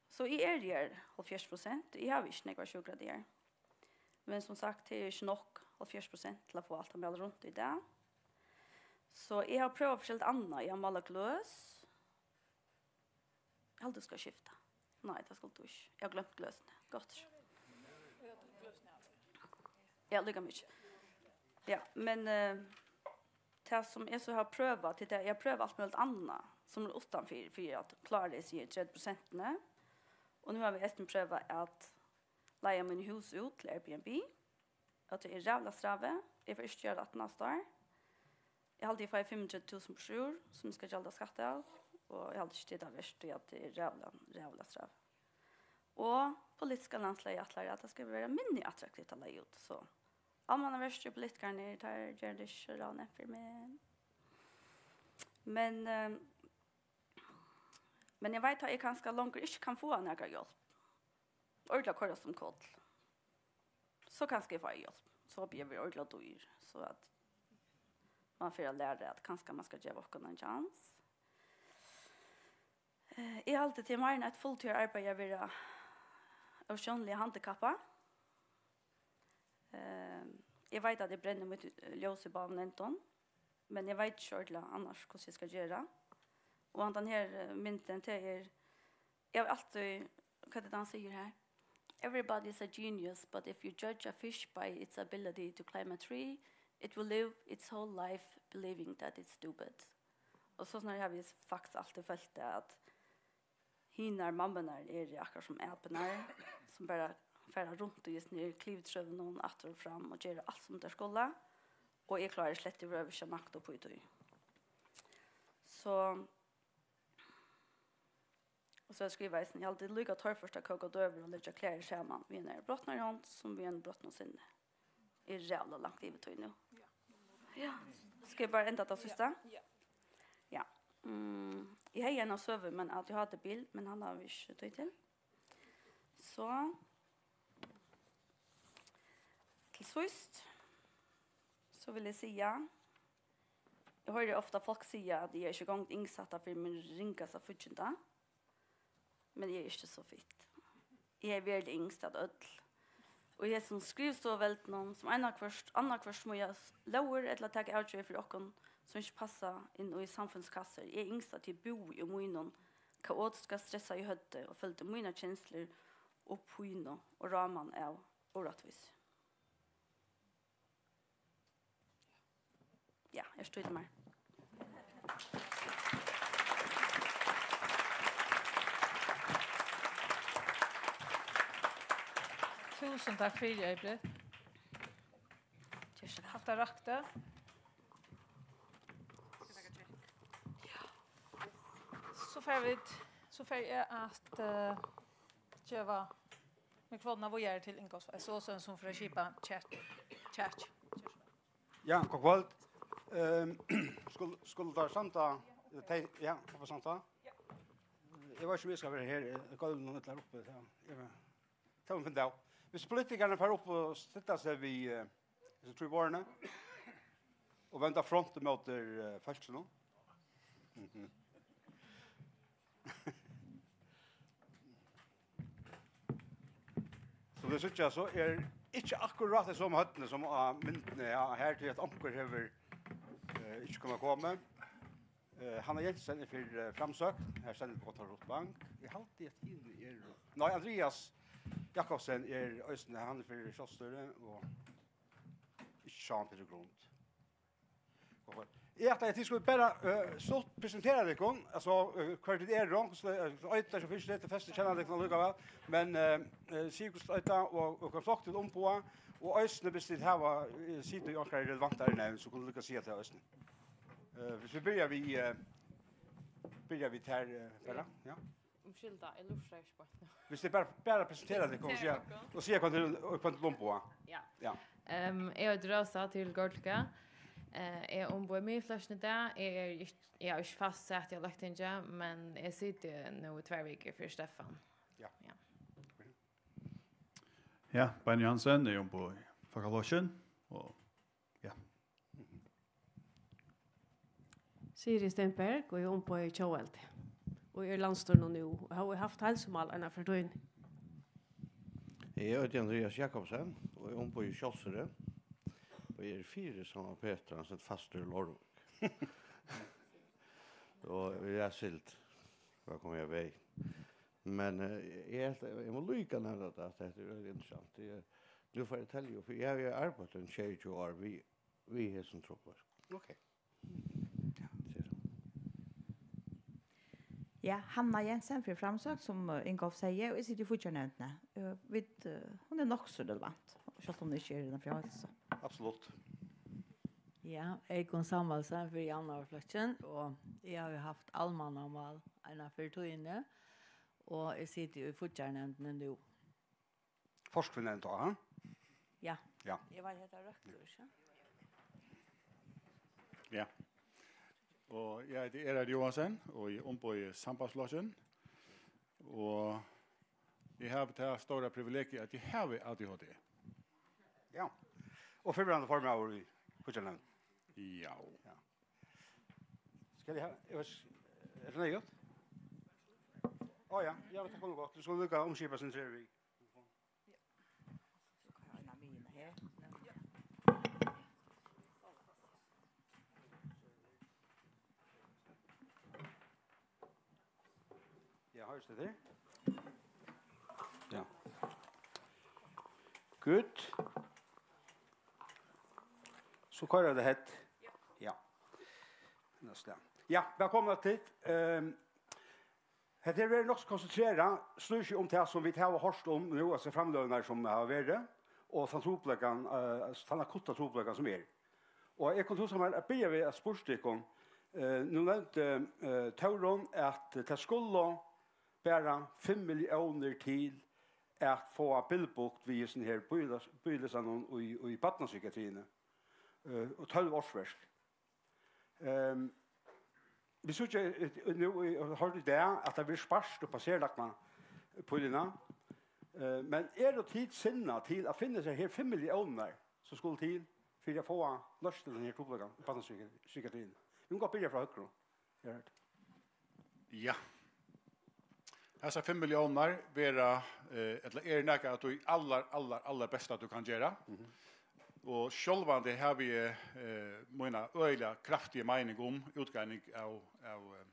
So eg eri her hálvfjerðs prosent. Eg havi ikki nógvar sjúkradagar. Men sum sagt, tað er ikki nokk, hálvfjerðs prosent, til at fáa alt at mala runt í dag. So eg havi prøvað forskelligt annað. Eg havi málað gløs. Eg haldi, tú skal skifta. Nei, tað skuldi tú ikki. Eg havi gloymt gløsini. Gott. Ja, líka mikið. Ja, men eh, tað sum eg so havi prøvað, til tað, eg havi prøvað alt møguligt annað, sum er uttanfyri, fyri at klára hesi her tretivu prosentini. Og nú havi eg eisini prøvað at leiga míni hús út til Airbnb. At tað er ræðuliga strævið. Eg fari ikki at gera tað aftur næsta ár. Eg haldi, eg fái fimmogtretivu túsund brútto, sum eg skal gjalda skatt av, og eg haldi ikki, tað er tað vert, tí at tað er ræðuliga, ræðuliga strævið. Og politiska landslagið ætlar, at tað skal vera minni attraktivt at leiga út, so almannaverkið og politikararnir, teir gera tað ikki so ræðuliga nemt fyri meg. Men, eh, men eg veit, at eg kanska longur ikki kann fáa nakra hjálp. Ordiliga koyra sum koll. So kanska eg fái hjálp. So blívi eg ordiliga dýr, so at man fer at læra, at kanska man skal geva okkum ein chance. Eh, eg haldi, tað er meir enn eitt fulltíðararbeiði at vera ósjónliga handikappað. Eh, eg veit, at eg brenni mítt ljós í báðum endum, men eg veit ikki ordiliga annars, hvussu eg skal gera. Og handan her eh, myndin, tað er, eg havi altíð, hvat er tað, hann sigur her? Everybody is a genius, but if you judge a fish by its ability to climb a tree, it will live its whole life believing that it's stupid. Og so snarare havi eg faktiskt altíð følt tað, at hinar mammurnar eru akkurát sum apurnar, sum bara fara runt í hesum her klivtrøunum aftur og fram og gera alt, sum tær skulu, og eg klári slett yvirhøvur ikki at makta upp í tí. So, og so skrivaði eg eisini, eg haldi líka torført at kóka døgurða og leggja klæðir saman við einari brotnari hond sum við einum brotnum sinni. Eg eri ræðuliga langt yvir tí nú. Ja. Skal eg bara enda tað síðsta? Ja. Ja. Mm, eg hevði eina søgu, men at eg hevði bil, men hann havi eg ikki tíð til. So, til síðst, so vil eg siga, eg hoyri ofta fólk siga, at eg eri ikki í gongd yngst hatta fyri mín ringasta fígginda, men eg eri ikki so fitt. Eg eri veruliga yngst at øll. Og í hesum skrivstovuveldinum, sum einaferð, annaðhvørt smíða lógir ella taka avgerðir fyri okkum, sum ikki passa inn í samfundskassir, eg eri yngst, at eg búði í mínum kaotiska, stressaða høvdi og føldi mínar kenslur og pínu og ráman av órættvísi. Ja, eg stýri mær. Túsund takk fyri, Ey-Britt. Ger so væl. Hatta rakti. So fara vit, so fari eg at eh, geva mikrofonina víðari til Ingolf S. Olsen, sum fer at skipa chat. Chat. Ja, gott kvøld. Ehm, skulu, skulu teir standa, tey, ja, hava standa? Eg veit ikki, um eg skal vera her, eh, gólvinum ella uppi, so eg veit, tað má vit finna av. Hvis politikararnir fara upp og stilla seg við, eh, hesi trý borðini og venda front ímóti, eh, fólkinum. Mhm. Sum tit síggja, so er ikki akkurát tey somu høvdini sum á myndini her, her tí at onkur hevur, eh, ikki kunnað koma. Eh, Hanna Jensen er fyri, eh, Framsókn, her stendur Otto Roth Bank. Eg haldi, at hini eru, nei, Andrias Jakobsen er eisini, hann er fyri sjálvstýri, og ikki Sjálvan Petur Grund. Og Eg ætlaði, at tit skuldu bara, eh, stutt presentera tykkum, altso, eh, hvør tit eru, hvussu, eh, eita, so fyrst, tað er fest at kenna tykkum allíkavæl, men, eh, eh, sig, hvussu tit eita, og, og hvønn flokk tit umboða, og eisini, viss tit hava, eh, sitið í onkrari relevantari nevnd, so kunnu tit líka siga tað eisini. Eh, viss vit byrja við, eh, byrja við tær, eh, Bella, ja. Umskylda, eg lurtaði ikki beint nú. Viss tit bara, bara presentera tykkum og siga, Presentera tykkum. Og siga, hvønn tit, hvønn tit umboða. Ja. Ja. Ehm, eg eiti Rósa Tyril Gaardlykke. Eh, eg umboði Miðflokkin í dag. Eg eri ikki, eg havi ikki fast sæti á Løgtingi, men eg siti nú í tvær vikur fyri Stefan. Ja. Ja. Ja, Beini Johansen, eg umboði Fólkaflokkin, og ja. Siri Stenberg, og eg umboði Tjóðveldi. Og eg eri í landsstýrinum nú, og havi havt heilsumál eina ferð tíðina. Eg eiti Andreas Jakobsen, og eg umboði Sjálvstýrið. Og eg eri fyri Saman Petur, hann situr fastur í Leirvík. Og eg eri sild, hvat kom eg veg? Men, eh, eg helt, eg má líka nevna tað, at hetta er veldig interessant. Eg, nú fari eg telja upp, eg havi arbeitt í sjeyogtjúgu ár við, við hesum trupulleikum. Ok. Ja, Hanna Jensen fyri Framsókn, sum, eh, Ingolf segði, og eg siti í fíggjarnevndini. Eh, vit, eh, hon er nokk so relevant, sjálvt um hon ikki er innan fyri heilsu. Absolutt. Ja, Eyðgunn Samuelsen fyri Javnaðarflokkin, og eg havi havt almannamál eina ferð tíðina, og eg siti í fíggjarnevndini nú. Fólkaflokkin tá, ha? Ja. Ja. Eg var hetta røktur, ikki? Ja. Og eg eiti Erhard Johansen, og eg umboði Sambandsflokkin. Og eg havi tað stóra privilegiið, at eg havi A D H D. Ja. Og fyrrverandi formaður í fíggjarnevnd. Ja. Ja. Skal eg ha, eg veit ikki, er tað neyðugt? Á ja, ja, men tað kann gott. Tú skal líka umskipa seg við. So kann eg ha eina miðjuna her. Ja, hoyrist tað her? Ja. Good. So koyrir tað hett. Ja. Næsta. Ja, vælkomin til. Ehm, hetta her verður nokk so konsentrerað, snýr seg um tað, sum vit hava hoyrt um nú, altso framløgurnar, sum hava verið, og tann trupulleikan, eh, tann akutta trupulleikan, sum er. Og eg kundi hugsað mær at byrja við at spurt tykkum, eh, nú nevndi, eh, Tórunn, at tað skulu bara fimm milliónir til at fáa bilbugt við hesum her bílis-, bílistanum í, í barnapsykiatriini, eh, og tólv ársverk. Ehm, vit síggja, eh, nú í, hoyrdu í dag, at tað verður spart upp á serlagnu pulina. Eh, men eru tit sinnað til at finna sær her fimm milliónirnar, sum skulu til fyri at fáa loyst hesar her trupulleikar í barnapsykiatriini? Vit kunnu gott byrja frá høgru. Gerhard. Ja. Hasar fimm milliónirnar verða, eh, ella er nakað av tí allar, allar, allar besta, tú kann gera. Mhm. Og sjálvandi havi eg, eh, mína øgiliga kraftigu meining um útgreining av, av, eh,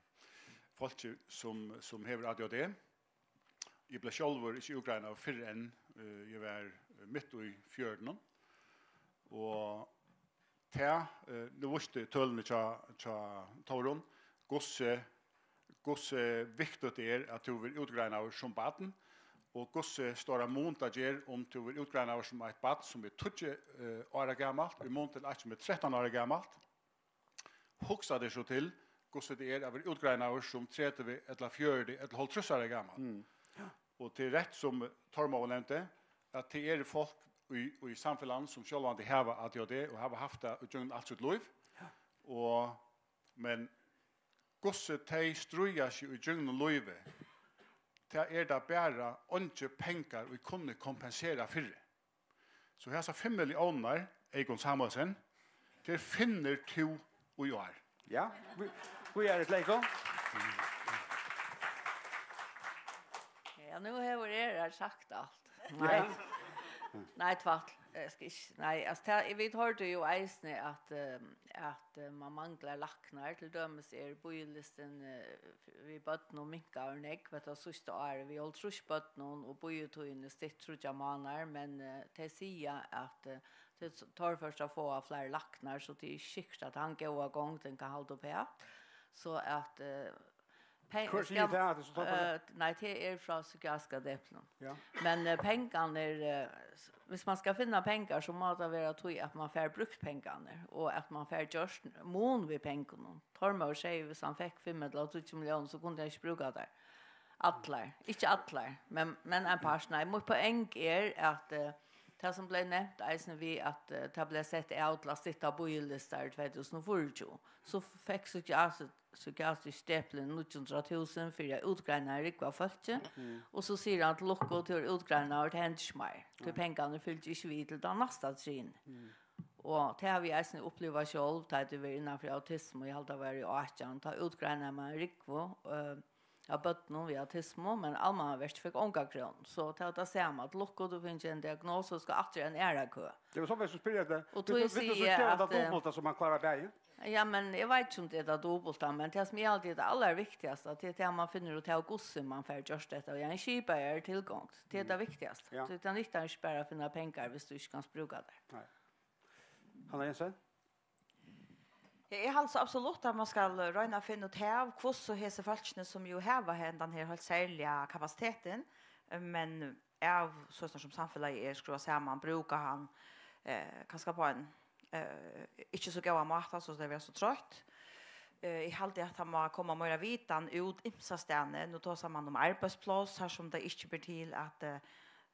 fólki, sum, sum hevur A D H D. Eg bleiv sjálvur ikki útgreinaður fyrr enn, eh, eg var, eh, mitt í fjørutunum. Og tað, eh, nú vísti tølini hjá, hjá Tórunn, hvussu, hvussu viktigt tað er, at tú verður útgreinaður sum barn, og hvussu stóran mun tað ger, um tú verður útgreinaður sum eitt barn, sum er tíggju, eh, ára gamalt, í mun til eitt, sum er trettan ára gamalt. Hugsa tær so til, hvussu tað er at verða útgreinaður sum tretivu ella fjøruti ella hálvtrýss ára gamal. Mm. Og tað er rætt, sum Tormóður nevndi, at tað eru fólk í, í samfelagnum, sum sjálvandi hava A D H D og hava havt tað í gjøgnum alt sítt lív. Ja. Og, men hvussu tey stríða seg í gjøgnum lívið, tað er tað bara eingir pengar, ið kunnu kompensera fyri. So hasar fimm milliónirnar, Eyðgunn Samuelsen, tær finnur tú í ár. Ja, hví, hví er tað, Eyðgunn? Ja, nú hevur Erhard sagt alt. Nei. Ja. Nei, tvært. Eg skal ikki, nei, altso, tað, vit hoyrdu jú eisini, at, eh, at, eh, man manglar læknar. Til dømis er bíðilistin, eh, við børnum minkaður nógv. Hetta síðsta árið við hálvtrýss børnum og bíðitíðin er stytt tríggjar mánaðir, men, eh, tey siga, at, eh, Tað er torført at fáa fleiri læknar, so tað er ikki sikkurt, at hann góða gongdin kann halda uppat. So at, eh, pe-, Hvør sigur skal tað, at tað er so torført? Eh, nei, tað er frá psykiatriska deplinum. Ja. Men, eh, pengarnir, eh, s-, hvis man skal finna pengar, so má tað vera tí, at man fær brúkt pengarnir, og at man fær gjørt mun við pengunum. Tormóður segði, hvis hann fekk fimm ella tíggju milliónir, so kundi hann ikki brúka tær. Allar. Ikki allar, men, men ein part. Nei, mítt poeng er, at, eh, tað, sum bleiv nevnt eisini við, at, eh, tað bleiv sett av til at stytta bíðilistar í tvey túsund og fýraogtjúgu, so fekk psykiatri-, psykiatrisk deplin níggju hundrað túsund fyri at útgreina ein rúgvu av fólki, og so sigur hann, til lukku, tú ert útgreinaður, tað hendir ikki meir, tí pengarnir fylgja ikki við til tað næsta trin. Og tað havi eg eisini upplivað sjálv, tá eg var innan fyri autismu, eg haldi, tað var í átjan, tá útgreinaði man ein rúgvu, eh, av børnum við autismu, men Almannaverkið fekk onga krónu. So tað var tað sama, til lukku, tú fingið ein diagnosu, og skal aftur í eina aðra kø. Tað var so, vit spyrja tað. Og Vilt tú, tí vilt tú sigi so eg gera at, tað eh, dupulta, sum man klárar bæði? Ja, men eg veit ikki, um tað er tað dupulta, men tað, sum eg haldi er tað allarviktigasta, tað er tað, man finnur út av, hvussu man fær gjørt hetta. Og ja, ein skipaðari tilgongd, tað er tað viktigasta. Ja. So tað nyttar ikki bara at finna pengar, hvis tú ikki kanst brúka tær. Nei. Hanna Jensen? Ja, eg haldi so absolutt, at man skal royna at finna út av, hvussu hesi fólkini, sum jo hava hendan her heilt serliga kapasitetin, men av, sostatt sum samfelagið er skrúvað saman, brúka hann, eh, kanska á ein, eh, ikki so góðan máta, so tey verða so troytt. Eh, eg haldi, at tað má koma meira vitan út ymsastaðni. Nú tosar man um arbeiðspláss, har sum tað ikki ber til at, eh,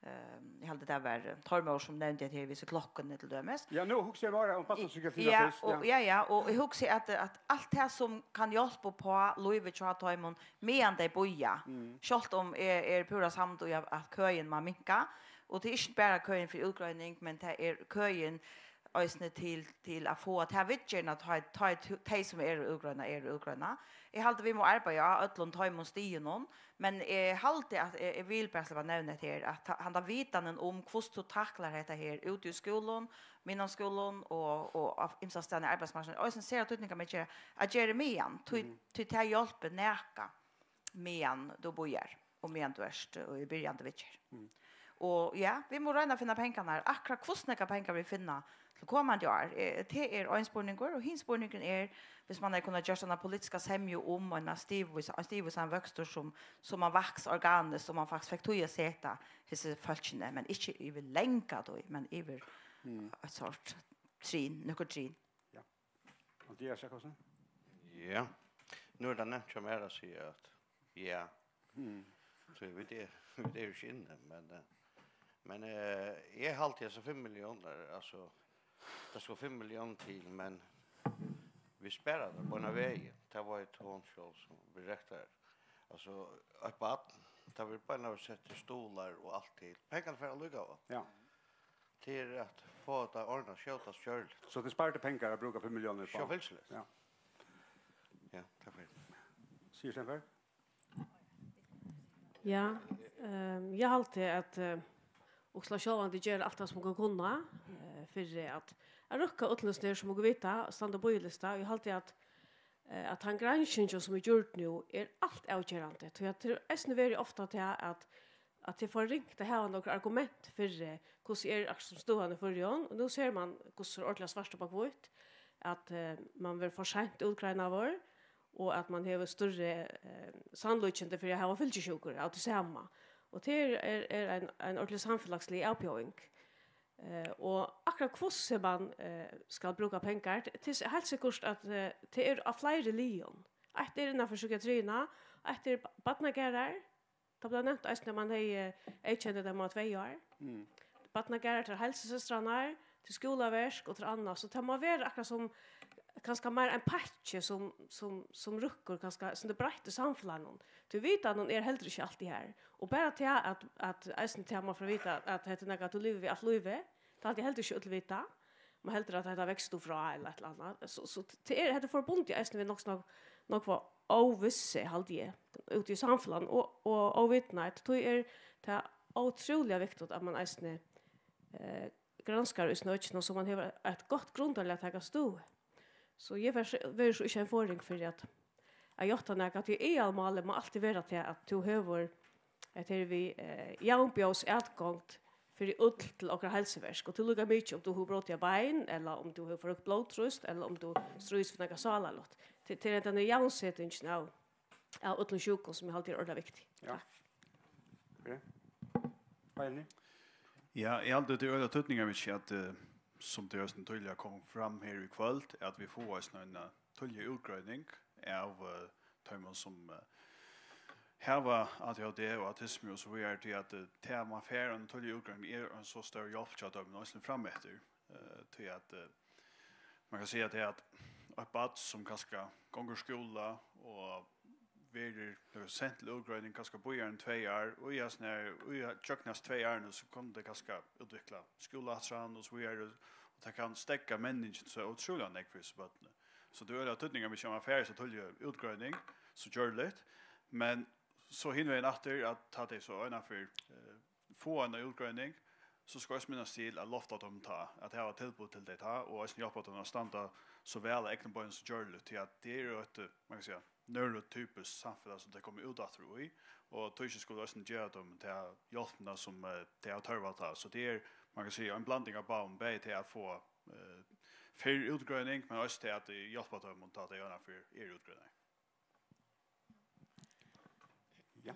eh, eg haldi, tað var, eh, Tormóður, sum nevndi hetta her við hesi klokkuni til dømis. Ja, nú hugsi eg meira um barnapsykiatrina Ja, fyrst, og, ja. ja, ja, og eg hugsi, at, at alt tað, sum kann hjálpa upp á lívið hjá teimum, meðan tey bíða. Mm. Sjálvt um eg er púra samd í, at, at køin má minka, og tað er ikki bara køin fyri útgreining, men tað er køin eisini til, til at fáa ta viðgerðina, tá, tá, tey, sum eru útgreina, eru útgreina. Eg haldi, vit má arbeiða á øllum teimum stigunum, men eg haldi, at eg, eg vil bara sleppa nevna hetta her, at ta-, handa vitanin um, hvussu tú taklar hetta her úti í skúlum, miðnámsskúlum og, og á ymsastaðni arbeiðsmarknaðin, eisini sera týdningarmikið at gera meðan, tí, Mhm. tí tað hjálpir nakað, meðan tú bíðar, og meðan tú ert, eh, í byrjandi viðgerð. Mm. Og ja, vit má royna at finna pengarnar. Akkurát hvussu nógvar pengar vit finna til komandi ár, eh, tað er ein spurningur, og hin spurningurin er, hvis man hevði kunnað gjørt eina politiska semju um eina stigvísa, ein stigvísan vøkstur, sum, sum man vaks organiskt, og man faktiskt fekk tíð at seta hesi fólkini, men ikki yvir langa tíð, men yvir Mm. eitt sort trin, nøkur trin. Ja. Andreas Jakobsen? Ja. Nú er tað nevnt hjá mær at siga, at ja. Mm. So vit eru, vit eru ikki inni, men, eh, men, eh, eg haldi, hesar fimm milliónir, altso, tað skal fimm milliónir til, men vit spara tað beinan vegin. Tað veit hon sjálv, sum vit rekna. Altso, eitt barn, tað verður beinan vegin sett til stuðlar og alt til. Pengarnir fara allíkavæl. Ja. Til at fáa tað ordnað skjótast gjørligt. So tað sparar pengar at brúka fimm milliónir upp á? Sjálvfylgisligt. Ja. Ja, takk fyri. Sigur Stenberg? Ja, ehm, eg haldi, at, eh, Oksla sjálvandi ger alt tað, sum hon kann kunna, eh, fyri at, at røkka øllum, sum hon kann vita, standa á bíðilista. Eg haldi, at, eh, at tann granskingin, sum er gjørd nú, er alt avgerandi. Tí at tað er eisini verið ofta til at, at tað er for ringt at hava nøkur argument fyri, hvussu er, akkurát sum støðan í Føroyum. Og nú sær man, hvussu er ordiliga svart upp á hvítt, at, eh, man verður for seint útgreinaður, og at man hevur størri, eh, sannlíkindi fyri at hava fylgisjúkur av tí sama. Og tað er, er, er ein, ein ordentlig samfelagslig avbjóðing. Eh, og akkurát hvussu man, eh, skal brúka pengar, t-, tað er heilt sikkurt, at, eh, tað er á fleiri liðum. Eitt er innanfyri psykiatriina, eitt er ba-, barnagarðar, tað bleiv nevnt eisini, at man hevði, eh, eyðkennir, tá man var tvey ár. Mm. Barnagarðar, til heilsusestrarnar, til skúlaverk og til annað. So tað má vera akkurát sum, kanska meir ein pakki sum, sum, sum røkkur kanska, sum tað broyttir samfelagnum. Tí vitanin er heldur ikki altíð har. Og bara tað at, at eisini tað man fær at vita, at hetta er nakað, tú livir við alt lívið, tað er altíð heldur ikki øll vita. Man heldur, at hetta veksur tú frá, ella eitt ella annað. So, so t-, tað er, hetta er forbundið eisini við nokk so nógv, nógv av óvissu, haldi eg, úti í samfelagnum og, og óvitnheit. Tí er tað ótrúliga viktigt, at man eisini, eh, granskar í snøgginum, so man hevur eitt gott grundarlag at taka støðu. So eg ver-, verði so ikki ein forðing fyri at, at játta nakað, tí aðalmálið má altíð vera tað, at tú hevur, at her við, eh, javnbjóðs atgongd fyri øll til okkara heilsuverk. Og tað er líka mikið, um tú hevur brotið eitt bein, ella um tú hevur for høgt blóðtrýst, ella um tú stríðist við nakað sálarligt. Tað, tað er henda javnsetingin av, av øllum sjúkum, sum eg haldi er ordiliga viktig. Ja. Takk. Beinir? Ja, eg haldi, tað er øgiliga týdningarmikið, at, eh, sum tað eisini týðiliga kom fram her í kvøld, at vit fáa eisini eina, eh, týðiliga útgreining av, eh, teimum, sum, eh, hava A D H D og autismu og so víðari, tí at, eh, tað, man fær eina týðiliga útgreining, er ein so stór hjálp hjá teimum eisini frameftir. Eh, tí at, eh, man kann siga tað, at eitt barn, sum kanska gongur í skúla og verður, verður sent til útgreining, kanska bíðar ein tvey ár, og í hasum her, og í gjøgnum hasi tvey árini, so kann tað kanska útvikla skúlaáttran og so víðari, og tað kann steðga menningin so ótrúliga nógv fyri hesi børnini. So tað er øgiliga týdningarmikið, at man fær so tíðliga útgreining, so gjørligt, men so hin vegin aftur, at tá tey so einaferð, eh, fáa eina útgreining, so skal eisini minnast til at lofta teimum tá, at hava tilboð til tey tá, og eisini hjálpa teimum at standa so væl á egnum beinum sum gjørligt, tí at tað er jo eitt, eh, man kann siga, neurotypiskt samfelag sum tey koma út aftur í, og tískil skulu eisini geva teimum ta hjálpina sum, eh, tey hava tørv á tá. So tað er, man kann siga, ein blanding av báðum, bæði tey at fáa, eh, fyrr útgreining, men eisini tey at, eh, hjálpa teimum tá tey einaferð eru útgreinar. Ja.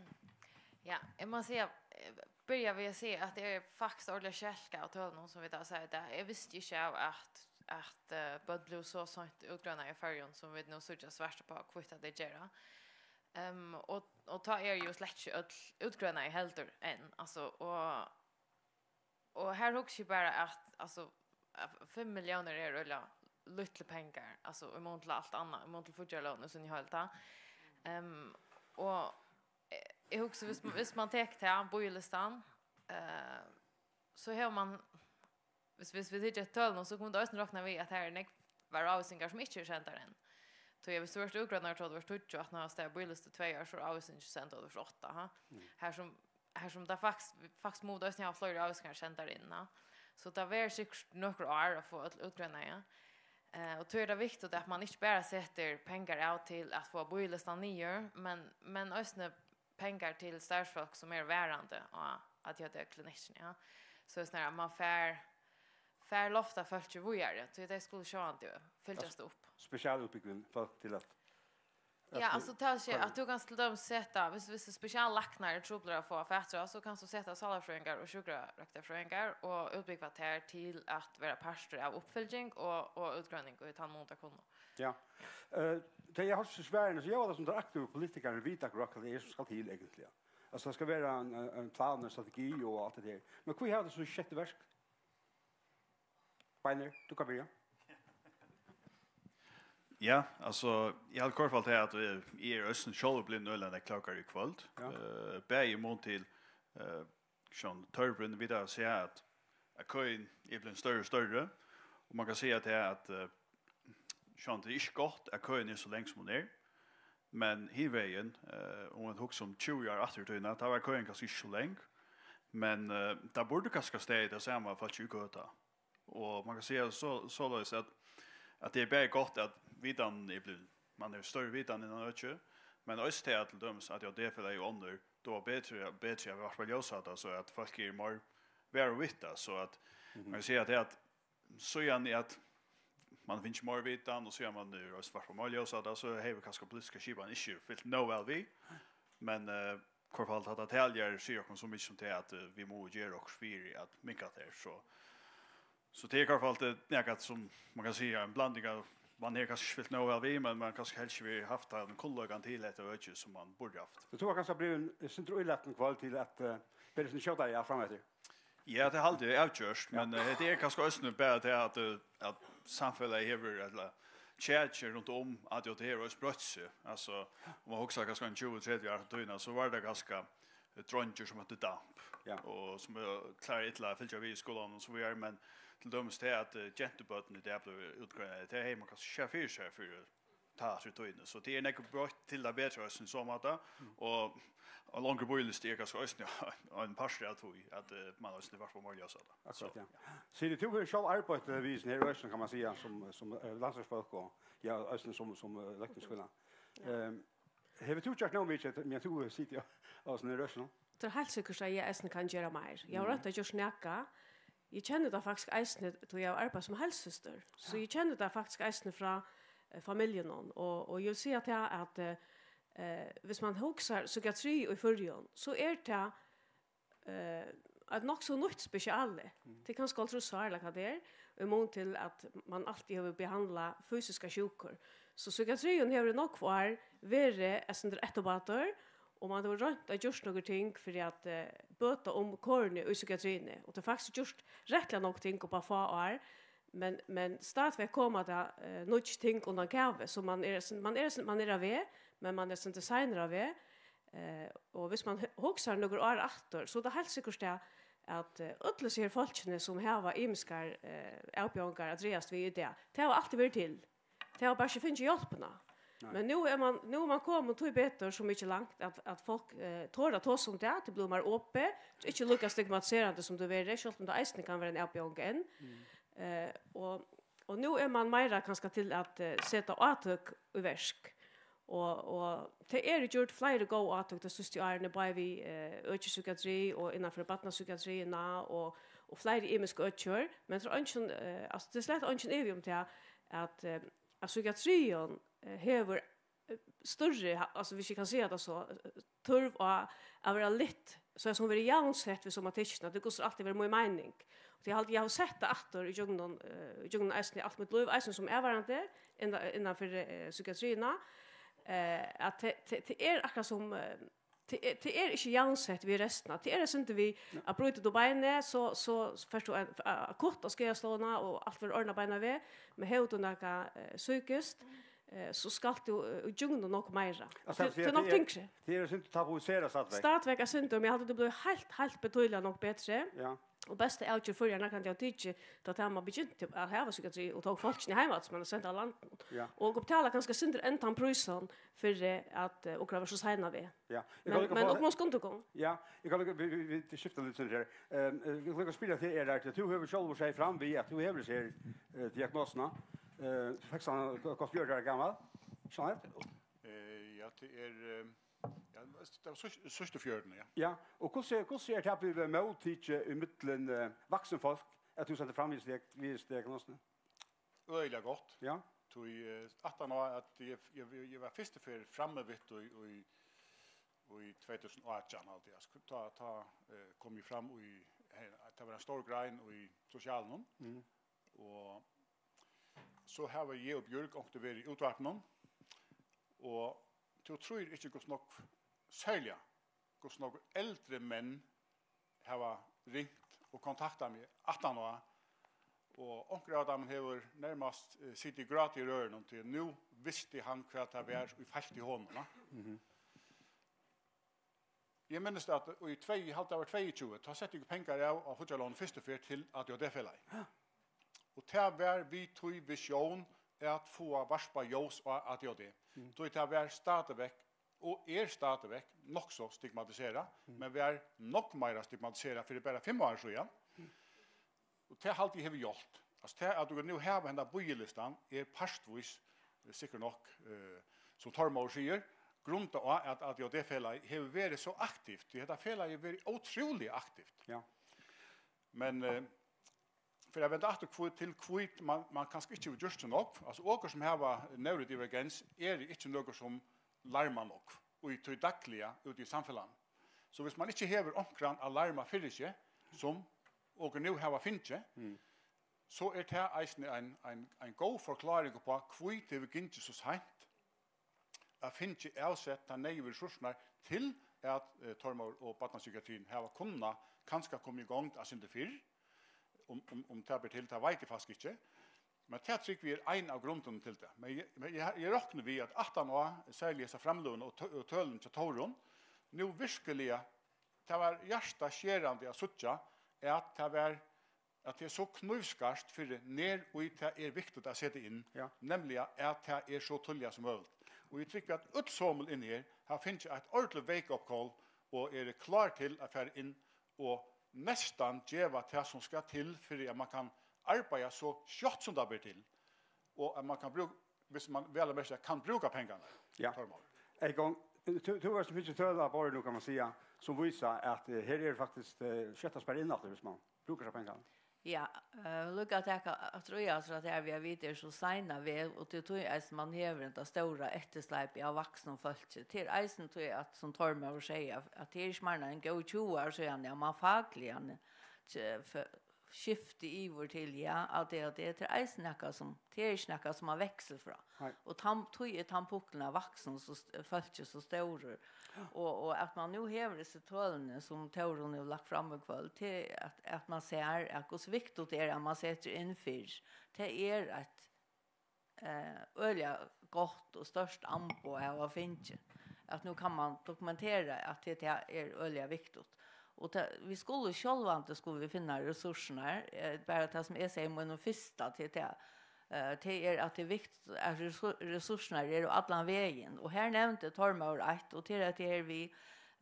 Ja, eg má siga, eh, byrja við at siga, at eg er faktiskt ordiliga skelkað av tølunum, sum vit hava sæð í dag. Eg visti ikki av, at, at, eh, børn blivu so seint útgreinaði í Føroyum, sum vit nú síggja svart upp á hvítt, at tey gera. Ehm, og, og tá eru jo slett ikki øll útgreinaði heldur enn, altso, og Og her hugsi eg bara, at, altso, at fimm milliónir er øgiliga lítlir pengar, altso, í mun til alt annað, í mun til fíggjarlógina í síni heild, tá. Ehm, og eg, eg hugsi, viss, viss man tekur tað, bíðilistan, eh, so hevur man, viss, viss vit hyggja eftir tølunum, so kunnu vit eisini rokna við, at har eru nógvar ávísingar, sum ikki eru sendar inn. Tí at viss tú ert útgreinaður, tá tú ert tíggju, og aftaná at hava staðið á bíðilista í tvey ár, so er ávísingin send, tá tú ert átta, ha? Mm. Har sum har sum tað faktiskt, faktiskt mugu vit eisini hava fleiri ávísingar sendar inn, ja. So tað verður sikkurt nøkur ár at fáa øll útgreinaði. Eh, og tí er tað viktigt, at man ikki bara setir pengar av til at fáa bíðilistan niður, men, men eisini pengar til starvsfólk, sum eru varandi á A D H D-klinikkini, ja. So er snarari, at man fær, fær loftað fólki víðari, tí tey skulu sjálvandi fylgjast upp. Spesialútbúgvin fólk til at Ja, altso, tað vil siga, at tú kanst til dømis seta, viss, viss spesiallæknar eru truplir at fáa fatur á, so kanst tú seta sálarfrøðingar og sjúkrarøktarfrøðingar og útbúgva tær til at vera partur av uppfylging og, og útgreining í tann mun tað kunnu. Ja. Eh, tá eg hoyrdi svarini, so ljóðar tað sum teir aktivu politikararnir vita akkurát, hvat tað er, sum skal til, eigentliga. Altso, tað skal vera ein, ein, ein plan, ein strategi og alt tað har. Men hví hava tey so ikki sett í verk? Beinir, tú kanst byrja. Ja, altso, eg haldi í hvørt fall til, at, eh, eg eri eisini sjálvur blivin øgiliga nógv klókari í kvøld. Ja. Eh, bæði í mun til, eh, sjón tørvin, vit hava sæð, at, at køin er blivin størri og størri, og man kann siga, at, at, eh, sjón, tað er ikki gott, at køin er so long, sum hon er, men hin vegin, eh, um man hugsar um tjúgu ár aftur í tíðina, tá var køin kanska ikki so long, men, eh, tað burdi kanska staðið tað sama, fólk í kø tá. Og man kann siga so, soleiðis, at, at tað er bæði gott, at vitanin er blivin, man hevur størri vitan innan økið, men eisini tað, at til dømis A D H D-felagið og onnur, tey eru betri, betri at varpa ljós á tað, so at fólk eru meir varðheitt við tað, so at man kann siga, at tað, at síðan er, at man hevur fingið meir vitan, og síðan man hevur eisini varpað meir ljós á tað, so hevur kanska politiska skipanin ikki fylgt nóg væl við, men, eh, hvørt fall, hatta talið sigur okkum so mikið sum tað, at, eh, vit mugu gera okkurt fyri at minka tað, so, so tað er í hvørt fall, eh, nakað sum man kann siga, ein blanding av, man hevur kanska ikki fylgt nóg væl við, men man kanska helst ikki hevur havt tann kunnleikan til hetta økið, sum man burdi havt. Men tú ert kanska blivin eitt sindur ílatin í kvøld til at, eh, bera seg skjótari frameftir. Ja, tað haldi eg avgjørt, men, eh, hetta er kanska eisini bara tað, at, eh, at samfelagið hevur, ella kjakið rundt um, at jú, tað hevur eisini broytt seg. Altso, um man hugsar kanska ein tjúgu, tretivu ár aftur í tíðina, so var tað kanska, eh, dreingir sum høvdu damp, ja, og sum, eh, kláraðu illa at fylgja við í skúlanum og so víðari, men til dømis tað, at, eh, gentubørn í dag blíva útgreinaði, tað hevði man kanska ikki sæð fyri sær fyri tá aftur í tíðini. So tað er nógv broytt til tað betra eisini í so máta, og, og longri bíðilisti er kanska eisini ein partur av tí, at, eh, man eisini varpar meira ljós á tað. Akkurát, so, ja. Siri, tú hevur sjálv arbeitt, eh, við hesum her økinum, kann man siga, sum, sum, eh, landsverksfólk og, ja, eisini sum, sum, eh, løgtingskvinna. Ehm, Hevur tú gjørt nóg mikið, meðan tú situr á, á sånne røsner? Tað er heilt sikkurt, at eg eisini kann gera meir. Eg havi roynt at gjørt nakað. Eg kenni tað faktiskt eisini, tí eg havi arbeitt sum heilsusystir. So eg kenni tað faktiskt eisini frá, eh, familjunum. Og, og eg vil siga tað at, eh, eh, hvis man hugsar psykiatri í Føroyum, so er tað eh, eitt nokk so nýtt spesiali. Tað er kanska hálvtrýss ár, ella hvat tað er, í mun til at man altíð hevur behandlað fysiskar sjúkur. So psykiatriin hevur í nógv ár verið eitt sindur eftirbátur, og man hevur roynt at gjørt nøkur ting fyri at, eh, bøta um kornið í psykiatriini. Og tað er faktiskt gjørt rættiliga nógv ting upp á fá ár, men, men stadigvæk koma tað, eh, nýggj ting undan kavi, so man er, man er, man er á veg, men man er eitt sindur seinur á veg. Eh, og hvis man hu-, hugsar nøkur ár aftur, so er tað heilt sikkurt tað, at, eh, øll hesi her fólkini, sum hava ymiskar, eh, avbjóðingar at dragast við í dag, tey hava altíð verið til. Tey hava bara ikki fingið hjálpina. Nei. Men nú er man, nú er man komin tí betur, so mikið langt, at, at fólk, eh, tora at tosa um tað, tað blívur meira opið, tað er ikki líka stigmatiserandi, sum tað verið, sjálvt um tað eisini kann vera ein avbjóðing enn. Eh, og, og nú er man meira kanska til at, eh, seta átøk í verk. Og, og tað eru gjørt fleiri góð átøk tey síðstu árini, bæði við, eh, økipsykiatri og innanfyri barnapsykiatriina og, og fleiri ymisk økir. Men tað er eingin, eh, altso, tað er slett eingin ivi um tað, at, eh, at psykiatriin, eh, hevur, eh, størri, ha-, altso, hvis eg kann siga tað so, eh, tørv á at vera litt, so sum verið javnsett við somatikkina, tað gongur altíð verið mín meining. Og tí haldi eg, eg havi sett tað aftur í gjøgnum, eh, í gjøgnum eisini alt mítt lív, eisini sum avvarðandi innan, innanfyri, eh, psykiatriina, eh, at tað, tað, tað er akkurát sum, eh, tað er, tað er ikki javnsett við restina. Tað er eitt sindur við at bríta tú beinið, so, so fert tú ein, a-, akutt á skaðastovuna og alt verður ordnað beinanvegin, men hevur tú nakað, eh, psykiskt, eh, so skalt tú, eh, í gjøgnum nokk meira. Altso, tað, tað er nokk tyngri. Tað er eitt sindur tabuiserað stadigvæk. Stadigvæk eitt sindur, men eg haldi, tað blívur heilt, heilt betýdiliga nokk betri. Ja. Og besta avgerð Føroyar nakrantíð hava tikið, tá tað man begynti at hava psykiatri og tók fólkini heim aftur, sum man hevði sent av landinum. Ja. Og betala kanska eitt sindur enn tann prísin fyri at, eh, okkara var so seina við. Ja. Eg kann Men, líka men fáa uppmuntrandi kom. Ja, eg kann líka, vit, vit, vit skifta litt sindur her. Ehm, eh, eg kann líka spyrja teg, Erik, tú hevur sjálvur sagt fram við, at tú hevur hesi her, eh, diagnosuna. Eh, tú fekst hana, hva, hva, fjøruti ára gamal? Sannheit? Eh, ja, tað er, eh, ja, tað var síðst-, síðstu fjøruti, ja. Ja, og hvussu, hvussu er tað blivið móttikið í millum, eh, vaksin fólk, at tú setti fram við diag-, við diagnosuna? Øgiliga gott. Ja. Tí, eh, aftan á at eg, eg, eg var fyrstu ferð frammi við í, í, í tvey túsund og átjan, haldi eg. Altso, tá, tá, eh, kom eg fram í, her, at tað var ein stór grein í sosialinum. Mm. Og so hava eg og Bjørg onkuntíð verið í útvarpinum. Og tú trýrt ikki, hvussu nógv, serliga, hvussu nógv eldri menn hava ringt og kontaktað meg aftaná, og onkur av teimum hevur nærmast, eh, sitið og grátið í rørinum, tí nú visti hann, hvat tað var, ið feilti honum, va? Mhm. Eg minnist, at í tvey, eg haldi, tað var tveyogtjúgu, tá setti eg pengar av á fíggjarlógini fyrstu ferð til A D H D-felagið. Ja. Og tað var við tí visjón at fáa varpað ljós á A D H D. Mm. Tí tað var stadigvæk og er stadigvæk nokk so stigmatiserað, mm, men var nokk meira stigmatiserað fyri bara fimm árum síðan. Mm. Og tað haldi eg hevur hjálpt. Altso, tað at okur nú hava henda bíðilistan er partvís, eh, sikkurt nokk, eh, sum Tormóður sigur, grundað á at A D H D-felagið hevur verið so aktivt. Tí hetta felagið hevur verið ótrúliga aktivt. Ja. Men, eh, fyri at venda aftur hví-, til hví man, man kanska ikki hevur gjørt so nógv. Altso, okur sum hava neurodivergens eru ikki nøkur sum larma nógv í tí dagliga úti í samfelagnum. So hvis man ikki hevur onkran at larma fyri seg, sum okur nú hava fingið, mm, so er tað eisini ein, ein, ein góð forkláring uppá, hví tað hevur gingið so seint at fingið avsett tær neyðugu ressourcurnar til at, eh, Tormóður og barnapsykiatriin hava kunnað kanska komið í gongd eitt sindur fyrr, um, um, um tað ber til, tað veit eg faktiskt ikki. Men tað trúgvi eg er ein av grundunum til tað. Men eg, men eg, eg rokni við, at aftan á, serliga hesa framløguna og tø-, og tølini hjá Tórunn, nú virkiliga, tað var hjartaskerandi at síggja, at tað var, at tað er so knívskart fyri, nær ið tað er viktigt at seta inn, ja, nemliga at tað er so tíðliga sum møguligt. Og eg trúgvi, at øll somul inni her hava fingið eitt ordiligt wake-up call og eru klár til at fara inn og næstan geva tað, sum skal til, fyri at man kann arbeiða so skjótt, sum tað ber til, og at man kann brúka, hvis man væl at merkja kann brúka pengarnar, ja, Tormóður. Egon, tú, tú ert fingið tøl á borðið nú, kann man siga, sum vísa at, eh, her er faktiskt, eh, skjótt at spara inn aftur, hvis man brúkar seg pengar. Ja, eh, lukka at taka aftur í, altso, at her við at vita er so seina við, og til tí eisini man hevur hetta stóra eftirsleipið av vaksnum fólki. Til eisini tí at, sum Tormóður sigur, at, at tað er ikki meir enn ein góð tjúgu ár síðan, ja, man fakliga, eh, f-, skifti yvir til, ja, A D H D, tað er eisini nakað sum, tað er ikki nakað sum man veksur frá. Nei. Og tann, tí er tann pukkurin av vaksnum, so st-, fólki so stórur. Ja. Og, og at man nú hevur hesi tølini, sum Tórunn hevur lagt fram í kvøld, til at, at man sær at hvussu viktigt tað er, at man setir inn fyrr. Tað er eitt, eh, øgiliga gott og stórt amboð at hava fingið. At nú kann man dokumentera, at tað, tað er øgiliga viktigt. Og tað, vit skulu sjálvandi, skulu vit finna resursirnar, eh, bara tað sum eg sigi í mínum fyrsta, til tað, eh, tað er, at tað er viktigt, at resur-, resursirnar eru allan vegin. Og her nevndi Tormóður eitt, og tað er at tað er við,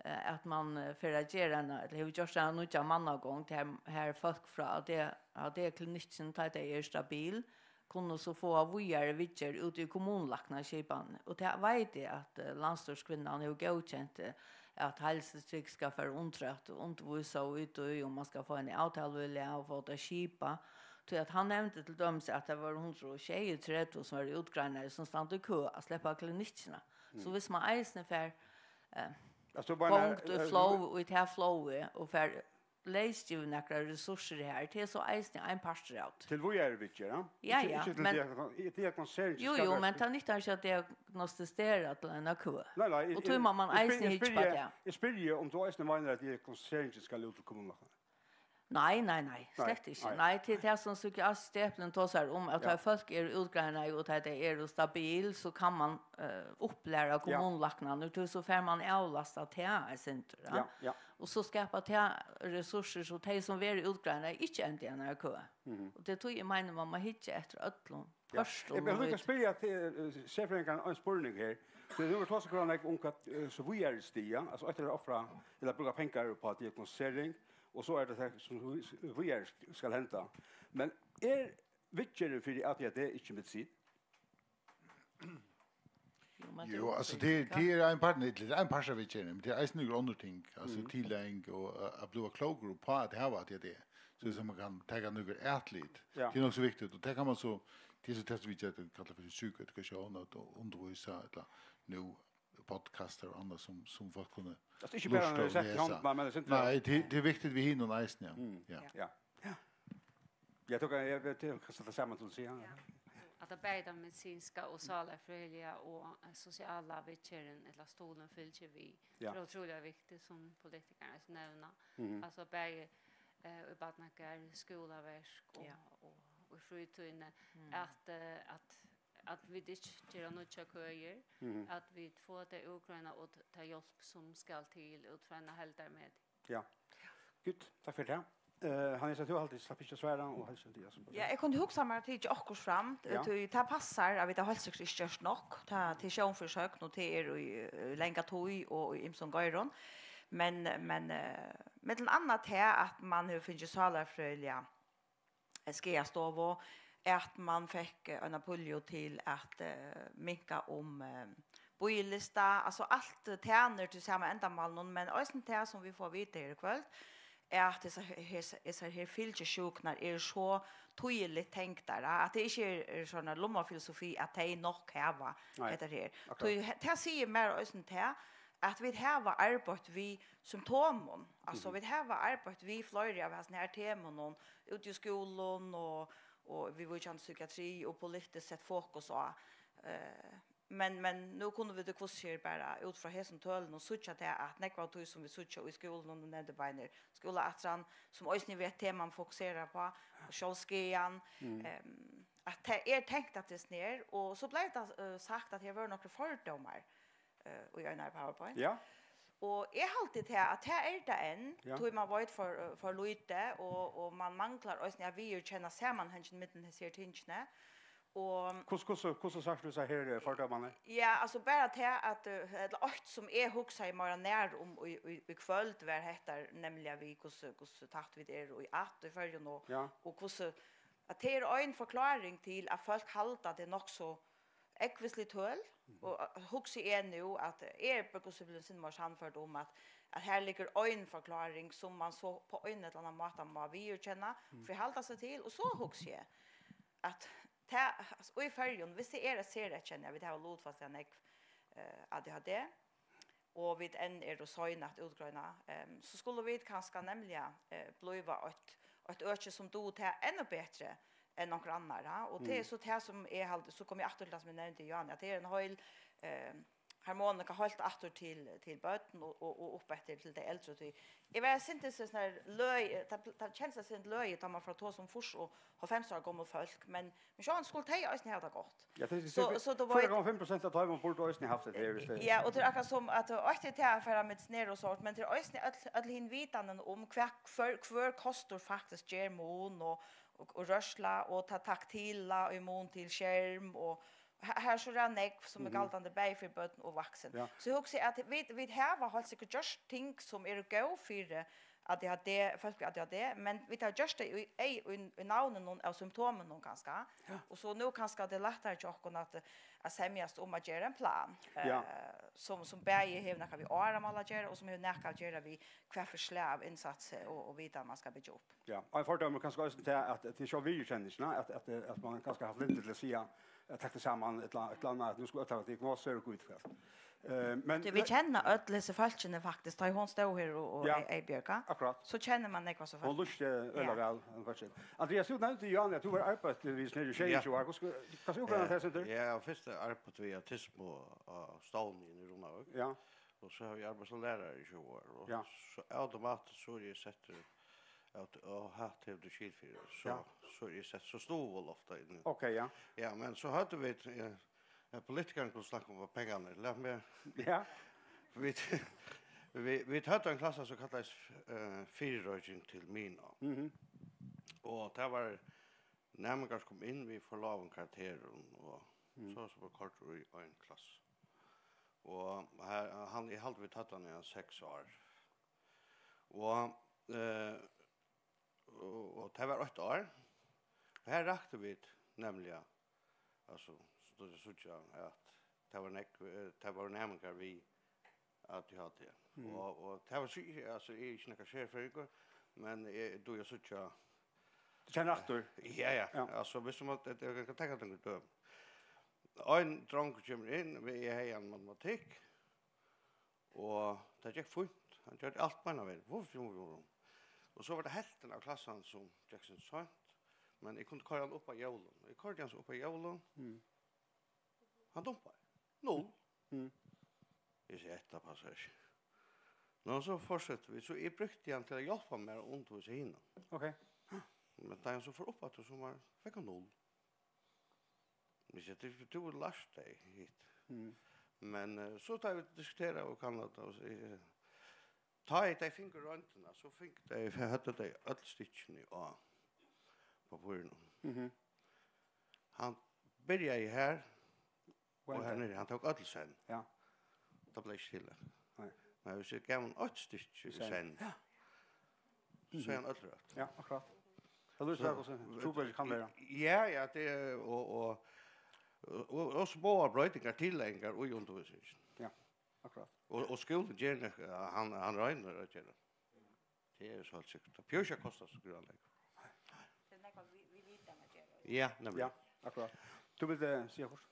eh, at man, eh, fer at gera eina, ella hevur gjørt eina nýggja mannagongd, har, har fólk frá A D, A D-klinikkin, tá tey eru stabil, kunnu so fáa víðari viðgerð út í kommunulæknaskipanini. Og tað veit eg, at, eh, landsstýriskvinnan hevur góðkent, eh, at Heilsutrygg skal fara undir at undirvísa í tí, og man skal fáa eina avtalu í lag og fáa tað skipað. Tí at hann nevndi til dømis, at tað vóru hundrað og sjeyogtretivu, sum vóru útgreinaðir, sum standa í kø at sleppa klinikkina. So, mm, viss man eisini fær, eh, altso, bara, gongd í, eh, flow, í tað flowið, og fær leysgivið nakrar resursir her, tað er so eisini ein partur av tí. Til víðari viðgerð, ja? Ja, ikki, ja, ikki til men diagno-, i-, diagnosering jú, skal jú, vera men frí. Tað nyttar ikki at diagnostisera til eina kø. Nei, nei, og tí má man eisini hyggja upp á tað. Eg spyrji, um tú eisini meinar, at diagnoseringin skal út til kommunulæknan? Nei, nei, nei, nei, slett ikki. Nei. Nei, til tað sum psykiatrisk depilin tosar um, at, ja, tá fólk eru útgreinaði og tá tey eru stabil, so kann man, eh, upplæra, ja, kommunulæknan, og tí so fær man avlastað tað eitt sindur, ja. Ja, ja. Og so skapa tað resursir, so tey sum verða útgreinaði ikki enda í eini kø. Mhm. Og tað er tí eg meini, man má hyggja eftir øllum, ja, pørtum. Eg vil líka spyrja til, eh, serfrøðingarnar ein spurning her. So nú er tosað um hvat, eh, so víðari stiga, altso, eitt er at ofra ella brúka pengar upp á diagnostisering, og so er tað tað sum víðari skal henda. Men er viðgerðin fyri A D H D ikki medisin? Jú, men tað er jú, altso, tað er, tað er ein partur, tað er ein partur av viðgerðini, men tað er eisini nøkur onnur ting, altso, mhm, tilæring og at, at blíva klókur upp á at hava A D H D, so at man kann taka nøkur atlit. Ja. Tað er nokk so viktigt, og tað kann man so, tað er so tað sum vit gera, kalla fyri psykoedukatión, at undirvísa, ella nú podcastar og annað sum, sum fólk kunnu, altso, ikki bara lurta og lesa. Nei, tað, tað er viktigt við hinum eisini, ja. Mm. Ja. Ja. Ja. Ja, tú kann, eg, eg, tú kanst seta saman til at siga. Ja. At tað bæði tað medisinska og sálarfrøðiliga og, eh, sosiala viðgerðin ella stuðulin fylgir við. Ja. Tað er ótrúliga viktigt, sum politikararnir nevna. Mhm. Altso bæði, eh, í barnagarði, skúlaverk og, ja, og, og í frítíðini, mm, at, eh, at, at vit ikki gera nýggjar køir, mhm, at vit fáa tey útgreinar og t-, ta hjálp sum skal til út frá eini heildarmeti. Ja. Gud, takk fyri tað. Eh, Hanisa, tú hevur altíð slapp ikki at svara, og helst ikki, altso. Ja, eg kundi hugsað mær at tikið okkurt fram, ja, tí tað passar, at vit hava heilt sikkurt ikki gjørt nokk, tað, tað er sjónfyrisøgn, og tað er í, eh, langa tíð og í ymsum geirum. Men, men, eh, millum annað tað, at man hevur fingið sálarfrøðiliga, eh, skaðastovu, at man fekk, eh, eina pulju til at, eh, minka um, eh, bíðilista, altso alt, eh, tænir til sama endamálin, men eisini tað sum vit fáa at vita her í kvøld, er at hesar, hesar, hesar her fylgisjúkurnar eru so týðiligt tengdar, at tað ikki er, er sovorðin lummafilosofi, at tey nokk hava, nei, hetta her. Akkurát. Tí he-, tað sigur mær eisini tað, at vit hava arbeitt við symptomum. Altso, mhm, vit hava arbeitt við fleiri av hasum her temunum úti í skúlum og, og viðvíkjandi psykiatri og politiskt sett fokus á. Eh, men, men nú kunnu vit í hvussu er bara út frá hesum tølunum síggja tað, at nógv av tí, sum vit síggja í skúlunum, og nevndi beinir skúlaafturan, sum eisini er eitt tema, man fokuserar uppá, og sjálvsskaðan, mm, ehm, at tað er tengt at tað er snær, og so bleiv tað, eh, sagt, at her vóru nakrir fordómar, eh, í einari PowerPoint. Ja. Og eg haldi tað, at tað er tað enn, ja, tí man veit for, eh, for lítið, og, og man manglar eisini at viðurkenna samanhangin millum hesi her tingini. Og hvussu, hvussu, hvussu sært tú hesar her, eh, fordómarnar? Ja, altso bara tað at, eh, ella eitt sum eg hugsaði meira nær um í, í, í kvøld, var hetta, nemliga við hvussu, hvussu tætt vit eru í ætt í Føroyum, og, ja, og hvussu, at tað er ein forkláring til, at fólk halda, at tað er nokk so ógvuslig tøl, og, eh, hugsi eg nú, at eg eri bara hvussu blivin sindur meir sannførd um, at, at her liggur ein forkláring, sum man so á ein ella annan máta má viðurkenna, forhalda seg til, og so hugsi eg, at tað, altso, í Føroyum, viss tað er eitt sereyðkenni, at vit hava lutfalsliga nógv, eh, A D H D, og vit enn eru sein at útgreina, ehm, so skulu vit kanska nemliga, eh, blíva eitt, eitt øki sum dugir tað enn betri enn onkur annar, ha? Og tað er so tað sum eg haldi, so komi eg aftur til tað sum eg nevndi, Johanne, at tað er ein heil, eh, harmonika heilt aftur til, til børn og, og, og upp eftir til tey eldru, tí eg var, syntes tað sånn her løg, tað, tað kennist eitt sindur løgið, tá man fer at tosa um fýrs og hálvfems ára gomul fólk, men, men sjálvandi skulu tey eisini hava tað gott. Ja, tað er, so, tað er so, tú veit, fýra komma fimm prosent av teimum burdu eisini havt tað her, viss tað... Ja, og tað er akkurát sum at, og eitt er tað at fara medisinera og sort, men tað er eisini øll, øll hin vitanin um hvat hvør, hvør kostur faktiskt ger mun og, og, og rørsla og ta taktila í mun til skerm og her, her so er nógv sum er galdandi bæði fyri børn og vaksin. Ja. So eg hugsi at vit, vit hava heilt sikkurt gjørt ting sum eru góð fyri A D H D, fólk við A D H D, men vit hava gjørt tað í, í, í, í navninum av symptomunum kanska. Ja. Og so nú kanska tað er lættari hjá okkum at, at semjast um at gera ein plan, ja, eh, sum, sum bæði hevur nakað við áramál at gera, og sum hevur nakað at gera við hvat fyri slag av innsats og, og vitan man skal byggja upp. Ja, og ein fordómur kanska eisini til at, at tað er so viðurkenningina, at, at, at man kanska har haft lyndi til at siga, at taka saman eitt ella, eitt ella annað, at nú skulu øll hava diagnosur og gud veit hvat. Eh, men... Tí vit kenna øll hesi fólkini faktiskt, tá ið hon stóð her og, og... Ja, Ey-, Eybjørg, akkurát. So kennir man nógv av so... Hon fólk lýsti øgiliga, ja, væl, hon fólkini. Andreas, tú nevndi, Johanne, at tú hevur arbeitt við hesi her í... Ja. Sjeyogtjúgu ár. Hvussu, kanst tú útgreina, eh, tað eitt sindur? Eg havi fyrst arbeitt við autismu á Stovni í Runavík. Ja. Og so havi eg arbeitt sum lærari í tjúgu ár, og... Ja. So automatiskt so eri eg settur at, og hatt hevur tú skil fyri, so... Ja. So eri eg sett so stuðul ofta inn í... Ok, ja. Ja, men so høvdu vit, eh, ja, politikararnir kunnu snakka um pengarnar. Lat meg... Ja. Vit, vit, vit høvdu ein klassa sum kallaðist, eh, Fyrireiking til miðnám. Mhm. Og tað var, næmingar kom inn við for lágum karakterum, og... Mm. So, so var koyrdur í ein klass. Og her, hann, eg haldi, vit høvdu hann í ein seks ár. Og, eh, og, og tað var eitt ár. Og her raktu vit nemliga, altso, so tú síggja, at tað var nógv, eh, tað vóru næmingar við A D H D. Mm. Og, og tað var so, altso, eg eri ikki nakar serfrøðingur, men eg dugi at síggja... Tú kennir aftur? Ja, ja. Ja. Altso, viss man, eg, eg kann taka nøkur dømi. Ein drongur kemur inn, eg hevði hann matematikk, og tað gekk fínt. Hann gjørdi alt beinanvegin. Vuff, vuff, vuff, vuff. Og so var tað helvtin av klassan sum gekk seg seint, men eg kundi koyra hann upp á jólum. Eg koyrdi hann so upp á jólum. Mm. Hann dumpaði. Null. Mm. Eg sigi, hetta passar ikki. Nå, so fortsettu vit. So eg brúkti hann til at hjálpa mær at undirvísa hinum. Ok. Men tá hann so fór upp aftur, so var, fekk hann null. Eg sigi, tú, tú hevur lært tey hitt. Mm. Men, eh, so tá vit diskuteraðu og kannaðu, og so, eh, tá ið tey fingu royndina, so fingu tey, høvdu tey øll stykkini á pappírinum. Mhm. Hann byrjaði her, og her niðri, hann tók øll senn. Ja. Tað bleiv ikki til. Nei. Men viss eg gav hann eitt stykki senn, ja, so er hann øll røtt. Ja, akkurát. Tað lýsir tað, hvussu trupult kann vera. Ja, ja, tað er, og, og, og, og smáar broytingar, tilleggingar í undirvísingini. Ja, akkurát. Og, og skúlin ger nakað, hann, hann roynir at gera. Tað er so heilt sikkurt. Tað behøvir ikki at kosta so greiðiliga nógv. Tað er nakað, vit, vit vita, man ger. Ja, nemliga. Ja, akkurát. Tú vilt, eh, siga okkurt?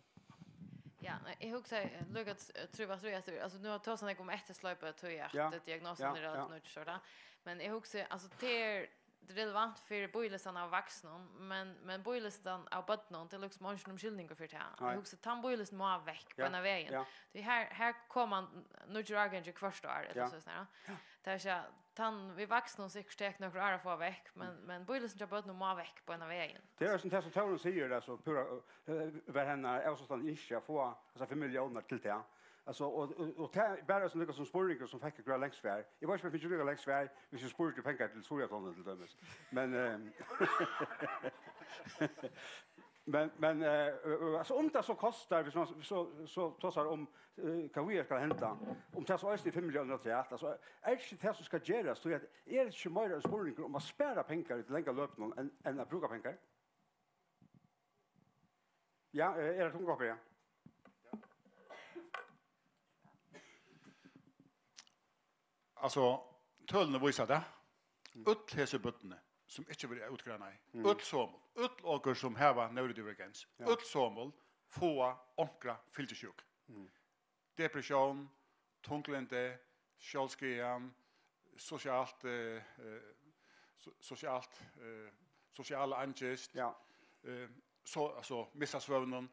Ja, nei, eg hugsi, eh, Lukas, eh, trúgv at, trúgv at, altso, nú hava vit tosað nógv um eftirsleipið, tí at, ja, diagnosan, ja, er, ja, alt nýtt, so tað. Men eg hugsi, altso, tað er relevant fyri bíðilistan av vaksnum, men, men bíðilistan av børnum, tað er líkasum eingin umskylningur fyri tað. Nei. Eg hugsi, tann bíðilistin má vekk, ja, beinanvegin. Ja. Tí her, her koma nýggir árgangar hvørt ár, ella, ja, so snarare. Ja. Tað er ikki, tann við vaksnum sikkurt tekur nøkur ár at fáa vekk, men, mm, men bíðilistin hjá børnum má vekk beinanvegin. Tað er sum tað sum Tórunn sigur, altso, púra, eh, var hennara avstandandi ynski at fáa hesar fimm milliónirnar til tað. Altso, og, og, og tað er bara sum líkasum spurningur sum fekk okkurt langt svar. Eg veit ikki, um eg fekk líka langt svar, viss eg spurdi um pengar til Suðuroyartunnilin til dømis. Men, eh, men, men, eh, altso, um tað so kostar, viss man so, so tosar um, eh, hvat vit skal henta, um tað so eisini er fimm milliónir afturat, altso, er ikki tað sum skal gerast, tí at er ikki meira ein spurningur um at spara pengar í tí langa løpinum enn, enn at brúka pengar? Ja, eh, er tað tungt okkurt, ja? Altso, tølini vísa tað. Øll hesi børnini, sum ikki verða útgreinaði, øll somul, øll okur, sum hava neurodivergens, øll somul fáa onkra fylgisjúku. Depressión, tunglyndi, sjálvsskaðan, sosialt, eh, eh, so-, sosialt, eh, sosiala angist, Ja. eh, so, altso, missa svøvnin.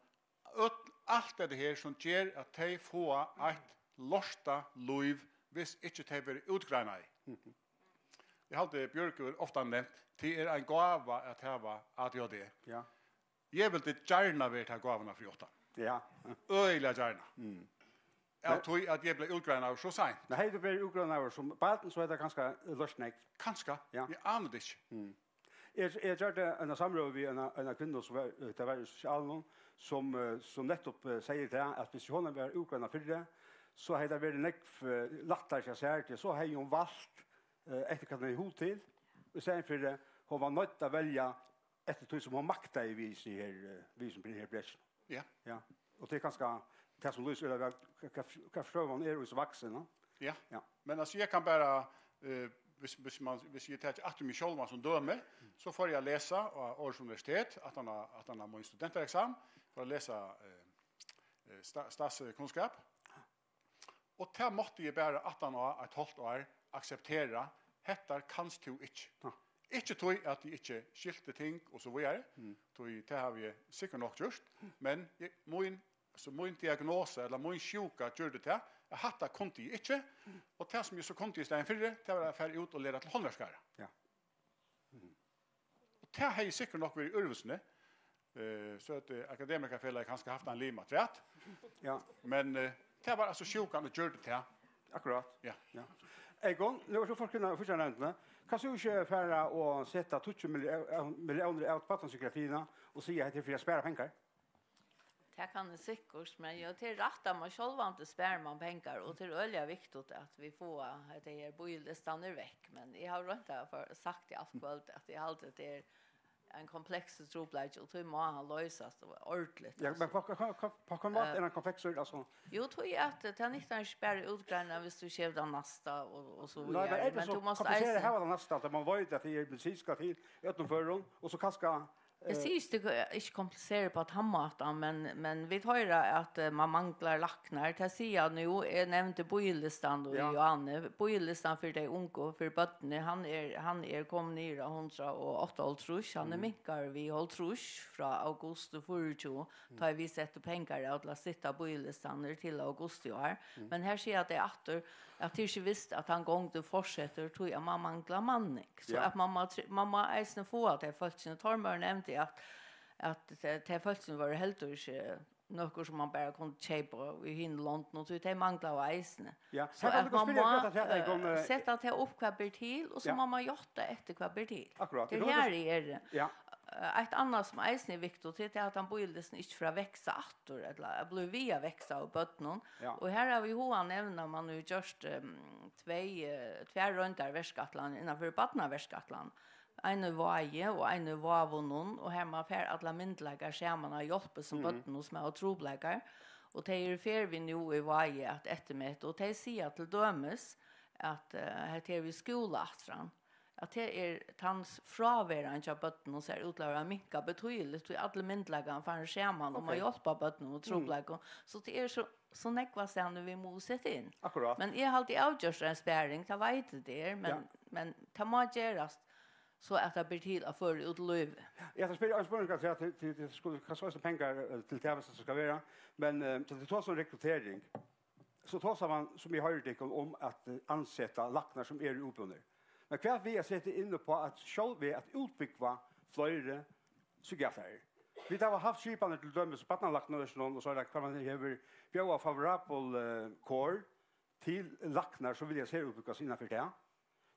Øll, alt hetta her, sum ger, at tey fáa eitt lorta lív, hvis ikki tey verða útgreinaði. Eg haldi, Bjørg hevur ofta nevnt, tað er ein gáva at hava A D H D. Ja. Eg vildi gjarna verið ta gávuna fyri uttan. Ja. Øgiliga gjarna. Mm. Av tí at eg bleiv útgreinaður so seint. Men hevði tú verið útgreinaður sum barn, so hevði tað kanska loyst nógv. Kanska. Ja. Eg áni tað ikki. Mm. Eg, eg gjørdi eina samrøðu við eina, eina kvinnu, sum var, eh, tað var í sosialinum, sum, eh, sum nettupp, eh, segði tað, at hvis hon var útgreinað fyrr, so hevði tað verið nógv, eh, lættari hjá sær, tí so hevði hon valt, eh, eftir hvat hon hevði hug til, í staðin fyri, eh, hon var noydd at velja eftir tí sum hon maktaði við seg her, eh, við sum her brekkinum. Ja. Ja. Og tað er kanska tað sum lýsir, ella hvat, hvat, hvat forstøðan er hos vaksin, no? Ja. Ja. Men altso, eg kann bara, eh, hvis, hvis man, hvis eg taki aftur meg sjálvan sum dømi, so fór eg at lesa á Aarhus Universitet, aftan á, aftan á mín studentareksamen, fór at lesa, eh, eh, sta-, statskunnskap. Og tað mátti eg bara aftan á eitt hálvt ár akseptera, hetta kanst tú ikki. Ja. Ikki tí at eg ikki skilti ting og so víðari, tí tað havi eg sikkurt nokk gjørt, men eg, mín, so mín diagnosa, ella mín sjúka gjørdi tað, at hatta kundi eg ikki, og tað sum eg so kundi í staðin fyri, tað var at fara út og læra til handverkara. Ja. Og tað hevði sikkurt nokk verið í øðrvísini, eh, so at, eh, Akademikarfelagið kanska havt ein lim afturat. Ja. Men, eh, tað var altso sjúkan, og gjørdi tað. Akkurát. Ja. Ja. Egon, nú ert tú forkvinna í fíggjarnevndini. Kanst tú ikki fara og seta tíggju millió-, milliónir av barnapsykiatriina og siga, at hetta er fyri at spara pengar? Tað kann eg sikkurt, men jú, tað er rætt, at man sjálvandi sparir man pengar, og tað er øgiliga viktigt, at vit fáa hetta her bíðilistarnar vekk. Men eg havi roynt at for-, sagt í alt kvøld, at eg haldi, at tað er ein kompleksur trupulleiki, og tí má hann loysast ordentligt, Ja, men altso. På, på, på, på hvilken måte er han komplekser? Altså, Jú, tí at, eh, tað nyttar ikki bara útgreinar, hvis tú skevur tað næsta og, og so nei, men víðari. Er det Men så du mást komplisert eisini her, det næste, at man vet at det er medisinsk til i øtten fører, og så kanskje Eg sigi ikki, tað er ikki komplisert på tann mátan, men, men vit hoyra at, eh, man manglar læknar. Tað siga nú, eg nevndi bíðilistan í Ja. Johanne. Bíðilistan fyri tey ungu, fyri børnini, hann er, hann er komin niður á hundrað og áttaoghálvtrýss. Hann er minkaður við hálvtrýss frá august í fýraogtjúgu, tá vit settu pengar av til at stytta bíðilistarnar til august í ár. Men her siga tey aftur, at tað er ikki vist, at hann gongdin fortsetur, tí at man manglar manning. So Ja. at man má tr-, man má eisini fáa tey fólkini. Tormóður nevndi, at, at tey, tey fólkini vóru heldur ikki nøkur, sum man bara kundi keypa í hinum londunum, tí tey manglaðu eisini. Ja. So Her kann at man man líka má, spyrja, hvat at hetta er eh, komið, eh, seta tað upp, hvat ber til, og so Ja. má man játta eftir, hvat ber til. Akkurát. Tað er Eg kann her líka eg eri. Ja. Eh, eitt annað, sum eisini er viktigt, tað er, at hann bíðilistin ikki fer at veksa aftur, ella at blíva við at veksa av børnum. Ja. Og her hava vit hug at nevna, man hevur gjørt, ehm, tvey, eh, tvær royndarverkætlanir innanfyri barnaverkætlan. Ein í Vági og ein í Vágunum, og har man fær allar myndugleikar saman at hjálpa sum Mhm. børnum, sum hava trupulleikar. Og tey eru í ferð við nú í Vági at eftirmeta, og tey siga til dømis, at, eh, hetta her við skúla aftur, at tað er tann s-, fráveran hjá børnum, sær út til at vera minkað betýðiligt, tí allir myndugleikarnir fara saman um at Ok. hjálpa børnum og Mm. trupulleikum. So tað er so, so nógv av staðni, vit mugu seta inn. Akkurát. Men eg haldi avgjørt er ein sparing, tað veit eg tað er, men, Ja. men tað má gerast, so at tað ber til at føra út í lívið. Eg skal spyrja ein spurning til, til, til, til, skulu, hvat so er pengar, eh, til tað, hvis tað skal vera, men, eh, til, til tað sum rekruttering. So tosar man, sum eg hoyri tykkum, um at, eh, anseta læknar sum eru útbúnir. Men hvat við at seta inn á at sjálv við at útbúgva fleiri psykiatrarar? Vit hava havt skipanir til dømis barnalæknavísindunum og so er tað, hvar man hevur bjóðað favorabel, eh, kor til læknar sum vilja serútbúgva seg innanfyri tað.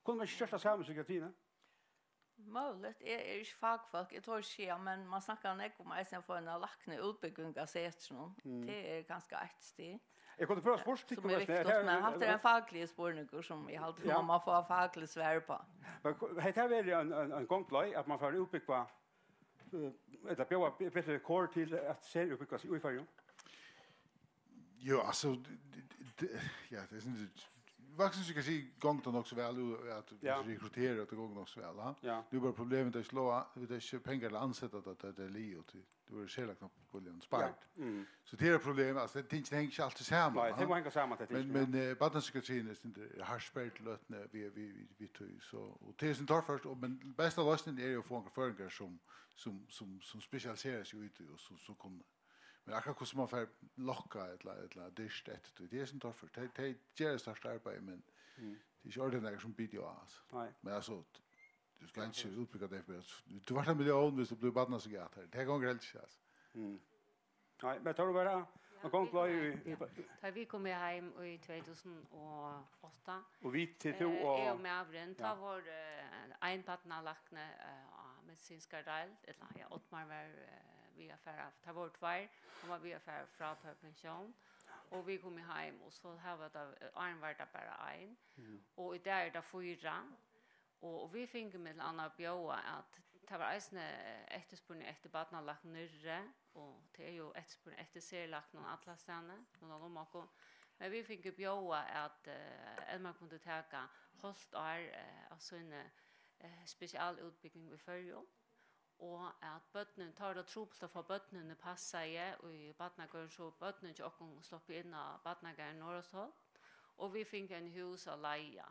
Kunnu vit ikki gjørt tað sama í psykiatriini? Møguligt. Eg eri ikki fakfólk, eg tori ikki siga, men man snakkar nógv um eisini at fáa eina læknaútbúgving av setrinum. Mm. Tað er kanska eitt stig, Eg kundi prøva at spurt sum tykkum er eisini, viktigt, her men hatta er ein fakligur spurningur, sum eg haldi, Ja. man má fáa faklig svar uppá. Men hetta her verður ein, ein, ein gongd leið, at man fær útbúgva, eh, ella bjóða be-, betri kor til at serútbúgva seg í Føroyum? Jo, altso, d-, d-, d-, ja, tað er sådan lidt Vaksin skal sige, gongur tað nokk so væl, og at Ja. rekruttere, at tað gongur nokk so væl, ha? Ja. Nú er bara problemið, at slå, at tað er ikki pengar til at anseta tað, tað, tað er liðugt, og tað verður serlagt nokk puljan spart. Ja. Mm. So tað er eitt problem, altso, tað tingini hanga ikki altíð saman, Nei, ha? tað má hanga saman, tað Men, tingini, ja. men, eh, barnapsykiatrien er sindur hart sperd til løtuni, við, við, við, við tí, so, og tað er sindur torført, og, men besta loysnin er jo at fáa onkrar føroyingar, sum, sum, sum, sum spesialisera seg í tí, og sum, sum kunnu Men akkurát hvussu man fær lokkað ella, ella dyrkt eftir tí, tað er sindur torført. Tey, tey gera stórt arbeiði, men Mm. tað er ikki ordiliga nakað sum biður á, altso. Nei. Men altso, tú skalt ikki útbúgva tey fyri, altso, tú fært ein millión, viss tú blívur barnapsykiatar. Tað gongur helst ikki, altso. Mm. Nei, men tað var bara Ja, ein gongd vit komu, í, í ja. Tá vit komu heim í tvey túsund og átta, Og vit til tú eh, og eg og maðurin, tá Ja. var, eh, ein barnalækni, eh, á medisinskari deild, ella, ja, Oddmar var, eh, við at fara, tað vóru tveir, hann var við at fara frá pensjón, og vit komu heim, og so hava tað, eh, áðrenn var tað bara ein, Mhm. og í dag er tað fýra, og, og vit fingu millum annað at bjóða, at tað var eisini eftirspurningur eftir barnalækni niðri, og tað er jo eftirspurningur eftir serlæknum allastaðni, rundan um okkum, men vit fingu bjóða, at, eh, Elmar kundi taka hálvt ár, eh, av síni, eh, spesialútbúgving í Føroyum, og at børnini, tá er tað trupult at fáa børnini passaði í barnagarðin, so børnini hjá okkum sluppu inn á barnagarðin Norðoyastholt, og vit fingu eini hús at leiga.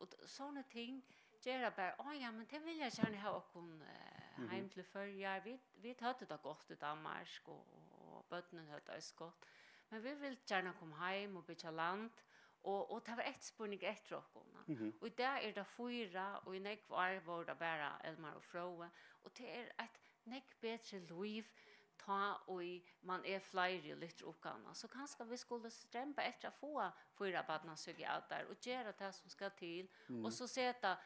Og t-, sovorðin ting gera bara, á ja, men tey vilja gjarna hava okkum, eh, Mhm. heim til Føroyar. Vit, vit høvdu tað gott í Danmark, og, og børnini høvdu tað eisini gott. Men vit vildu gjarna koma heim og byggja land, og, og tað var eftirspurningur eftir okkum. Mhm. Og í dag er tað fýra, og í nógv ár vóru tað bara Elmar og Fróði, og tað er eitt nógv betri lív, tá ið man er fleiri og lyftir uppgávuna. So kanska vit skulu stremba eftir at fáa fýra barnapsykiatarar og gera tað sum skal til, Mm. og so seta,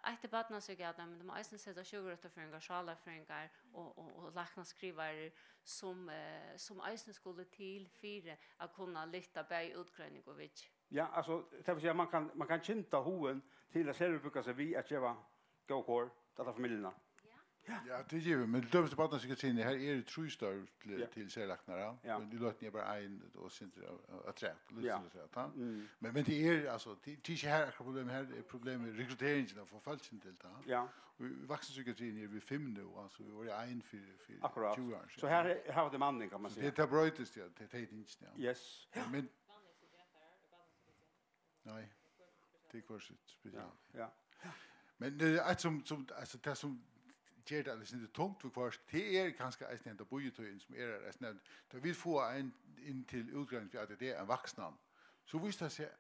eitt er barnapsykiatarar, men tað má eisini seta sjúkrarøktarfrøðingar, sálarfrøðingar og, og, og læknaskrivarar, sum, eh, sum eisini skulu til fyri at kunna lyfta bæði útgreining og viðgerð. Ja, altso, tað vil siga, man kann, man kann kynda hugin til at serútbúgva seg við at geva góð kor til alla familjuna. Ja. Ja, tað er givið, men til dømis í barnapsykiatrien, her eru trý størv til, Ja. til serlæknar, ja. Ja. Men í løtuni er bara ein, og sindur av, av, afturat, Ja. lítið afturat, ha? Mm. Men, men tað er, altso, tað, tað er ikki her akkurát problemið, her er problemið rekrutteringin at fáa fólkini til tað. Ja. Og í vaksinpsykiatrien eru vit fimm nú, altso, vit vóru ein fyri, fyri Akkurát. tjúgu árum So síðan. her er, her var tað manning, kann man So siga. tað, tað broytist, ja, tað, tað er tingini, ja. Yes. Men, Nei, tað er hvør sítt Ja, spesial. ja. Men, eh, eitt sum, sum, altso, tað sum ger tað eitt sindur tungt viðhvørt, tað er kanska eisini henda bíðitíðin sum er her, eisini nevnd. Tá vit fáa ein inn til útgreining fyri A D D, ein vaksnan, so vísir tað seg,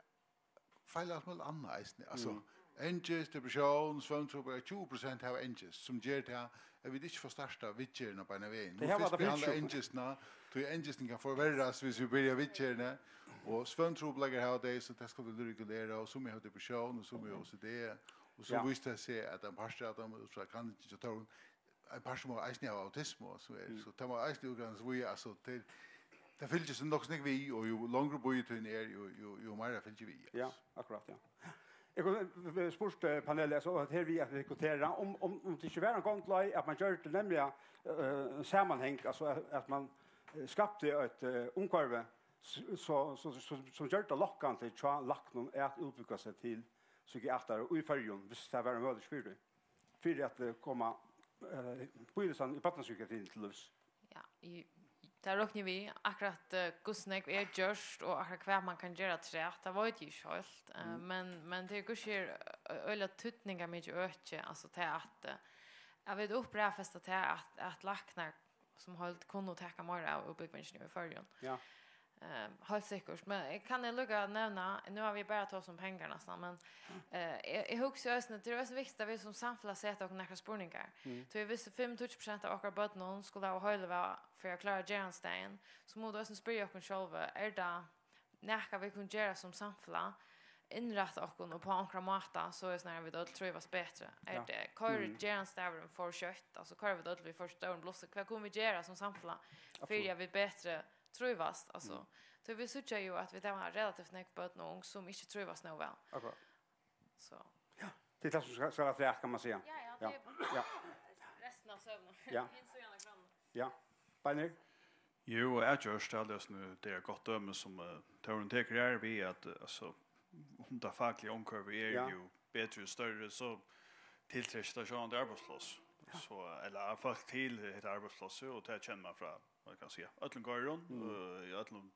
feilar alt møguligt annað eisini. Altso, Mm. angist, depressión, svøvntrupulleikar, tjúgu prosent hava angist, sum ger tað at vit ikki fáa startað viðgerðina beinan vegin. Tey Nú hava fyrst tað behandla fyri sjúku. angistina, tí angistin kann forverrast, viss vit byrja viðgerðini. Og svøvntrupulleikar hava tey, so tað skal vit regulera, og summi hava depressión, og summi hava O C D, og so Ja. vísir tað seg, at ein partur av teimum, út frá kanningini hjá teimum, ein partur má eisini hava autismu, so er, Mm. so tað má eisini útgreinast víðari, altso, tað, tað fylgir so nokk so nógv við, og jú longri bíðitíðin er, jú, jú, jú meira fylgir við, Ja, altso. akkurát, ja. Eg kundi, eh, spurt, eh, panelið, altso, at her við at rekruttera, um, um, um tað ikki var ein gongd leið, at man gjørdi nemliga, eh, samanhang, altso, at, at man, eh, skapti eitt, eh, umhvørvi, s-, so, so, so, sum gjørdi tað lokkandi hjá læknum at útbúgva seg til psykiatar í Føroyum, viss tað var ein møguleiki fyri tí, fyri at, eh, koma, eh, bíðilistan í barnapsykiatrien til lívs. Ja, í, tað rokni eg við. Akkurát, eh, hvussu nógv er gjørt, og akkurát hvat man kann gera afturat, tað veit eg ikki heilt. Eh, Mm. men, men tað er hvussu er, eh, øgiliga týdningarmikið øki, altso tað at, eh, at vit uppræðfesta tað at, at læknar sum heild kunnu taka meira av útbúgvingini í Føroyum. Ja. Eh, heilt sikkurt. Men eg kann eg líka nevna, nú hava vit bara tosað um pengar næstan, men, eh, eg, eg hugsi eisini, tað er eisini viktigt at vit sum samfelag seta okkum nakrar spurningar. Mm. Tí viss fimm, tíggju prosent av okkara børnum skulu hava heilivág fyri at klára gerandisdagin, so mugu vit eisini spyrja okkum sjálvi, er tað nakað vit kunnu gera sum samfelag, innrætta okkum upp á onkran máta, so er snarari vit øll trívast betri? Er Ja. tað, koyrir Mm. gerandisdagurin for skjótt, altso koyra vit øll við for stórum blussi? Hvat kunnu vit gera sum samfelag fyri Absolutt. at vit betri trívast? Altso, Mm. tí vit síggja jú, at vit hava relativt nógv børn og ung, sum ikki trívast nóg væl. Akkurát. So. Ja, tað er tað sum skal, skal afturat, kann man siga. Ja, ja, Ja. tað er Ja. restin av søguni. Ja. Hin síðan av krananum. Ja. Beinir? Jú, og eg gjørt tað, altso, nú, tað er eitt gott dømi sum, eh, Tórunn tekur her, við at, eh, altso, um tað fakliga umhvørvið er Ja. jú betri og størri, so tiltrekkir tað sjálvandi arbeiðspláss. Ja. So, ella fólk til hetta arbeiðsplássið, og tað kennir man frá, man kann siga, øllum gørðum, Mm. øh, í øllum,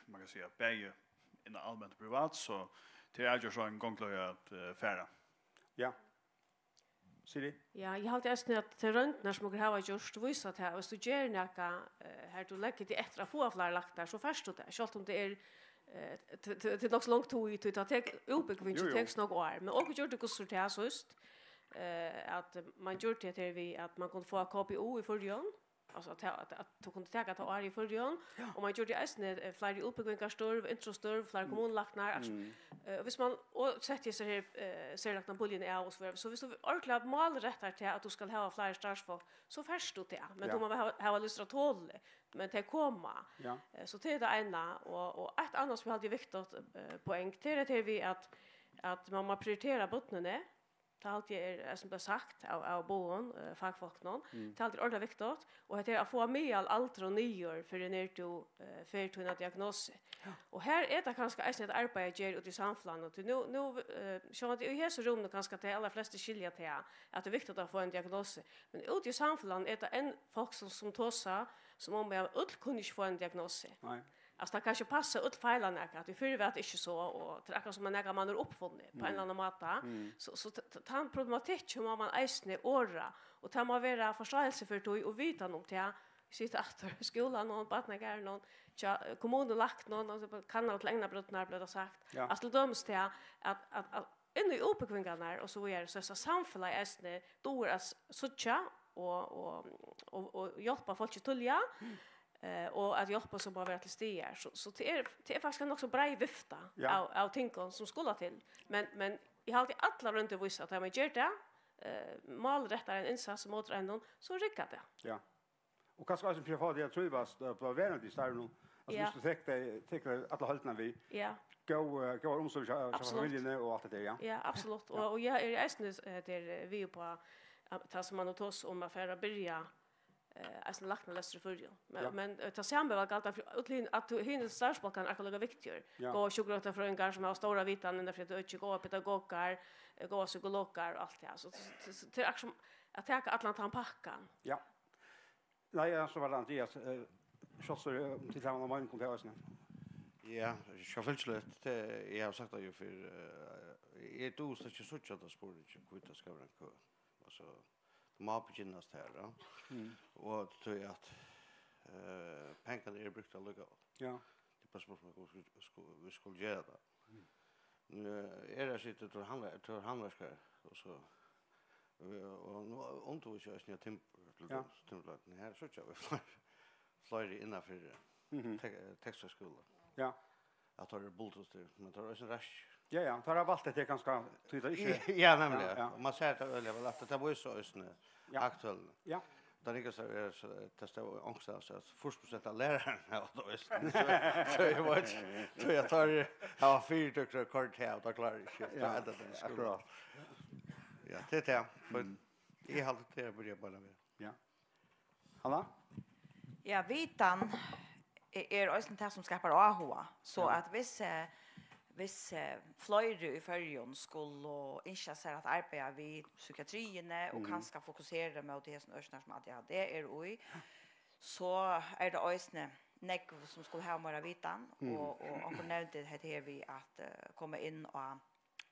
man kann siga, bæði innan alment og privat, so tað er avgjørt ein gongd at, øh, fara. Ja. Siri? Ja, eg haldi eisini, at tær royndirnar, sum okur hava gjørt, vísa tað, at viss tú ger nakað, eh, har tú leggur teg eftir at fáa fleiri læknar, so fært tú tað. Sjálvt um tað er, eh, t-, t-, til nokk so long tíð, tí tað tekur, útbúgvingin Jú, jú. tekur so nógv ár. Men okur gjørdu hvussu tað síðst, eh, at man gjørdi tað her við, at man kundi fáa K P U í Føroyum, altso at, at, at tú kundi taka tað árið í Føroyum, Ja. og man gjørdi eisini, eh, fleiri útbúgvingarstørv, introstørv, fleiri Mm. kommunulæknar, aks-, Mm. eh, og viss man, og setti hesar her, eh, serlæknapuljuna av og so víðari. So viss tú ordiliga málrettar tað, at tú skalt hava fleiri starvsfólk, so fært tú tað. Men Ja. tú mást hava, hava lyst og tol, men tey koma. Ja. Eh, so tað er tað eina, og, og eitt annað sum eg haldi er viktigt, eh, poeng, tað er tað her við, at, at man má prioritera børnini. Tað haldi eg er, er sum tað er sagt av, av báðum, eh, fagfólkunum. Mm. Tað haldi eg er ordiliga viktigt. Og hetta er at fáa miðalaldur og niður fyri nær tú, eh, fær tína diagnosu. Ja. Og her er tað kanska eisini eitt arbeiði at gera úti í samfelagnum. Tí nú, nú, eh, sjálvandi í hesum rúminum kanska tey allarflestu skilja tað, at tað er viktigt at fáa eina diagnosu. Men úti í samfelagnum er tað enn fólk sum, sum tosa, sum um at øll kunnu ikki fáa eina diagnosu. Nei. Altso, tað kann ikki passa, øll feila nakað, at í fyrr var tað ikki so, og tað er akkurát sum at nakað man er uppfunnið, på ein Mm. ella annan máta. Mm. So, so t-, t-, tann problematikkin má man eisini orða, og tað má vera forstáilsi fyri tí og vitan um tað. Eg siti aftur í skúlanum, barnagarðinum, hjá, eh, kommunulæknanum, og so kanna til egnar brýdnar, bleiv tað sagt. Ja. Altso, til dømis tað at, at, at inn í útbúgvingarnar og so víðari, so, so samfelagið eisini dugir at s-, síggja og, og, og, og hjálpa fólki tíðliga, Mm. eh, og at hjálpin so má vera til staðar. So, so tað er, tað er faktiskt ein nokk so breið vifta Ja. av, av tingum sum skulu til. Men, men eg haldi allar royndir vísa, at tá man ger tað, eh, málrettar ein innsats móti einum, so riggar tað. Ja. Og kanska eisini fyri at fáa teg at trívast, eh, blíva verandi í starvinum. Altso, Ja. viss tú tekur teg, tekur alla heildina við, Ja. góð, eh, góðar umstøður hjá, hjá Absolutt. familjuni og alt tað har, ja. Ja, absolutt. Ja. Og, og eg eri eisini, eh, har, eh, við uppá, at tað sum man nú tosar um at fara at byrja, eh, eisini læknalestur í Føroyum. Men, Ja. men, eh, tað sama væl galdandi fyri øll hin, at tú, hinir starvsbólkarnir eru akkurát líka viktigir. Ja. Góðar sjúkrarøktarfrøðingar sum hava stóra vitan innan fyri økið, góðar pedagogar, eh, góðar psykologar og alt tað. So, so, so, so tað er akkurát sum at taka allan tann pakkan. Ja. Nei, ja, so var tað Andreas, eh, sjálvt so, eh, um tit hava eina meining um tað eisini. Ja, sjálvfylgiliga, tað, eg havi sagt tað jú fyrr, eh, eg dugi slett ikki at síggja tað spurningin, hví tað skal vera ein kø. Altso, tað má begynnast har, ja. Mm. Og tí at, eh, pengarnir eru brúktir allíkavæl. Ja. Tað er bara spurning um, hvussu sku-, vit skulu gera tað. Mm. Nú er eg sittur til handver-, til handverkara, og so, og, og nú undirvísi eg eisini í timbur, til Ja. dømis, timburløgn. Her síggja vit fleiri, fleiri innanfyri Mhm. tek-, tekniska skúla. Ja. At teir eru bultrutir, men teir eru eisini raskir. Ja, ja, teir hava valt hetta kanska, tí teir ikki Ja, nemliga. Ja, ja. Man sær tað øgiliga væl, at tað vísir eisini Ja. hagtølini. Ja. Tað ringasta er, so, tað stóð onkustaðni, at fýrs prosent av lærarunum hava tað eisini. So, so eg veit ikki, so eg tar, hava fyritøkur at koyra til, og tað klárar ikki. Ja, Tað er tað, tað er akkurát. Ja, tað er tað. Men Mm. eg haldi, tað er byrja bara við. Ja. Hanna? Ja, vitan e-, er eisini tað sum skapar áhuga. So Ja. at viss, eh, viss, eh, fleiri í Føroyum skulu ynskja sær at arbeiða við psykiatriini og Mhm. kanska fokusera móti hesum økinum sum A D H D er í, so er tað eisini nógv sum skulu hava meira vitan, Mm. og, og onkur nevndi hetta her við at, eh, koma inn á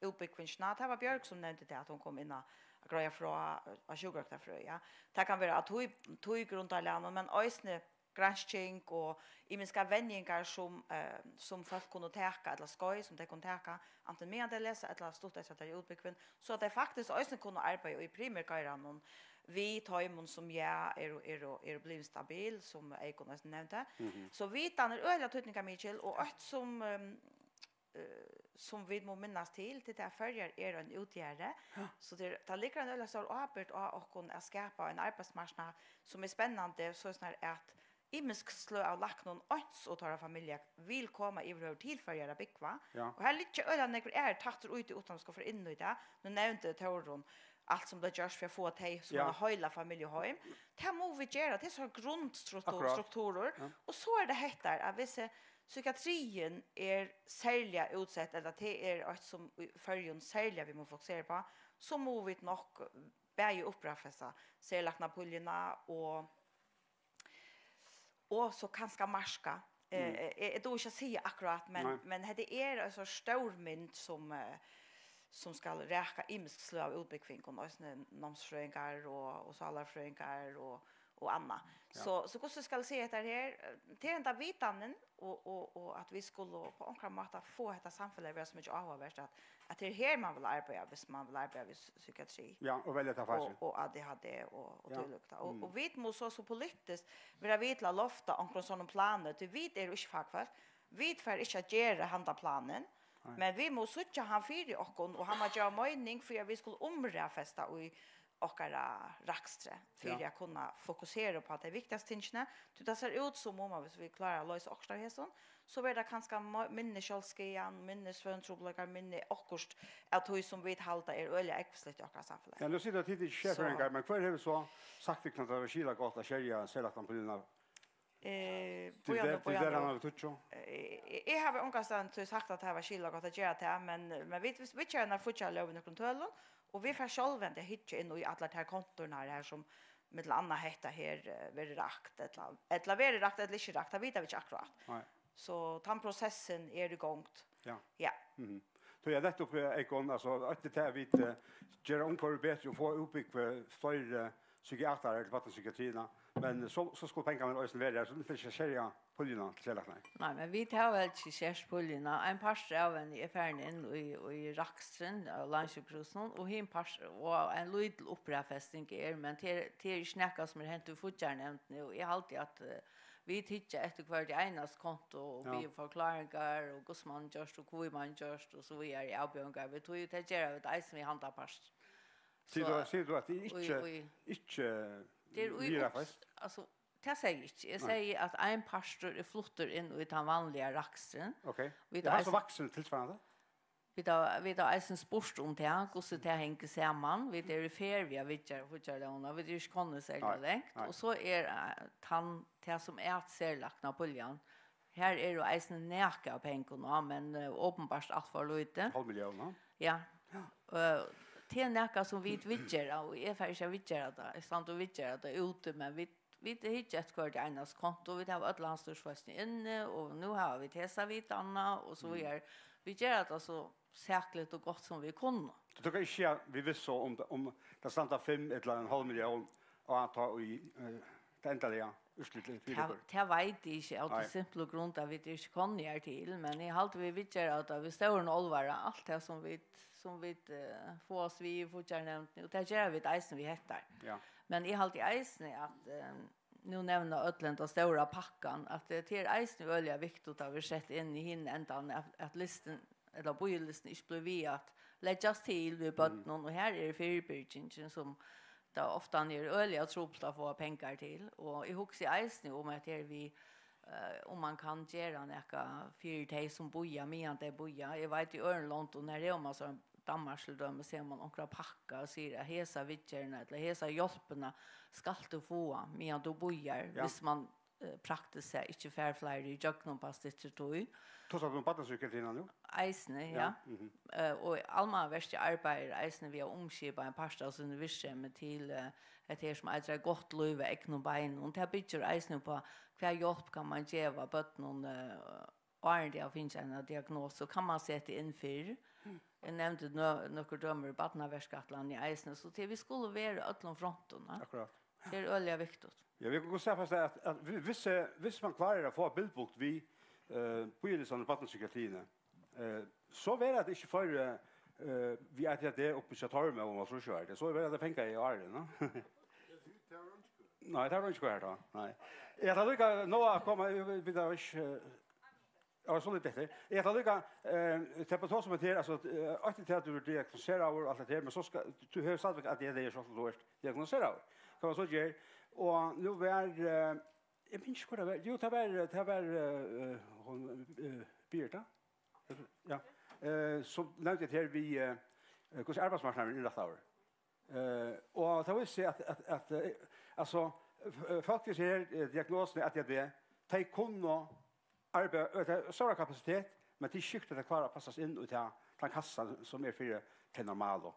útbúgvingina. Tað var Bjørg sum nevndi tað, at hon kom inn á at greiða frá, eh, á sjúkrarøktarfrøði, ja. Tað kann vera á tí, tí grundarlagnum, men eisini gransking og ymiskar venjingar sum, eh, sum fólk kunnu taka, ella skeið sum tey kunnu taka, antin meðan tey lesa ella stutt eftir at tey eru útbúgvin, so at tey faktiskt eisini kunnu arbeiða í primærgeiranum við teimum sum, ja, eru, eru, eru blivin stabil, sum Eyðgunn eisini nevndi. Mhm. So vitan er øgiliga týdningarmikil, og eitt sum, ehm, eh, sum vit mugu minnast til, tað er at Føroyar er ein útjaðari. Ja. So tað er, tað liggur ein øgiliga stór ábyrgd á okkum at skapa ein arbeiðsmarknað sum er spennandi, soleiðis at ymisk sløg av læknum eins og teirra familja vil koma yvirhøvur til Føroyar at búgva. Ja. Og her liggja øgiliga nógvir aðrir tættir í tí, uttan at skulu fara inn í tað. Nú nevndi Tórunn alt sum bleiv gjørt fyri at fáa tey sum Ja. eina heila familju heim. Tað mugu vit gera, tað er so grundstruktur-, Akkurát. strukturur. Ja. Og so er tað hetta, at viss, eh, psykiatriin er serliga útsett, ella tað er eitt, sum í Føroyum serliga vit mugu fokusera uppá, so mugu vit nokk bæði upprættfesta serlæknapuljuna og, og so kanska marka. Eh, eg, eg dugi ikki at siga akkurát, men, Nei. men hetta er ein so stór mynd, sum, eh, sum skal raka ymisk sløg av útbúgvingum, eisini námsfrøðingar og, og sálarfrøðingar og, og annað. Ja. So, so hvussu skal eg siga hetta her? Tað er henda vitanin og, og, og at vit skulu á onkran máta fáa hetta samfelagið at vera so mikið áhugavert, at, at tað er her, man vil arbeiða, viss man vil arbeiða við psy-, psykiatri. Ja, og velja tað Og, farsinn. og A D H D og, og Ja. tílíkt. Og, Mm. og vit mugu so, so politiskt vera við til at lofta onkrum sonnum plani, tí vit eru ikki fagfólk. Vit fara ikki at gera handa planin, Nei. men vit mugu síggja hann fyri okkum, og hann má geva meining fyri, at vit skulu umraðfesta í okkara rakstri, fyri Ja. at kunna fokusera upp á tey viktigastu tingini. Tí tað sær út sum um, at viss vit klára at loysa okkurt av hesum, so verður tað kanska mo-, minni sjálvsskaðan, minni svøvntrupulleikar, minni okkurt av tí, sum vit halda er øgiliga ógvusligt í okkara samfelagi. Ja, nú situr tit í So- sérfrøðingar, men hvør hevur so sagt, tykkum, at tað var skilagott at skerja serlæknapuljuna? Eh, Til bíða nú, hver, til bíða hver nú. annan við tíggju? Eh, eg, eg havi ongastaðni sagt, at tað var skilagott at gera tað, men, men vit, vit, vit gera eina fíggjarlóg við nøkrum tølum, og vit fara sjálvandi at hyggja inn í allar tær konturnar her, sum millum annað hetta her, eh, verður rakt, ella, ella verður rakt, ella ikki rakt, tað vita vit ikki akkurát. Nei. So tann prosessin er í gongd. Ja. Ja. Mhm. So ja, nettupp, eh, Egon, altso, eitt er tað, at vit, eh, gera umhvørvið betri og fáa útbúgvið fleiri psykiatarar til barnapsykiatriina, men so, so skulu pengarnir eisini vera har, so vit fara ikki at skerja puljuna til serlæknar. Nei, men vit hava heldur ikki skert puljuna. Ein partur av henni er farin inn í, í raksturin av Landssjúkrahúsinum, og hin part-, og ein lítil uppræðfesting er, men tað er, tað er ikki nakað, sum er hent í fíggjarnevndini, og eg haldi, at, eh, vit hyggja eftir hvørjum einasta kontu og Ja. biðja um forkláringar og hvussu man ger og hví man ger og so víðari avbjóðingar. Vit, tí tað gera vit eisini við handan part. Sigur So, tú, sigur tú, at tað er í, ikki, í, ikki tað er í viðraðfest? Ups-, altso, tað sigi eg ikki. Eg Nei. sigi, at ein partur er fluttur inn í tann vanliga raksturin. Ok. Vit Eg har eisini so vaksin tilsvarandi. Vit hava, vit hava eisini spurt um tað, hvussu tað hongur saman. Vit eru í ferð við at viðgera fíggjarlógina, vit eru ikki komnir serliga Nei, langt. nei. Og so er, eh, tann, tað sum er serlæknapuljan. Har er jú eisini nakað av pengum á, men, eh, openbart alt for lítið. Hálv millión, ha? Ja. Ja. Eh, tað er nakað sum vit viðgera, og eg fari ikki at viðgera tað. Eg standi og viðgeri tað úti, men vit Vit hyggja eftir hvørjum einasta kontu, vit hava øll landsstýrisfólkini inni, og nú hava vit hesa vitanina, og so Mm. víðari. Vit gera tað so sakligt og gott sum vit kunnu. So tú kanst ikki siga við vissu um, um tað standa fimm ella ein hálv millión á tá í, eh, tað endaliga úrslitið fyri Tað, ykkur? tað veit eg ikki, av tí Nei. simplu grund at vit eru ikki komnir her til, men eg haldi, vit viðgera tað við stórum álvara, alt tað sum vit, sum vit, eh, fáast við í fíggjarnevndini, og tað gera vit eisini við hetta. Ja. Men eg haldi eisini, at, eh, nú nevna øll henda stóra pakkan, at tað, tað er eisini øgiliga viktigt at vera sett inn í hin endan, at, at listin, ella bíðilistin, ikki blívur við at leggjast til við Mm. børnum, og her er fyribyrgingin, sum tað ofta er øgiliga trupult at fáa pengar til, og eg hugsi eisini um, at her við, eh, um man kann gera nakað fyri tey, sum bíða, meðan tey bíða. Eg veit, í øðrum londum, her hevur man so Danmark til dømis, hevur man onkra pakka og sigur, at hesa viðgerðina ella hesa hjálpina skalt tú fáa, meðan tú bíðar, Ja. viss man, eh, praktiskt sett ikki fær fleiri ígjøgnum upp á styttri tíð. Tosar tú um barnapsykiatriina nú? Eisini, Ja, ja. mhm. Eh, og Almannaverkið arbeiðir eisini við at umskipa ein part av sínum virksemi til, eh, hetta her, sum eitur Eitt gott lív á egnum beinum. Tað byggir eisini upp á, hvat hjálp kann man geva børnum, eh, áðrenn tey hava fingið eina diagnosu, kann man seta inn fyrr. Mm. Eg nevndi nø-, nøkur dømi úr barnaverkætlanini eisini, so tað, vit skulu vera á øllum frontum, ja. Akkurát. Tað er øgiliga viktigt. Ja, vit kunnu staðfesta, at, at vi-, viss, eh, viss man klárar at fáa bilbugt við, eh, bíðilistan í barnapsykiatriini, eh, so verða tað ikki fleiri, eh, við A D H D uppi hjá Tormi og hálvtrýss ár. So verða tað fanga í árinum. Nei, tað var ikki her tá. Nei. Eg ætli líka nú at koma, vit, vit hava ikki, eh, Ja, so lítið eftir. Eg ætli líka, eh, tað er bara tað sum er her, altso, eh, eitt er tað at tú er diagnoseraður og alt tað her, men so skal, tú hevur stadigvæk A D H D, sjálvt um tú ert diagnoseraður. Kann man so gera. Og nú var, eh, eg minnist ikki hvør tað var. Jú, tað var, tað var, eh, hon, eh, Birta. Ja. Eh, so nevndi eg her við, eh, eh, hvussu arbeiðsmarknaðurin er innrættaður. Eh, og tað vísir seg at, at, at, eh, altso, f-, eh, fólk við hesar her, eh, diagnosuni A D H D, tey kunnu arbeiða, eh, tað er stóra kapasitet, men tað er skift at tað klárar at passast inn í tað, tann kassan sum er fyri tey normalu.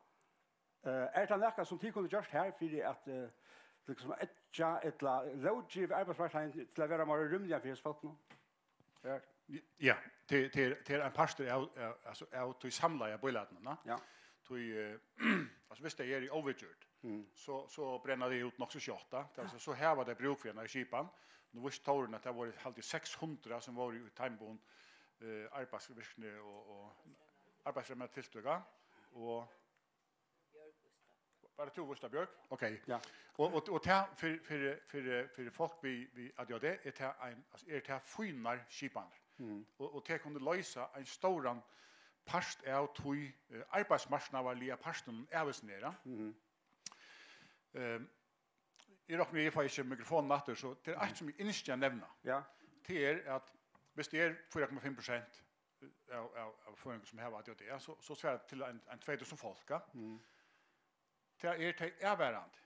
Eh, er tað nakað sum tit kunnu gjørt her fyri at, eh, liksom eggja ella lóggeva arbeiðsmarknaðin til at vera meira rúmligan fyri hesum fólkunum? Ja, til, til, til ein partur av, av, altso, av tí samlaða bílætinum, na? Ja. Tí, eh, altso, viss tey eru óviðgjørd, mm, so, so brenna tey út nokk so skjótt, tá. Tað vil siga, so hava tey brúk fyri eina skipan. Nú vísti Tórunn, at tað vóru, haldi eg, seks hundrað, sum vóru í tímabundnum, eh, arbeiðsvirkni og, og arbeiðsfremmandi tiltøk, og Var tað tú, Vísta Bjørg? Ok. Ja. Og, og, og tað fyri, fyri, fyri, fyri fólk við, við A D H D er tað ein, altso, er tað fínar skipanir. Mm. Og, og tað kunnu loysa ein stóran part av tí, eh, arbeiðsmarknaðarliga partinum av hesum her. Mhm. Ehm, eg rokni, eg fái ikki mikrofonin aftur, so tað er eitt sum eg ynski at nevna. Ja. Tað er at viss tað er fýra komma fimm prosent av, av, av føroyingum sum hava A D H D, ja, so, so svarar tað til ein, ein tvey túsund fólk, ja. Mm. Tað er tey avvarðandi.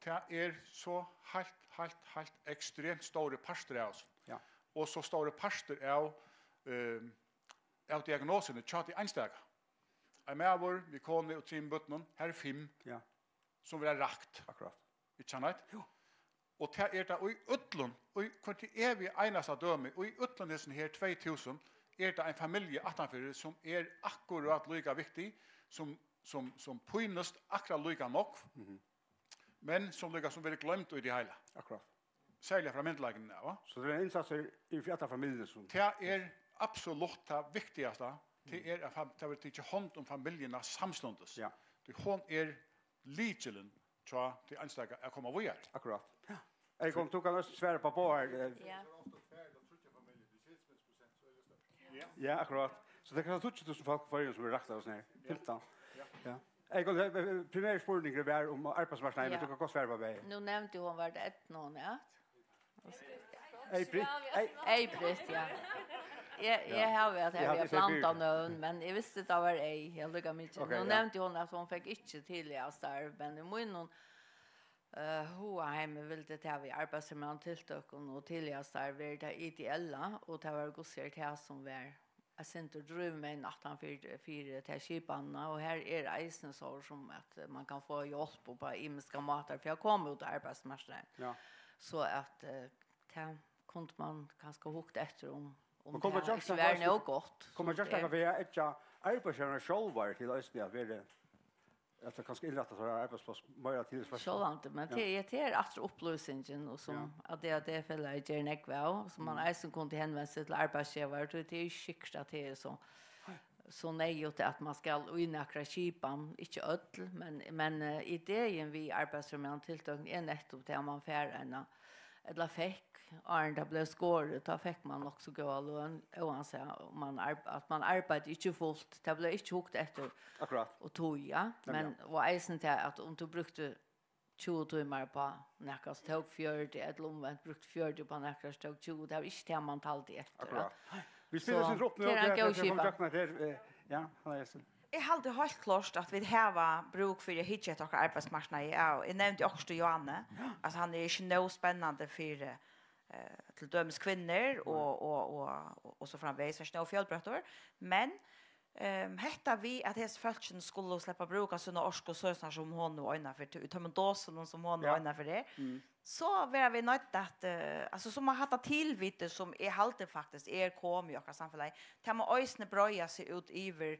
Tað er so heilt, heilt, heilt ekstremt stóri partur av hasum. Ja. Og so stóri partur av, ehm, av diagnosini hjá tí einstaka. Ein maður við konu og trimum børnum, her er fimm, ja, sum verða rakt. Akkurát. Ikki sant? Jú. Og tað er tað í øllum, í hvørt evig einasta dømi, í øllum hesum her tvey túsund, er tað ein familja aftanfyri, sum er akkurát líka viktig, sum, sum, sum pínast akkurát líka nógv, mhm, men sum líka sum verður gloymd í tí heila. Akkurát. Serliga frá myndugleikunum av, va? So tað er ein innsatsur í fyri allar familjur sum Tað er absolutt tað viktigasta, tað er at fam-, tað verður tikið hond um familjuna samstundis. Ja. Tí hon er lykilin hjá tí einstaka at koma víðari. Akkurát. Ja. Egon, tú kanst eisini svara upp á báðar, eh. Ja. Ja. Ja, akkurát. So tað er kanska tíggju túsund fólk í Føroyum sum eru rakt av og nær. Ja. Fimtan. Ja. Ja. Egon, eh, eh, primæri spurningurin var um arbeiðsmarknaðin, men Ja. tú kanst gott svara upp á bæði. Nú nevndi hon, var tað Eydna, hon æt? Ey-Britt, Ey- Ey-Britt, ja. Eg, eg Ja. havi at Eg her hevði við at blanda nøvn, men eg visti, tað var Ey, ja, líka mikið. Ok, Nú ja. nevndi hon, at hon fekk ikki tíðliga starv, men í mínum, eh, hugaheimi vildi tað við arbeiðsfremmandi tiltøkum og tíðliga starv verið tað ideella, og tað var, hvussu er tað sum var eitt sindur drívmegin aftan fyri, fyri ta skipanina, og har er eisini so sum at man kann fáa hjálp upp á ymiskar mátar fyri at koma út á arbeiðsmarknaðin. Ja. So at, eh, tað kundi man kanska hugt eftir um, um Men kom tað man gjørt ikki nakað var nóg gott. Kom man gjørt nakað fyri at eggja arbeiðsgevararnar sjálvar til eisini at vera, at tað kanska innrætta teirra arbeiðspláss meira til hesar fólk? Sjálvandi, men Ja. tað er, tað er aftur upplýsingin, og sum Ja. at tað, at tað felagið ger nógv av, sum man Mm. eisini kundi henvent seg til arbeiðsgevarar, tí tað er ikki sikkurt at tað er so, Nei. so neyðugt at man skal í nakra skipan, ikki øll, men, men, eh, idein við arbeiðsfremmandi tiltøkum er nettupp tað at man fær eina, ella fekk, áðrenn tað bleiv skorið, tá fekk man nokk so góða løn, óansæð um man arb-, at man arbeiddi ikki fult, tað bleiv ikki hugt eftir Akkurát. og tí, ja. Nemliga. Men, og eisini tað at um tú brúkti tjúgu tímar upp á nakað, so tók fjøruti, ella umvent, brúkti fjøruti upp á nakað, so tók tjúgu, tað var ikki tað man taldi eftir, Akkurát. ja. Vit spæla So, eitt sindur upp nú, tað er ein góð skipan. Her, eh, ja, hann er Jesper. Eg haldi heilt klárt at vit hava brúk fyri at hyggja eftir okkara arbeiðsmarknaði, ja, og eg nevndi okkurt í Johanne, Ja. at hann er ikki nóg spennandi fyri, eh, til dømis kvinnur og, Nei. og, og, og, og so framvegis, hann er ikki nóg fjølbroyttur, men, ehm, hetta við at hesi fólkini skulu sleppa at brúka sína orku, so sum hon nú eigur fyri, í teimum dosum sum hon nú Ja. eigur fyri, Mm. so verða vit noydd at, eh, altso, sum at hatta tilvitið sum eg haldi faktiskt er komið í okkara samfelagi, tað má eisini breiða seg út yvir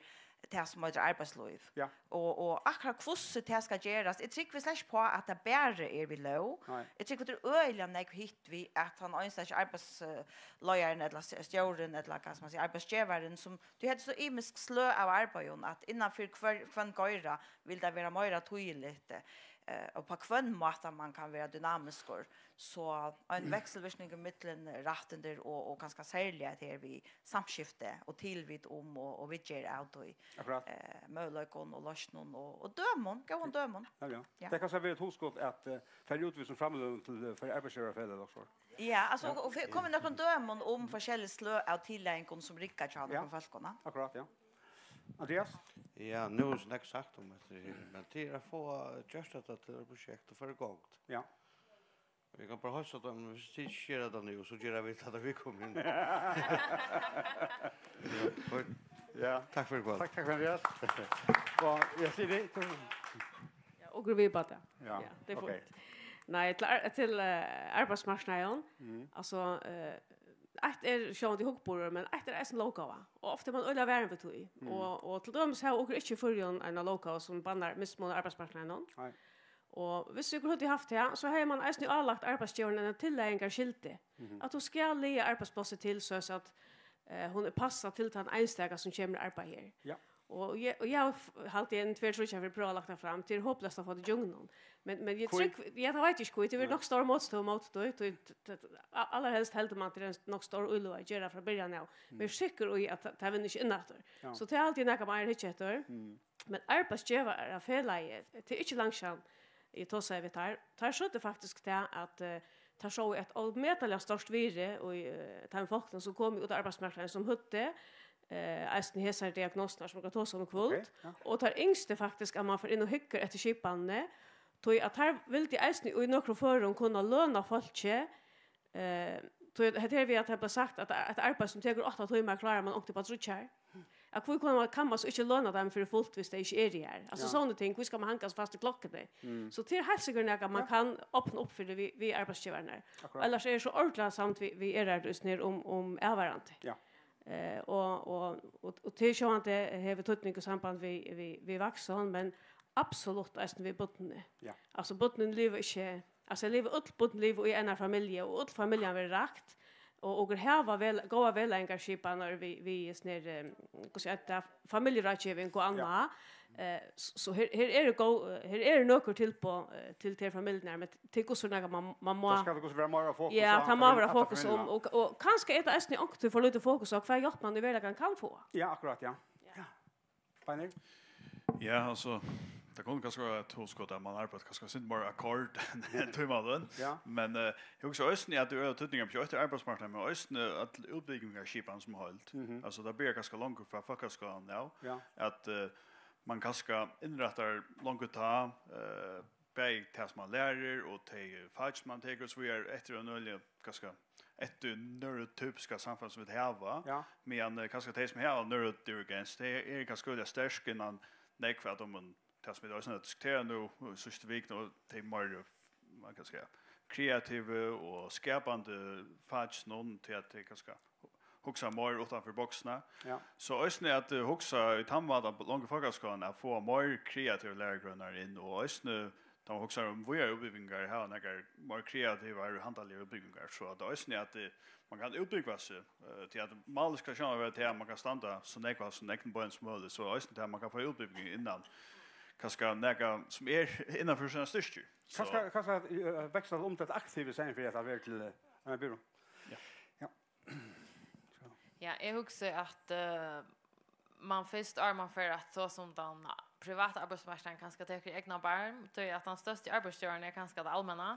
tað sum eitur arbeiðslív. Ja. Og, og akkurát hvussu tað skal gerast, eg trúgvi slett ikki uppá, at tað bara er við lóg. Nei. Eg trúgvi, tað er øgiliga nógv hitt við, at tann einstaki arbeiðsleiðarin ella s-, stjórin ella, hvat skal man siga, arbeiðsgevarin, sum, tú hevur so ymisk sløg av arbeiðum, at innanfyri hvør, hvønn geira vil tað vera meira týðiligt, eh, og á hvønn máta man kann vera dynamiskur. So ein vekselvirkni millum rættindi og, og kanska serliga at her við samskifti og tilvit um og, og viðgerð av tí, Akkurát. eh, møguleikum og loysnum og, og dømum, góðum dømum. Ja, ja. Ja. Tað kann so vera eitt hugskot at, eh, fara út við sum framløgum til, eh, fyri arbeiðsgivarafelag og so. Ja, altso, og, og fyri, koma við nøkrum dømum um forskellig sløg av tillagingum sum rigga hjá Ja. nøkrum fólkum, ja. Akkurát, ja. Andreas? Ja, nú er so nógv sagt um hetta her, men tað er at fáa gjørt hetta til eitt prosjekt og fara í gongd. Ja. Vit kann bara heilsa teimum, viss tit ikki gera tað nú, so gera vit tað, tá vit koma inn. Ja. Takk fyri í kvøld. Takk, takk fyri, Andreas. Og eg sigi við, tú Ja, okur vita tað. Ja, ja, tað er ok. Fínt. Nei, til, ar- til uh, arbeiðsmarknaðin. Mm. Altso, uh, eitt er sjálvandi hugburður, men eitt er eisini lóggáva. Og ofta er man øgiliga varin við tí. Mm. Og, og til dømis hava okur ikki í Føroyum eina lóggávu sum bannar mismun á arbeiðsmarknaðinum. Nei. Og viss okur høvdu havt tað, so hevði man eisini álagt arbeiðsgevaran eina tillagingarskyldu, Mhm. at hon skal laga arbeiðsplássið til, soleiðis at uh, hon er passað til tann einstaka, sum kemur at arbeiða her. Ja. Og eg, og eg havi f- haldið ein tvær, tríggjar ferðir prøvað at lagt tað fram, tað er hopleyst at fáa tað ígjøgnum. Men, men eg Hví? Trúgv, ja, tað veit eg ikki hví, tað verður Nei. Nokk stór mótstøða móti tí, tí t- t- a- allarhelst heldur man, tað er nokk stór íløga at gera frá byrjan av, men eg eri sikkur í, at tað, tað vinnur ikki inn aftur. Ja. So tað er altíð nakað, man er hyggja eftir. Mm. Men arbeiðsgevarafelagið, tað er ikki langt síðan, eg tosaði við teir, teir søgdu faktisk tað, at uh, teir sóu eitt ómetaliga stórt virði í uh, teimum fólkum, sum komu út á arbeiðsmarknaðin, sum høvdu uh, eisini hesar diagnosirnar, sum vit tosa um í kvøld. Ok, ja. Og teir ynsktu faktisk, at man fer inn og hyggur eftir skipanini, tí at teir vildu eisini í nøkrum førum kunna løna fólki, uh, tí at hetta her við, at tað bleiv sagt, at eitt arbeiði, sum tekur átta tímar, klárar man onkuntíð upp á tríggjar. At hví kann man, kann man so ikki løna teimum fyri fult, viss tey ikki eru her? Altso Ja. Sovorðin ting, hví skal man hanga so fast í klokkuni? Mm. So tað er heilt sikkurt nakað, man Ja. Kann opna upp fyri við, við arbeiðsgevararnar. Akkurát. Ellers er eg so ordiliga samd við, við Erhard Østner um, um avvarðandi. Ja. Eh, og, og, og, og tað er sjálvandi hevur týdning í samband við, við, við vaksin, men absolutt eisini við børnini. Ja. Altso, børnini liva ikki, altso, liva, øll børn liva í einari familju, og øll familjan verður rakt, og okur hava vel, góðar vegleiðingarskipanir við, við sånn her, eh, hvussu er tað, familjuráðgeving og annað. Eh, s- so her, her eru góð, her eru nøkur tilboð eh, til tær familjurnar, men til hvussu nakað man, man má Tað skal hvussu vera meira fokus Ja, á tað má familju- vera alla fokus um, familjuna. Og, og kanska er tað eisini onkuntíð for lítið fokus á, hvat hjálp man í veruleikanum kann fáa. Ja, akkurát, ja. Ja. Beinir? Ja, altso, tað kundi kanska vera eitt hugskot, at man arbeiddi kanska eitt sindur meira akkord enn enn tímaløn. Ja. Men eh, eg hugsi eisini, at tað er týdningarmikið, eitt er arbeiðsmarknaðurin, men eisini øll útbúgvingarskipanin sum heild. Mhm. Altso, tað byrjar kanska longur frá fólkaskúlanum av, Ja. At eh, man kanska innrættar longu tá, eh, bæði tað, sum man lærir, og tey fak, sum man tekur, og so víðari, eftir ein øgiliga, kanska, eftir neurotypiska samfelag, sum vit hava, Ja. Meðan eh, kanska tey, sum hava neurodivergens, tey eru kanska øgiliga sterk innan nógv av teimum, tað, sum vit eisini diskutera nú, eh, síðstu vikuna, og tey meir, man kann siga, kreativu og skapandi fakinum, tí at tey kanska hugsa meir uttanfyri boksina. Ja. So eisini at eh, hugsa í tann mátan longu í fólkaskúlanum, at fáa meir kreativur lærugreinar inn, og eisini tá man hugsar um víðari útbúgvingar, hava nakrar meir kreativar og handaligar útbúgvingar, so at eisini at eh, man kann útbúgva seg, eh, tí at málið skal sjálvandi vera tað, at man kann standa so nógv á sínum egnu beinum sum møguligt, so eisini tað, at man kann fáa útbúgving innan, kanska nakað, sum er innanfyri sínar styrkir. So Kanska, kanska eh, veksla um til eitt aktivt í staðin fyri at vera til eh, Anna Byrå. Ja. Ja. Ja, eg hugsi, at eh, man fyrst, áðrenn man fer at tosa um tann privata arbeiðsmarknaðin, kanska tekur egnan barm, tí at tann størsti arbeiðsgevarin er kanska tað almenna,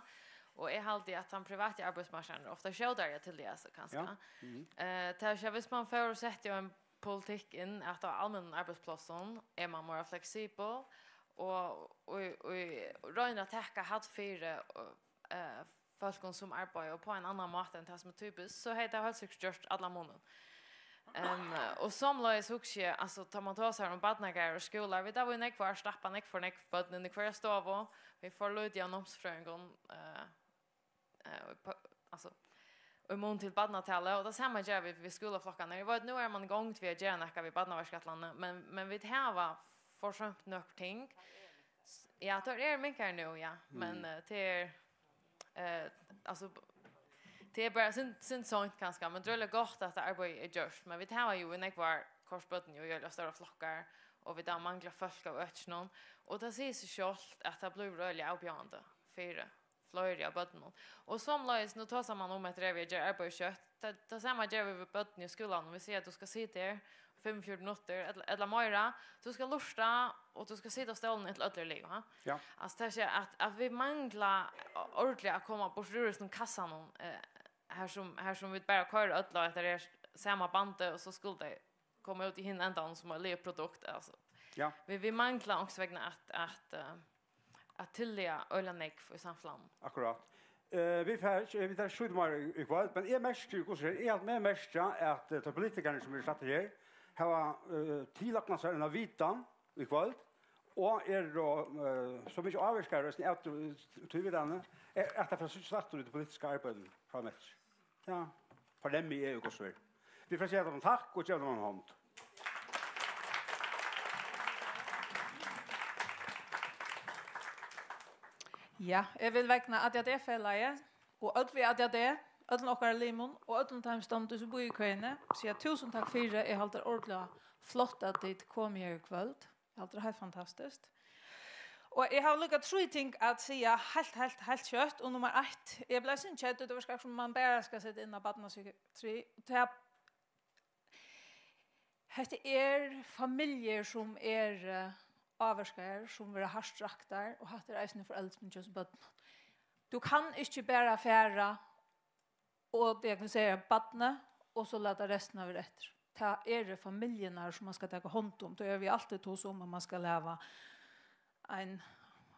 og eg haldi, at tann privati arbeiðsmarknaðurin er ofta skjótari at tiltaka seg, kanska. Ja. Mhm. Eh, tað er, viss man fór og setti ein politikk inn, at á almennum arbeiðsplássum er man meira fleksibul, og, og, og roynir at taka hædd fyri, og, eh, fólkum, sum arbeiða upp á ein annan máta enn tað, sum er typiskt, so hevði tað heilt sikkert gjørt allan munin. Um, og somuleiðis hugsi eg, altso, tá man tosar um barnagarðar og skúlar, vit hava í nógv ár stappað nógv for nógv børn inn í hvørja stovu, vit fáa lítið av námsfrøðingum, eh, eh, í pa- altso, í mun til barnatalið, og tað sama gera vit við skúlaflokkarnar. Eg veit, nú er man í gongd við at gera nakað við barnaverkætlanina, men, men vit hava forsømt nøkur ting. S- Ja, teir eru minkaðir nú, ja, men Mm. eh, tað er, eh, altso, tað er bara synd, synd seint kanska, men tað er gott, at tað arbeiðið er gjørt. Men vit hava jú í nógv ár koyrt børn í øgiliga stórar flokkar, og vit hava manglað fólk av økinum, og tað sigur seg sjálvt, at tað blívur øgiliga avbjóðandi fyri fleiri av børnunum. Og somuleiðis, nú tosar man um, at tað er við at gera arbeiðið skjótt. Tað, tað sama gera vit við børn í skúlanum. Vit siga, at tú skal sita her fimmogfjøruti minuttir, ella, ella meira. Tú skal lurta, og tú skal sita á stólinum, inntil øll eru liðug, ha? Ja. Altso, tað er at, at vit mangla ordiliga at koma burtur úr hesum kassanum, eh, her sum, her sum vit bara koyra øll á hetta her sama bandið, og so skulu tey koma út í hin endan sum eitt liðugt produkt, altso. Ja. Vit, vit mangla onkursvegna at, at, eh, at tillaga øgiliga nógv í samfelagnum. Akkurát. Eh, vit fara ikki, vit fara ikki út meir í, í kvøld, men eg merki, hvussu er, eg haldi meg merkja, at, eh, teir politikararnir, sum eru staddir her, hava, eh, tilegnað sær eina vitan í kvøld, og eru, eh, so mikið ávirkaðir eisini av tí, tí vitanini, eh, at tað fer at síggjast aftur í tí politiska arbeiðinum frameftir. Ja, fornemmi eg, hvussu er. Vit fara at siga teimum takk og geva teimum eina hond. Ja, eg vil vegna A D H D-felagið og øll við A D H D, øllum okkara limum og øllum teimum standi, sum búðu í køini, siga túsund takk fyri. Eg haldi tað ordiliga flott, at tit komu her í kvøld. Eg haldi tað heilt fantastiskt. Og eg havi líka trý ting at siga heilt, heilt, heilt skjótt. Og nummar eitt, eg bleiv sindur keddur, tað var sum man bara skal seta inn á barnapsykiatri. Tað Hetta er familjur, sum eru ávirkaðar, sum verða hart raktar, og hatta er eisini foreldrini hjá hesum børnum. Tú kann ikki bara fara og diagnostisera barnið, og so lata restina vera eftir. Tað eru familjurnar, sum man skal taka hond um. Tá hava vit altíð tosað um, at man skal hava ein,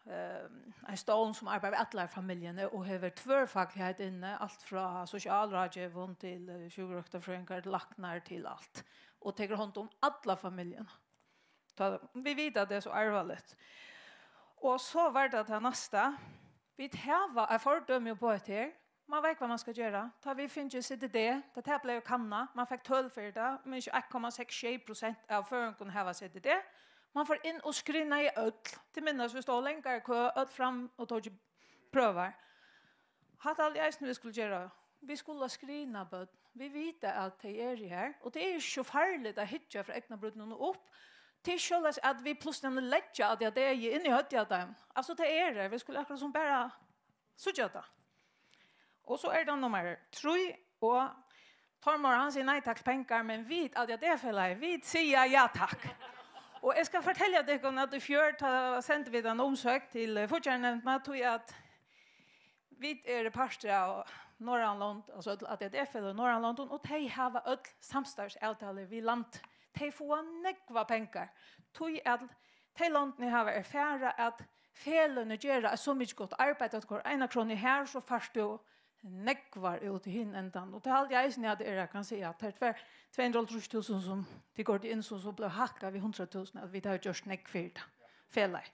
eh, ein stovn, sum arbeiðir við allari familjuni og hevur tvørfagligheit inni, alt frá sosialráðgevum til, eh, sjúkrarøktarfrøðingar, læknar, til alt, og tekur hond um alla familjuna. Tá, vit vita, at tað er so álvarligt. Og so var tað tað næsta. Vit hava eitt fordømi upp á hetta her. Man veit, hvat man skal gera. Tá vit fingu C D D, tá tað bleiv kannað, man fekk tøl fyri tað, men ikki eitt komma seks sjey prosent av føroyingum hava C D D. Man fór inn og skrinaði øll. Til minnes, vit stóðu longri kø, øll fram og tóku prøvar. Hatta haldi eg eisini, vit skulu gera. Vit skulu skrina børn. Vit vita, at tey eru her, og tað er ikki so farligt at hyggja frá eygnabrýrnum og upp. Tað er soleiðis, at vit plutselig leggja A D H D inn í høvdið á teimum. Altso, tað er her. Vit skulu akkurát sum bara síggja tað. Og so er tað nummar trý, og Tormór, hann sigur nei takk til pengar, men vit, A D H D-felagið, vit siga ja takk. Og eg skal fortelja tykkum, at í fjør, tá sendu vit eina umsókn til, eh, fíggjarnevndina, tí at vit eru partur av Norðurlond, altso øll A D H D-feløg í Norðurlondum, og tey hava øll samstarvsavtalur við land. Tey fáa nógvar pengar, tí at tey londini hava erfarað, at feløgini gera eitt so mikið gott arbeiði, at hvør eina krónu her, so fært tú nógvar út í hin endan. Og tað haldi eg eisini, at eg kann siga, at tað er tvær, tvey hundrað og hálvtrýss túsund, sum tit koyrdu inn, sum so bleiv hækkað við hundrað túsund, at vit hava gjørt nógv fyri tað felagið.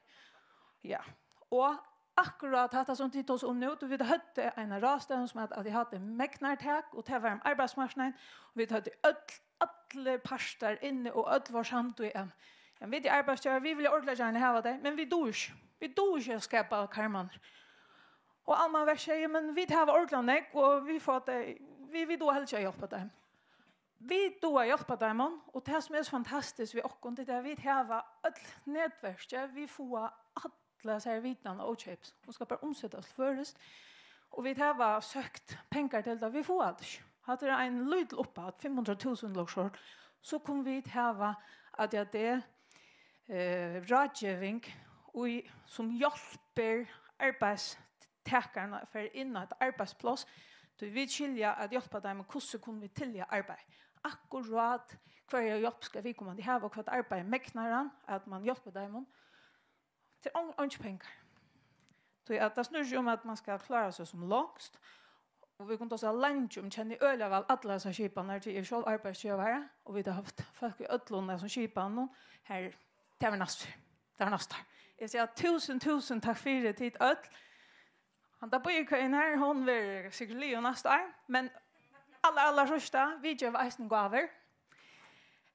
Ja. Og akkurát hatta, sum tit tosa um nú, tí vit høvdu eina ráðstevnu, sum at, at eg hevði megnartak, og tað var um arbeiðsmarknaðin, og vit høvdu øll, allir partar inni, og øll vóru samd í, at, ja, vit eru arbeiðsgevarar, vit vilja ordiliga gjarna hava tey, men vit duga ikki. Vit duga ikki at skapa karmarnar. Og Alma Verk sigur, men vit hava ordiliga nógv, og vit fáa tey, vit, vit duga helst at hjálpa teimum. Vit duga at hjálpa teimum, og tað, sum er so fantastiskt við okkum, tað er, at vit hava øll netverkið, vit fáa alla hesa her vitan ókeypis. Hon skal bara umsetast til føroyskt, og vit hava søkt pengar til tað, vit fáa tað ikki. Hatta er ein lítil upphædd, fimm hundrað túsund luxor, so kunnu vit hava A D H D, eh, ráðgeving, í, sum hjálpir arbeiðstakaran at fara inn á eitt arbeiðspláss, tí vit skilja at hjálpa teimum, hvussu kunnu vit tilja arbeiði. Akkurát hvørja hjálp skal viðkomandi hava, og hvat arbeiði megnar hann, at man hjálpir teimum. Tað er ein-, eingir pengar. Tí at tað snýr seg um, at man skal klára seg sum longst, og vit kunnu tosa leingi um, kenni øgiliga væl allar hesar skipanir, tí eg eri sjálv arbeiðsgevari, og vit hava havt fólk í øllum hesum skipanum. Her, tað var næstur. Tað var næstur. Eg sigi túsund, túsund takk fyri tit øll. Handa bíðikøin her, hon verður sikkurt liðug næsta ár, men allar, allar síðsta, vit geva eisini gávur.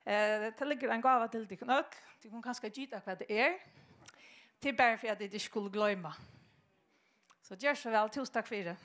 Eh, tað liggur ein gáva til tykkum øll. Tit kunnu kanska gita, hvat tað er. Tað er bara fyri, at tit ikki skulu gloyma. So ger so væl, túsund takk fyri.